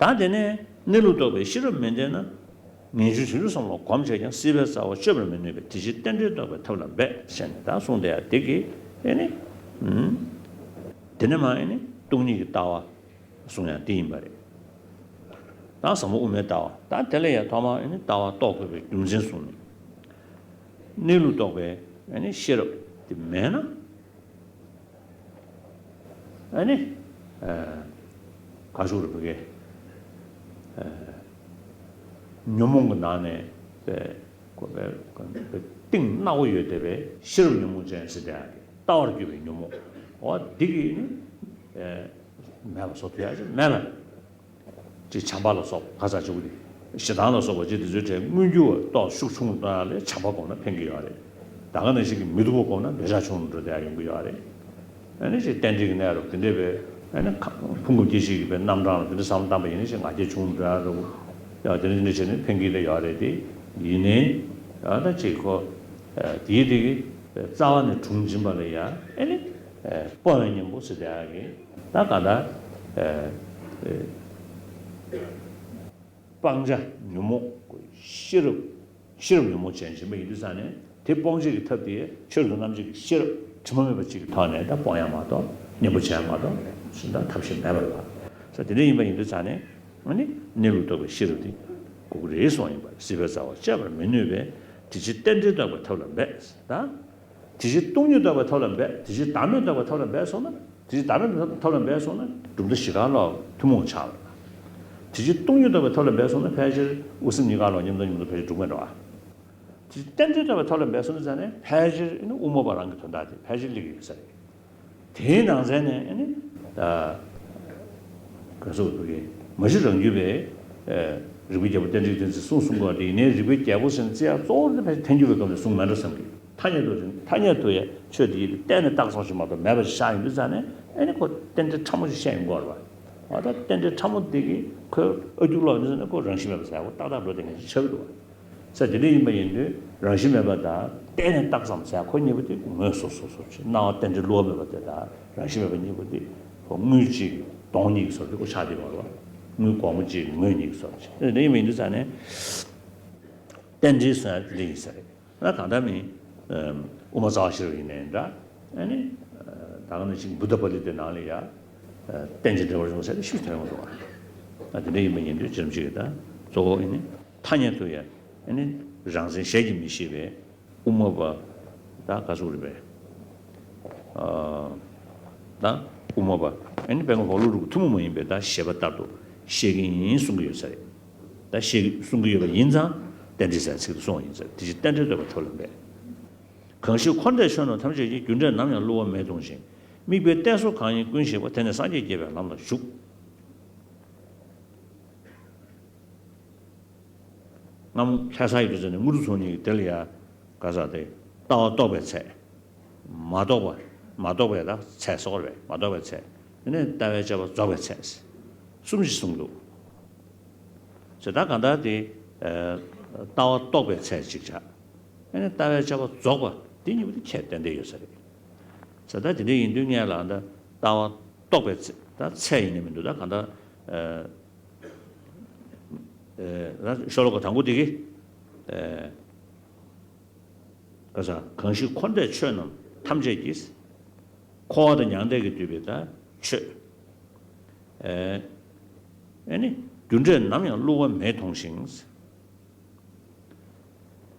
ད་དེ་ནས་གནས་ལུགས་རྟོགས་པའི་ཤེས་རབ་མི་ལྡན་ན། ངེས་འབྱུང་བྱང་ཆུབ་བསམ་བློ་གོམས་བྱས་ཀྱང་སྲིད་པའི་རྩ་བ་གཅོད་པར་མི་ནུས་པས་དེ་ཕྱིར་རྟེན་འབྲེལ་རྟོགས་པའི་ཐབས་ལ་འབད་ཞེས་ནས་ད་གསུངས་བསྡད་ཡ་དེ་གིས་ཨེ་ནི། ཨུམ། དེ་ནས་མ་ཨེ་ནི་སྟོང་ཉིད་ཀྱི་ལྟ་བ། གསུང་ཡང་དེ་ཡིན་པ་རེད། ད་ཟབ་མོ་དབུ་མའི་ལྟ་བ་ད་དེ་ལ་ཡང་ཐོག་མར་ཨེ་ནི་ལྟ་བ་རྟོགས་དགོས་པའི་རྒྱུ་མཚན་གསུངས་ནས། གནས་ལུགས་རྟོགས་པའི་ཨེ་ནི་ཤེས་རབ་དེ་མེད་ན། ཨེ་ནི། ཨེ། ག་ཞུ་རེད་བོད་ཀྱི། ཨེ། ཉོན་མོངས་ཀྱི་ནང་ནས་པའི་གོ་པའི་གཏིང་ནག་པོ་ཡོད་བསྡད་པའི་ཤེས་རབ་ཉོན་མོངས་ཅན་ཟེར་བསྡད་ཡ་གི་ལྟ་བར་གྱུར་པའི་ཉོན་མོངས། འོ་འདི་གིས་ནི། ཨེ། མེད་པ་བཟོ་ཐུབ་ཡ་ཅིག་མེད་པ་རེད། ཅིག་བྱམས་པ་ལ་སོགས་པ་ཁ་ཚ་ཆུ་བོ་དེ་ཞེ་སྡང་ལ་སོགས་པ་ཅིག་དེ་ཚོའི་གྲས་མངོན་གྱུར་བ་རྟོགས་ཤུགས་ཆུང་རུ་གཏོང་ཡ་ལས་བྱམས་པ་སྒོམ་ན་ཕན་གྱི་ཡོད་རེད། ད་ག་ནང་བཞིན་གྱི་མི་སྡུག་པ་སྒོམ་ན་འདོད་ཆགས་ཆུང་རུ་འགྲོ་བསྡད་ཡ་ཡོང་གི་ཡོད་རེད། ཨ་ནི་ཅིག་རྟེན་འབྲེལ་གྱི་གནས་རབ་དེ་འདྲས་པའི་ཨ་ནི་ཁ་ཕུང་ཁུང་སྐྱེ་ཤི་གི་པའི་རྣམ་གྲངས་ལ་དེ་འདྲ་བསམ་བློ་བཏང་པ་ཡིན་ན་ཅིག་ང་རྒྱལ་ཆུང་རུ་འགྲོ་ཡ་འདྲ་བོ་ཡ་དེ་འདྲ་དེ་འདྲ་བྱས་ནས་ཕན་གྱི་ད་ཡོད་རེད་དེ། ཡིན་ནའི་ཡ་ད་ཅིག་ཁོ་དེའི་དེ་གི་རྩ་བ་ནས་དྲུང་འབྱིན་པ་ལ་ཡ་ཨ་ནི་སྤོང་བའི་གཉེན་པོ་ཟེར་བསྡད་ཡ་གི་ད་ག་ད། སྤང་བྱ་ཉོན་མོངས་ཤེས་རབ། ཤེས་རབ་ཉོན་མོངས་ཅན་ཡིན་པ་ཡིན་དུས་ཙང་ནས་དེ་སྤོང་བྱེད་ཀྱི་ཐབས་དེ་ཆོས་རབ་ཏུ་རྣམ་འབྱེད་ཀྱི་ཤེས་རབ་དྲི་མ་མེད་པ་ཅིག་གི་ཐོག་ནས་ད་སྤོང་ཡ་མ་གཏོགས་གཉེན་པོ་བྱེད་ཡ་མ་གཏོགས་སུ་ད་ཐབས་ཤེས་མེད་པ་རེད་བ། ས་དེ་འདྲ་ཡིན་པ་ཡིན་དུས་ཙང་ནས་ཨ་ནི་གནས་ལུགས་རྟོགས་པའི་ཤེས་རབ་དེ་དགོས་ཀྱི་རེད་གསུངས་ཡིན་པ་རེད། སྲིད་པའི་རྩ་བ་གཅོད་པར་མི་ནུས་པས་དེ་ཕྱིར་རྟེན་འབྲེལ་རྟོགས་པའི་ཐབས་ལ་འབད་ད། དེ་ཕྱིར་སྟོང་ཉིད་རྟོགས་པའི་ཐབས་ལ་འབད། དེ་ཕྱིར་བདག་མེད་རྟོགས་པའི་ཐབས་ལ་འབད་སོང་ན། དེ་ཕྱིར་བདག་མེད་རྟོགས་པའི་ཐབས་ལ་འབད་སོང་ན་གྲུབ་མཐའ་བཞི་ཀ་ལ་ཐུན་མོང་ཆགས་པ། དེ་ཕྱིར་སྟོང་ཉིད་རྟོགས་པའི་ཐབས་ལ་འབད་སོང་ན་ཕལ་ཆེར་དབུ་སེམས་གཉིས་ཀ་ལ་མཉམ་དུ་མཉམ་དུ་ཕལ་ཆེར་འགྲུབ་མེད་འགྲོ་བ། དེ་ཕྱིར་རྟེན་འབྲེལ་རྟོགས་པའི་ཐབས་ལ་འབད་སོང་ན་ཙང་ནས་ཕལ་ཆེར་ཨ་ནི་དབུ་མ་པ་རང་གི་དོན་དག་དེ་ཕལ་ཆེར་སླེབས་ཀྱི་ཡོད་ས་རེད། དེའི་ནང་ཚན་ནས་ཨ་ནི། ད། ག་ཚོད་འདུག་གི་མ་གཞི་རང་རྒྱུད་པའི། རིག་པའི་རྒྱལ་པོ་བསྟན་འགྲོའི་བསྟན་འཛིན་གསུང་གསུང་དགོས་པ་དེ་ཡིན་ནའི་རིག་པའི་རྒྱལ་པོ་ཟེར་ནས་བརྩི་ཡག་གཙོ་བོ་དེ་ཕལ་ཆེར་ཐལ་འགྱུར་བའི་སྐབས་ནས་གསུངས་མེད་འགྲོ་བསམ་གི་ཐ་སྙད་དུ་ཐ་སྙད་དུ་ཡང་ཆོས་དེ་ཡི་གཏན་ནས་རྟགས་ཙམ་ཞིག་མ་གཏོགས་མེད་པ་ཞིག་ཤར་ཡོང་དུས་ཙང་ནས་ཨ་ནི་ཁོ་རྟེན་འབྲེལ་ཕྲ་མོ་ཞིག་བཤད་ཡོང་གི་ཡོད་རེད་བ། འོ་ད་རྟེན་འབྲེལ་ཕྲ་མོ་དེ་གིས་ཁོའི་ཨ་རྒྱུག་ལོག་ཡོང་དུས་ཙང་ནས་ཁོ་རང་བཞིན་མེད་པ་ཟེར་ཡག་ཁོ་ཏག་ཏག་འགྲོ་བསྡད་མཁན་ཞིག་ཆགས་ཀྱི་འདུག་བ། ས་དེ་འདྲ་ཡིན་པ་ཡིན་དུས་རང་བཞིན་མེད་པ་དང་གཏན་ནས་རྟགས་ཙམ་ཟེར་ཁོ་གཉིས་པོ་དེ་ངོས་སོ་སོ་སོ་ཅིག་སྣང་བ་རྟེན་འབྲེལ་བསླུ་བ་མེད་པ་དེ་དང་རང་བཞིན་མེད་པ་གཉིས་པོ་དེ་ཁོ་དངུལ་གཅིག་གདོང་གཉིས་ཀྱི་བཟོ་འདྲ་ཁོ་ཆགས་བསྡད་པ་རེད། དངུལ་སྒོར་མོ་གཅིག་ངོས་གཉིས་ཀྱི་བཟོ་འདྲ་ཅིག་དེ་འདྲ་ཡིན་པ་ཡིན་དུས་ཙང་ནས་རྟེན་འབྲེལ་ཟེར་ཡ་དེ་འདྲ་ཡིན་ས་རེད། ད་གང་ལྟར་མིན། དབུ་མ་རྩ་བ་ཤེས་རབ་ཡིན་ནའི་འདྲ། ཨ་ནི། ད་ག་ནང་བཞིན་བུདྡྷ་པཱ་ལི་ཏའི་ནང་ལ་ཡ། རྟེན་ཅིང་འབྲེལ་བར་འབྱུང་ཟེར་ཏེ་ཤུགས་ཐོན་ཡོང་འདུག་བ། ཨ་དེ་འདྲ་ཡིན་པ་ཡིན་དུས་ཅི་རིམ་ཞིག་གི་ད་གཙོ་བོ་ཨ་ནི་ཐ་སྙད་དུ་ཡ་ཨ་ནི་རང་མཚན་ཞལ་གྱིས་མི་བཞེས་པའི་དབུ་མ་པ་ད་ག་ཟུག་རེད་པས། ད་དབུ་མ་པ་ཨ་ནི་དཔལ་མགོན་ཧོར་ལུ་རུ་གི་ཐུན་མོང་མ་ཡིན་པའི་ད་བཞེད་པ་ལྟར་དུ་བཤད་ཀྱི་ཡིན་གསུང་གི་ཡོད་ས་རེད། ད་བཤད་ཀྱི་གསུང་གི་ཡོད་པ་ཡིན་ཙང་རྟེན་འབྲེལ་ཟེར་ཚིག་ཏུ་སོང་བ་ཡིན་ས་རེད། དེ་བཞིན་རྟེན་འབྲེལ་རྟོགས་པའི་ཐབས་ལ་འབད། གང་ཞིག་འཁོར་འདས་ཆོས་རྣམས་ཐམས་ཅད་ཀྱི། རྒྱུ་འབྲས་ནམ་ཡང་བསླུ་བ་མེད་མཐོང་ཞིང་། དམིགས་པའི་གཏད་སོ་གང་ཡིན་ཀུན་ཤེས་པ། དེ་ནི་སངས་རྒྱས་དགྱེས་པའི་ལམ་ལ་ཞུགས། སྔ་མོ་ལྷ་ས་ཡི་དུས་ཚོད་ནས་དངོས་གྲུབ་ཚོགས་གཉིས་ཀྱི་དེ་ལ་ཡ་ག་ས་དེ་ལྟ་བ་རྟོགས་པའི་ཚད། མ་རྟོགས་པ་མ་རྟོགས་པའི་ད་ཚད་སོགས་རེད། མ་རྟོགས་པའི་ཚད། དེ་ནས་ལྟ་བའི་དཔྱད་པ་རྫོགས་པའི་ཚད། གསུམ་ཞིག་གསུངས་འདུག་ཟེར། ད་གང་ལྟར་དེ་ལྟ་བ་རྟོགས་པའི་ཚད་གཅིག་བྱ། ཨ་ནི་ལྟ་བའི་ཆ་བ་རྫོགས་པ་དེ་གཉིས་པོ་དེ་ཁྱད་ཏན་ཏན་ཡོད་ས་རེད། ཟེར། ད་དེ་འདྲ་ཡིན་དུས་ངས་ལ་ད་ལྟ་བ་རྟོགས་པའི་ཚད་ད་ཚད་ཡིན་ནི་མི་འདུག་ད་གང་ལྟར་ཨ་ཨ་ད་ཤོ་ལོ་ཀ་དང་པོ་དེ་གི་ཨ་ག་ས་གང་ཞིག་འཁོར་འདས་ཆོས་རྣམས་ཐམས་ཅད་ཀྱི། འཁོར་བ་དང་མྱང་འདས་ཀྱིས་བསྡུས་པའི་ད་ཆོས། ཨེ་ཨེ་ནི་རྒྱུ་འབྲས་ནམ་ཡང་བསླུ་བ་མེད་མཐོང་ཞིང་།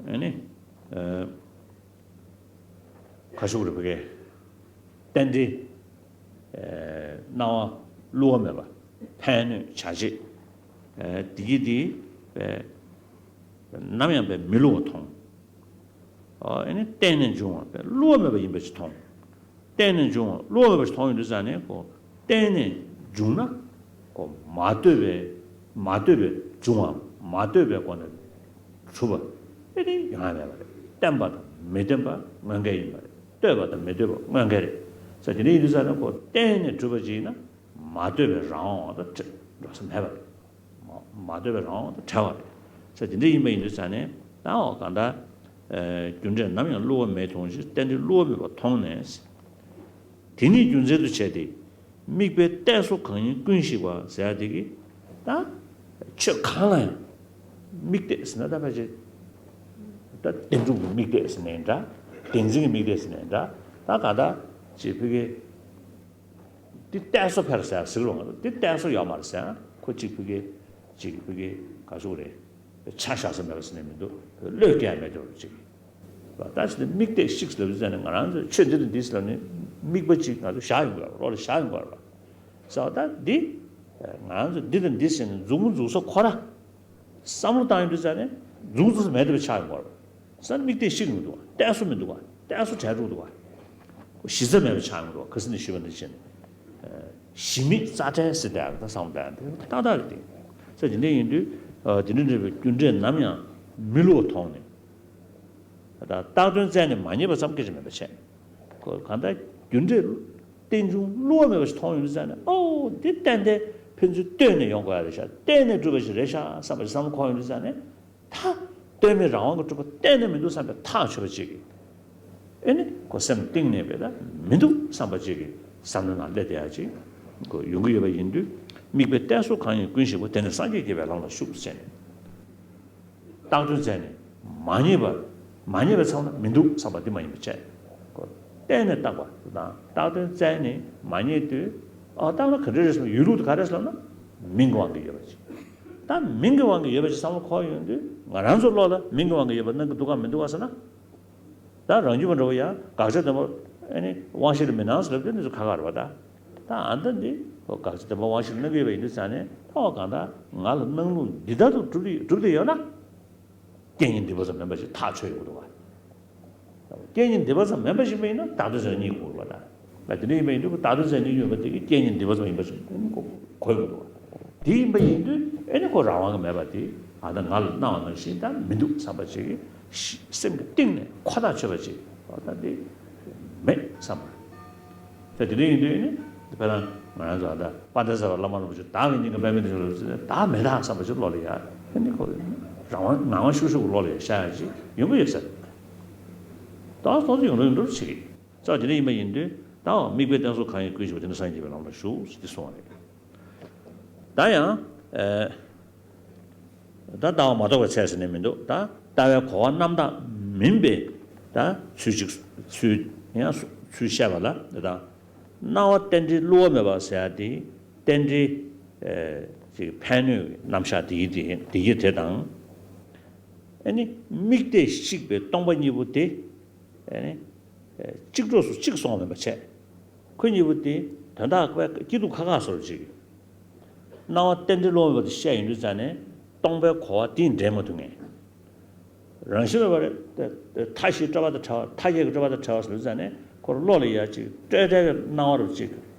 ཨེ་ནི་ཨེ་ག་ཞུ་རེ་བ་གས་རྟེན་འབྲེལ། ཨེ་སྣང་བ་བསླུ་བ་མེད་པ་ཕན་གནོད་བྱ་བྱེད། ཨེ་འདི་གི་འདི་ནམ་ཡང་པའི་མི་བསླུ་བ་མཐོང་། ཨ་ནི་བརྟེན་ནས་འབྱུང་བ་བསླུ་བ་མེད་པ་ཡིན་པ་ཞིག་མཐོང་། བརྟེན་ནས་འབྱུང་བ་བསླུ་བ་མེད་པ་ཞིག་མཐོང་ཡོང་དུས་ཙང་ནས་ཁོ་བརྟེན་ནས་འབྱུང་ན་ཁོ་མ་ལྟོས་པའི་མ་ལྟོས་པའི་འབྱུང་བ་མ་ལྟོས་པའི་སྒོ་ནས་གྲུབ་པ་དེ་ནི་ཡོང་ཡ་མེད་པ་རེད། བརྟེན་པ་དང་མི་བརྟེན་པ་དངོས་འགལ་ཡིན་པ་རེད། ལྟོས་པ་དང་མི་ལྟོས་པ་དངོས་འགལ་རེད། ས་དེ་འདྲ་ཡིན་དུས་ཙང་ནས་ཁོ་བརྟེན་ནས་གྲུབ་པ་ཅིག་ཡིན་ན་མ་ལྟོས་པའི་རང་དབང་དང་འགྲོ་ས་མེད་པ་རེད། མ་མ་ལྟོས་པའི་རང་དབང་དང་བྲལ་བ་རེད། ས་དེ་འདྲ་ཡིན་པ་ཡིན་དུས་ཙང་ནས་ད་འོ་གང་ལྟར་ཨ་རྒྱུ་འབྲས་ནམ་ཡང་བསླུ་བ་མེད་མཐོང་ཞིང་། རྟེན་འབྲེལ་བསླུ་བ་མེད་པ་མཐོང་ནས། དེ་ཉིད་རྒྱུ་མཚན་དུ་བྱས་ཏེ། དམིགས་པའི་གཏད་སོ་གང་ཡིན་ཀུན་ཞིག་པ་ཟེར་ཡ་དེ་གི་ད་ཆོས་གང་ལ་ཡང་དམིགས་གཏད་ཟེར་ན་ད་ཕལ་ཆེར་ད་བདེན་གྲུབ་ཀྱི་དམིགས་གཏད་ཟེར་ནའི་འདྲ། བདེན་འཛིན་གྱི་དམིགས་གཏད་ཟེར་ནའི་འདྲ། ད་ག་ད་ཅིག་ཕ་གི་འདི་གཏད་སོ་ཕེར་ཟེར་ཟེར་རུང་འདི་གཏད་སོ་ཡོད་མ་རེད་ཟེར་ན་ཁོ་གཅིག་ཕ་གི་གཅིག་ཕ་གི་ག་ཟུག་རེད། ཆ་བཞག་ས་མེད་པ་ཟེར་ནས་མི་འདུག་བློས་འགེལ་མེད་དུ་གཅིག་ད་ཅི་སྟེ་དམིགས་གཏད་ཤིག་ལབ་ཟེར་ནས་ང་རང་ཚོས་ཆོས་འདི་དང་འདི་ཟེར་ནས་དམིགས་པ་གཅིག་ང་ཚོ་བཞག་ཡོང་དགོས་རེད། བློ་ལ་བཞག་ཡོང་དགོས་རེད། ཟེར་བ་ད་འདི་ང་རང་ཚོ་འདི་དང་འདི་ཟེར་ནས་མཛུབ་མོ་འཛུགས་ས་ཁོ་ར། བསམ་བློ་བཏང་ཡོང་དུས་ཙང་ནས་མཛུབ་མོ་འཛུགས་ས་མེད་དུ་ཆགས་ཡོང་གི་རེད། ས་དམིགས་གཏད་ཤིག་མི་འདུག་བ། གཏད་སོ་མི་འདུག་བ། གཏད་སོ་བྲལ་འགྲོ་འདུག་བ། གཞི་རྩ་མེད་པ་ཆགས་ཡོང་གི་རེད་བ། ཁ་སང་ནས་ཞུས་པ་འདི་བྱས་ནས། གཞི་མེད་རྩ་བྲལ་ཟེར་བསྡད་ཡག་ད་བསམ་བློ་བཏང་ཡག་དེ་ཏག་ཏག་རེད་དེ། ས་དེ་འདྲ་ཡིན་དུས་དེ་འདྲ་འདྲ་བའི་རྒྱུ་འབྲས་ནམ་ཡང་མི་བསླུ་བ་མཐོང་ནས། ད་བཏགས་དོན་བཙལ་ནས་མ་རྙེད་པ་ཙམ་སྐད་ཆ་མེད་པ་བྱས། ཁོ་གང་ལྟར་རྒྱུ་འབྲས་རྟེན་འབྱུང་བསླུ་བ་མེད་པ་ཞིག་མཐོང་ཡོང་དུས་ཙང་ནས་ཨོ་འདི་ཏན་ཏན་ཕན་ཚུན་ལྟོས་ནས་ཡོང་དགོས་ཡ་རེད་ཤག་བརྟེན་ནས་གྲུབ་པ་ཞིག་རེད་ཤག་བསམ་པ་ཞིག་བསམ་བློ་འཁོར་ཡོང་དུས་ཙང་ནས་ད་ལྟོས་མེད་རང་དབང་གི་གྲུབ་པ་གཏན་ནས་མི་འདུག་བསམ་པའི་ཐག་ཆོད་པ་ཅིག་ཨེ་ནི་ཁོ་སེམས་གཏིང་ནས་བས་ད་མི་འདུག་བསམ་པ་ཅིག་གི་བསམ་བློ་ནང་སླེབས་བསྡད་ཡ་ཅིག་ཁོ་ཡོང་གི་ཡོད་པ་ཡིན་དུས་དམིགས་པའི་གཏད་སོ་གང་ཡིན་ཀུན་ཞིག་པ་དེ་ནི་སངས་རྒྱས་དགྱེས་པའི་ལམ་ལ་ཞུགས་ཟེར་ནས། བཏགས་དོན་བཙལ་ནས་མ་རྙེད་པ། མ་རྙེད་པའི་མཚམས་ལ་མི་འདུག་བསམ་པ་འདི་མ་ཡིན་པ་བྱས། ཁོ་གཏན་ནས་བཏགས་པ་དང་བཏགས་དོན་བཙལ་ནས་མ་རྙེད་དུས་ཨ་བཏགས་ན་ག་འདྲ་རེད་ཟེར་ན་ཡོད་ལུགས་དེ་ག་རེ་ཟེར་ན་མིང་གི་དབང་གིས་ཡོད་པ་ཅིག་ད་མིང་གི་དབང་གིས་ཡོད་པ་ཅིག་བསམ་བློ་འཁོར་ཡོང་དུས་ང་རང་ཚོའི་བློ་ལ་མིང་གི་དབང་གིས་ཡོད་པ་སྣང་གི་འདུག་གམ་མི་འདུག་ག་ཟེར་ན། ད་རང་རྒྱུད་པ་འདྲ་བོ་ཡང་དགག་བྱ་བདེན་པ་ཨེ་ནི་དབང་ཤེས་ལ་མི་སྣང་ཟེར་ལབ་དུས་འདི་ཚོ་ཁག་ཁག་རེད་པ། ད་ད་ཨ་ད་འདི་དགག་བྱ་བདེན་པ་དབང་ཤེས་ལ་སྣང་གི་ཡོད་པ་ཡིན་དུས་ཙང་ནས་ད་འོ་གང་ལྟར་ང་ལ་སྣང་ལུགས་འདི་ལྟར་དུ་གྲུབ་སྟེ་གྲུབ་སྟེ་ཡོད་ན། རྐྱེན་ངན་འདི་པ་ཙམ་མིན་པ་ཞིག་ཐག་ཆོད་ཡོང་གི་འདུག་བ། རྐྱེན་ངན་འདི་པ་ཙམ་མིན་པ་ཞིག་མ་ཡིན་ན་བཏགས་དོན་བཙལ་རྙེད་དགོས་རེད་པ། ད་ད་དེ་འདྲ་ཡིན་པ་ཡིན་དུས་བཏགས་དོན་བཙལ་རྙེད་ཡོད་པ་དེ་གི་རྐྱེན་ངན་འདི་པ་ཙམ་ཡིན་པ་ཞིག་གོ་དགོས་འདུག་བ། དེ་ཡིན་པ་ཡིན་དུས་ཨེ་ནི་ཁོ་རང་དབང་གིས་མེད་པ་དེ་ཨ་ད་ང་ལ་སྣང་བ་ནང་བཞིན་ད་མི་འདུག་བསམ་པ་ཅིག་གི་སེམས་ཀྱི་གཏིང་ནས་ཁོ་ཐག་ཆོད་པ་ཅིག་ཨ་ད་དེ་མེད་བསམ་པ། ད་དེ་འདྲ་ཡིན་དུས་ཨེ་ནི་དཔེར་ན་ང་རང་ཚོ་ཨ་ད་དཔལ་ལྡན་རྩ་བའི་བླ་མ་རིན་པོ་ཆེ་བདག་གི་སྙིང་ག་པདྨའི་སྟེང་དུ་ལོག་ཚུལ་བདག་མེད་ད་བསམ་པ་ཅིག་བློ་ལ་ཡ་ཨེ་ནི་ཁོ་རང་དབང་ངང་དབང་ཤུགས་ཤུགས་ཀྱི་བློ་ལ་ཡ་ཤར་ཡ་ཅིག་ཡོང་གི་ཡོད་ས་རེད། ད་སོ་སོ་ཡོང་འགྲོ་ཡོང་འགྲོ་བྱེད་ཀྱི། ཙང་དེ་འདྲ་ཡིན་པ་ཡིན་དུས་ད་འོ་དམིགས་པའི་གཏད་སོ་གང་ཡིན་ཀུན་ཞིག་པ་དེ་ནི་སངས་རྒྱས་པའི་ལམ་ལ་ཞུགས་ཟེར་ཏེ་གསུངས་པ་རེད། ད་ཡང་ད་ལྟ་བ་མ་རྟོགས་པའི་ཚད་ཟེར་ནས་མི་འདུག་ད་ལྟ་བའི་གོ་བ་རྣམ་དག་མིན་པའི་ད་ཚུལ་གཅིག་ཚུལ་ཡང་ཚུལ་བཤད་པ་ལ་ད་སྣང་བ་རྟེན་འབྲེལ་བསླུ་བ་མེད་པ་ཟེར་ཡ་དེ་རྟེན་འབྲེལ་ཅིག་ཕན་གནོད་རྣམ་གཞག་དེ་ཡི་དེ་དེ་ཡི་དེ་དང་། ཨ་ནི་དམིགས་གཏད་བཤིག་པའི་སྟོང་པ་གཉིས་པོ་དེ། ཨ་ནི་གཅིག་གྲོགས་སུ་གཅིག་སོང་བ་མིན་པ་བྱས། ཁོ་གཉིས་པོ་དེ་དོན་དག་དཔེ་སྐྱིད་སྡུག་ཁ་ཁ་སོར་ཅིག་སྣང་བ་རྟེན་འབྲེལ་བསླུ་བ་མེད་པ་དེ་བཤད་ཡོང་དུས་ཙང་ནས་སྟོང་པའི་གོ་བ་དེ་འདྲེན་མ་ཐུབ་ངེས། རང་བཞིན་མེད་པ་རེད། མཐའ་བཞིའི་སྤྲོས་པ་དང་བྲལ་བ། མཐའ་བརྒྱད་ཀྱི་སྤྲོས་པ་དང་བྲལ་བ་ཟེར་དུས་ཙང་ནས་ཁོ་བློ་ལ་ཡ་ཅིག་སྤྲོས་བྲལ་གྱི་སྣང་བ་རུ་ཅིག་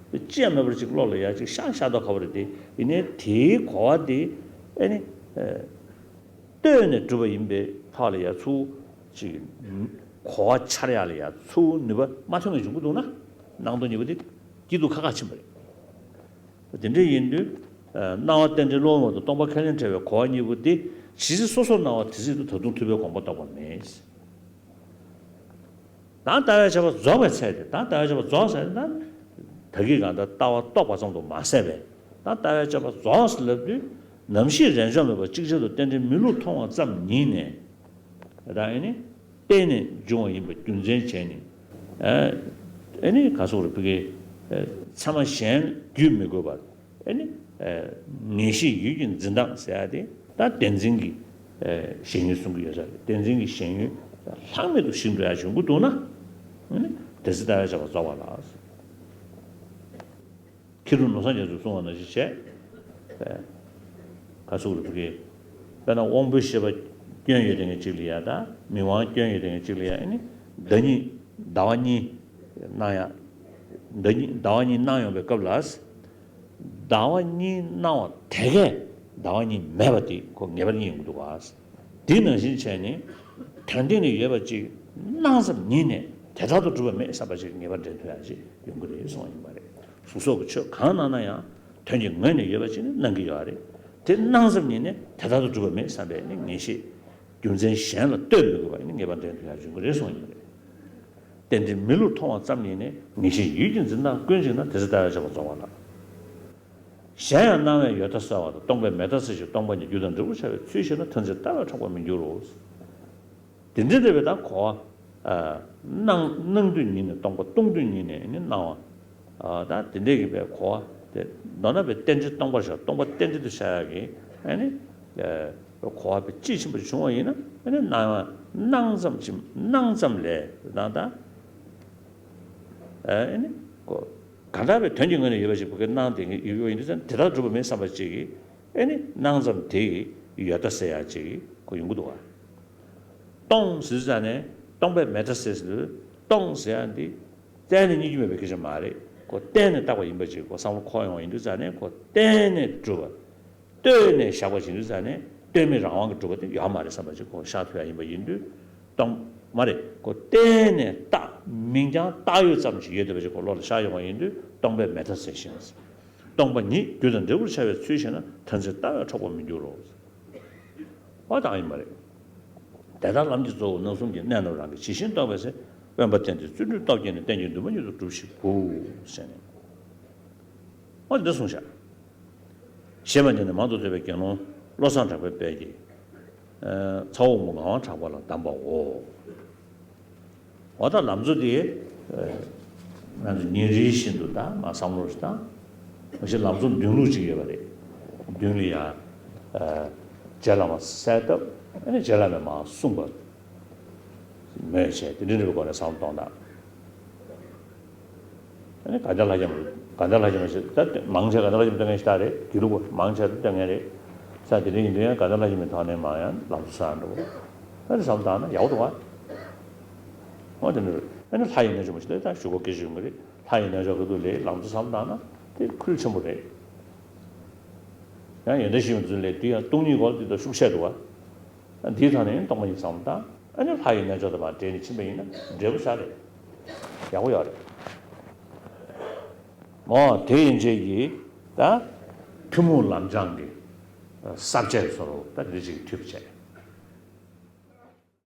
ཅི་ཡང་མེད་པར་ཅིག་བློ་ལ་ཡ་ཅིག་ཤར་ཤར་མདོག་ཁ་པོ་རེད་དེ། ཡིན་ནའི་དེའི་གོ་བ་དེ་ཨ་ནི། ལྟོས་ནས་གྲུབ་པ་ཡིན་པའི་ཐོག་ལ་ཡ་ཚུར་ཅིག་གོ་བ་འཆར་ཡག་ལ་ཡ་ཚུར་ནུས་པ་མ་ཐོན་པ་བྱུང་གི་འདུག་ན་སྣང་སྟོང་གཉིས་པོ་དེ་སྐྱིད་སྡུག་ཁ་ཁ་ཕྱིན་པ་རེད། དེ་འདྲ་ཡིན་དུས་ སྣང་བ་རྟེན་འབྲེལ་སླུ་བ་མེད་དང་སྟོང་པ་ཁས་ལེན་བྲལ་བའི་གོ་བ་གཉིས་པོ་དེ་ཇི་སྲིད་སོ་སོར་སྣང་བ་དེ་སྲིད་དུ་ད་དུང་ཐུབ་པའི་དགོངས་པ་རྟོགས་པ་མེད། དང་ལྟ་བས་ཁྱབ་པ་རྫོགས་པའི་ཚད་དེ། དང་ལྟ་བས་ཁྱབ་པ་རྫོགས་ཟེར་ན། ད་གིན་གང་ལྟར་ལྟ་བ་རྟོགས་པ་ཙམ་དུ་མ་ཟད་པས། དང་ལྟ་བས་ཁྱབ་པ་རྫོགས་ཟེར་ལབ་དུས། ནམ་ཞིག་རེས་འཇོག་མེད་པར་ཅིག་ཅར་དུ་རྟེན་འབྲེལ་མི་བསླུ་མཐོང་བ་ཙམ་ཉིད་ནས། ད་ཨེ་ནི། བརྟེན་ནས་འབྱུང་བ་ཡིན་པ་རྒྱུ་མཚན་བྱས་ནས། ཨེ་ནི་ག་སོགས་རེ་ཕི་གའི། ཚད་མ་གཞན་བརྒྱུད་མི་དགོས་པར། ཨེ་ནི། ངེས་ཤེས་ཡུལ་གྱི་འཛིན་སྟངས་ཟེར་ཡ་དེ་ད་བདེན་འཛིན་གྱི་ཞེན་ཡུལ་གསུང་གི་ཡོད་ས་རེད། བདེན་འཛིན་གྱི་ཞེན་ཡུལ་ལྷག་མེད་དུ་ཞིག་འགྲོ་ཡ་བྱུང་གི་འདུག་ན། ཨེ་ནི་དེ་ཚེ་ལྟ་བས་ཁྱབ་པ་རྫོགས་པ་ལགས། མཁས་གྲུབ་ནོར་བཟང་རྒྱ་མཚོས་གསུངས་པ་ནང་བཞིན་བྱས། ག་སོགས་རེ་ཕི་གའི། དཔེར་ན་དབང་པོའི་ཤེས་པ་སྐྱོན་ཡོད་དེ་ངེས་གཅིག་ལ་ཡ་དང་མིག་དབང་སྐྱོན་ཡོད་དེ་ངེས་གཅིག་ལ་ཡ། ཨེ་ནི་ཟླ་གཉིས་ཟླ་བ་གཉིས་སྣང་ཡ། ཟླ་གཉིས་ཟླ་བ་གཉིས་སྣང་ཡོང་བའི་སྐབས་ལ། ཟླ་བ་གཉིས་སྣང་བ་དེ་གས་ཟླ་བ་གཉིས་མེད་པ་དེ་ཁོ་ངེས་པར་རྙེད་ཡོང་གི་འདུག་བ། དེ་ནང་བཞིན་བྱས་ནས་དོན་སྟེང་ནས་ཡོད་པ་ཅིག་སྣང་ཙམ་ཉིད་ནས་དེ་ལྟར་དུ་གྲུབ་པ་མེད་བསམ་པ་ཅིག་ངེས་པར་འདྲེན་ཐུབ་ཡ་ཅིག་ཡོང་གི་རེད་གསུངས་པ་ཡིན་པ་རེད། གཟུགས་སོགས་ཀྱི་ཆོས་གང་སྣང་ན་ཡང་དོན་གྱི་ངོས་ནས་ཡོད་པ་ཅིག་ནི་སྣང་གི་ཡོད་རེད། དེ་སྣང་ཙམ་ཉིད་ནས་དེ་ལྟར་དུ་གྲུབ་པ་མེད་བསམ་པའི་ནི་ངེས་ཤེས་རྒྱུ་མཚན་གཞན་ལ་ལྟོས་མི་དགོས་པ་ནི་ངེས་པར་འདྲེན་ཐུབ་ཡ་ཡོང་གི་རེད་གསུངས་པ་ཡིན་པ་རེད། རྟེན་འབྲེལ་མི་བསླུ་མཐོང་བ་ཙམ་ཉིད་ནས་ངེས་ཤེས་ཡུལ་གྱི་འཛིན་སྟངས་ཀུན་གཅིག་ན་དེ་ཚེ་ལྟ་བས་ཁྱབ་པ་རྫོགས་པ་ལགས། གཞན་ཡང་སྣང་བས་ཡོད་མཐའ་གསལ་བ་དང་སྟོང་པས་མེད་མཐའ་གསལ་ཞིང་སྟོང་པ་ཉིད་རྒྱུ་དང་འབྲས་བུར་འཆར་བའི་ཚུལ་ཤེས་ན་མཐར་འཛིན་ལྟ་བས་འཕྲོག་པར་མི་འགྱུར་རོ། དེ་འདྲའི་འདྲ་བའི་ད་གོ་བ། སྣང་སྣང་དུས་ཉིད་ནས་སྟོང་པ་སྟོང་དུས་ཉིད་ནས་ནི་སྣང་བ། ད་དེ་འདྲའི་གི་པའི་གོ་བ་དེ་མདོར་ན་པའི་རྟེན་འབྲེལ་སྟོང་པར་བཞག་སྟོང་པ་རྟེན་འབྲེལ་དུ་བཞག་ཡག་གི་ཨ་ནི། གོ་བ་པའི་དཔྱིས་ཕྱིན་པ་བྱུང་བ་ཡིན་ན་ཨ་ནི་སྣང་བ་སྣང་ཙམ་ཅིག་སྣང་ཙམ་ལས་ད་ད། ཨ་ནི་གོ་གང་དག་པའི་དོན་གྱི་ངོས་ནས་ཡོད་པ་ཞིག་བུ་གའི་སྣང་དེ་ཡོད་ཡོད་ཡིན་དུས་ཙང་དེ་ལྟར་གྲུབ་པ་མིན་བསམ་པ་ཅིག་གིས་ཨེ་ནི་སྣང་ཙམ་དེ་ཡི་ཡོད་ལྟ་ཟེར་ཡ་ཅིག་གོ་ཡོང་གི་འདུག་བ། སྟོང་ཟེར་དུས་ཙང་ནས་སྟོང་པའི་མེད་ལྟ་ཟེར་ཟེར་དུས་སྟོང་ཟེར་ཡ་འདི་རྩད་ནས་རྙེད་རྒྱུ་མེད་པའི་སྐད་ཆ་མ་རེད། ཁོ་གཏན་ནས་བཏགས་པ་ཡིན་པ་ཅིག་ཁོ་བསམ་བློ་འཁོར་ཡོང་བ་ཡིན་དུས་ཙང་ནས་ཁོ་གཏན་ནས་གྲུབ་པ། ལྟོས་ནས་བཞག་པ་ཞིག་དུས་ཙང་ནས་ལྟོས་མེད་རང་དབང་གིས་གྲུབ་པ་དེ་ཡོད་མ་རེད་བསམ་པ་ཅིག་ཁོ་ཤར་ཐུབ་ཡ་ཡིན་པ་ཡིན་དུས། སྟོང་མ་རེད་ཁོ་གཏན་ནས་བཏགས་མིང་རྐྱང་བཏགས་ཡོད་ཙམ་ཞིག་ཡོད་བསྡད་པ་ཅིག་ཁོ་བློ་ལ་ཤར་ཡོང་བ་ཡིན་དུས་སྟོང་པའི་མེད་མཐའ་ཟེར་ཞིང་། སྟོང་པ་ཉིད་རྒྱུ་དང་འབྲས་བུར་འཆར་བའི་ཚུལ་ཤེས་ན་མཐར་འཛིན་ལྟ་བས་འཕྲོག་པར་མི་འགྱུར་རོ། འོ་ད་ཡིན་པ་རེད། དེ་ལྟར་ལམ་གྱི་གཙོ་བོ་རྣམ་གསུམ་གྱི་གནད་རྣམས་རང་གིས་ཇི་བཞིན་རྟོགས་པའི་ཚེ། དབེན་པ་བསྟེན་ཏེ་བརྩོན་འགྲུས་སྟོབས་བསྐྱེད་ནས། གཏན་གྱི་འདུན་མ་མྱུར་དུ་སྒྲུབས་ཤིག་བུ། ཟེར་ནས། འོ་འདི་གསུངས་བཞག་ཞེས་པ་འདི་ནི་མང་དུ་བསྟོད་པའི་དགེ་སློང་བློ་བཟང་གྲགས་པའི་དཔལ་གྱིས། ཚ་བོ་མོ་ངག་དབང་གྲགས་པ་ལ་གདམས་པའོ། འོ་ད་ལམ་གཙོ་དེ། ང་ཚོ་ཉིན་རེ་བཞིན་དུ་ད་མ་བསམ་བློ་ཞིག་བཏང་། མ་གཞི་ལམ་གཙོ་མདུན་ལུགས་ཅིག་ཡོད་པ་རེད། མདུན་ལ་ཡ། རྗེ་བླ་མ་གསལ་བཏབ་ཨ་ནི་རྗེ་བླ་མས་མ་གསུངས་པ། མོས་བྱས་དེ་འདྲ་འདྲ་བའི་སྒོ་ནས་བསམ་བློ་གཏོང་དང་། ཨ་ནི་དགའ་ལྡན་ལྷ་ལྕམ་དགའ་ལྡན་ལྷ་ལྕམ་ཞེས་ད་མང་ཆེ་དགའ་ལྡན་ལྷ་ལྕམ་སྟོན་མཁན་ཞིག་ད་རེད་དགེ་ལུགས་པ་མང་ཆེ་སྟོན་མཁན་རེད། ས་དེ་འདྲ་ཡིན་དུས་ཡང་དགའ་ལྡན་ལྷ་ལྕམ་གྱི་ཐོག་ནས་མ་ཡང་ལམ་གཙོ་གསལ་འགྲོ། ཨ་ནི་བསམ་བཏང་ན་ཡག་པོ་འདུག་ཨ། འོ་དེ་འདྲ་རེད། ཨ་ནི་ལྷ་ཡི་རྣལ་འབྱོར་མ་ཞིག་ལ་ད་ཞུ་སྒོ་སྐད་ཆ་ཡོང་གི་རེད། ལྷ་ཡི་རྣལ་འབྱོར་གྱི་ཐོག་ལ་ལམ་གཙོ་བསམ་བཏང་ན་དེ་ཁུལ་ཆེན་པོ་རེད། ཡང་ཡོན་ཏན་ཞུས་པའི་ཚུལ་ལས་དུས་ཡང་སྟོང་ཉིད་སྐོར་དེ་དག་ཤུགས་ཆེ་འདུག་བ། འདིའི་ཐོག་ནས་སྟོང་པ་ཉིད་བསམ་བློ་བཏང་། ཨ་ནི་ལྷ་ཡི་རྣལ་འབྱོར་དང་མར་འབྲེལ་ནས་ཕྱིན་པ་ཡིན་ན་འབྲས་བུ་ཤར་རེད། ཡག་པོ་ཡོད་རེད། འོ་དེ་ཡན་ཆད་ཀྱི་ད་ཐུན་མོང་ལམ་སྦྱང་གི་ས་བཅད་སོ་རོ་ད་འདི་ཅིག་མཐུད་པ་བྱས།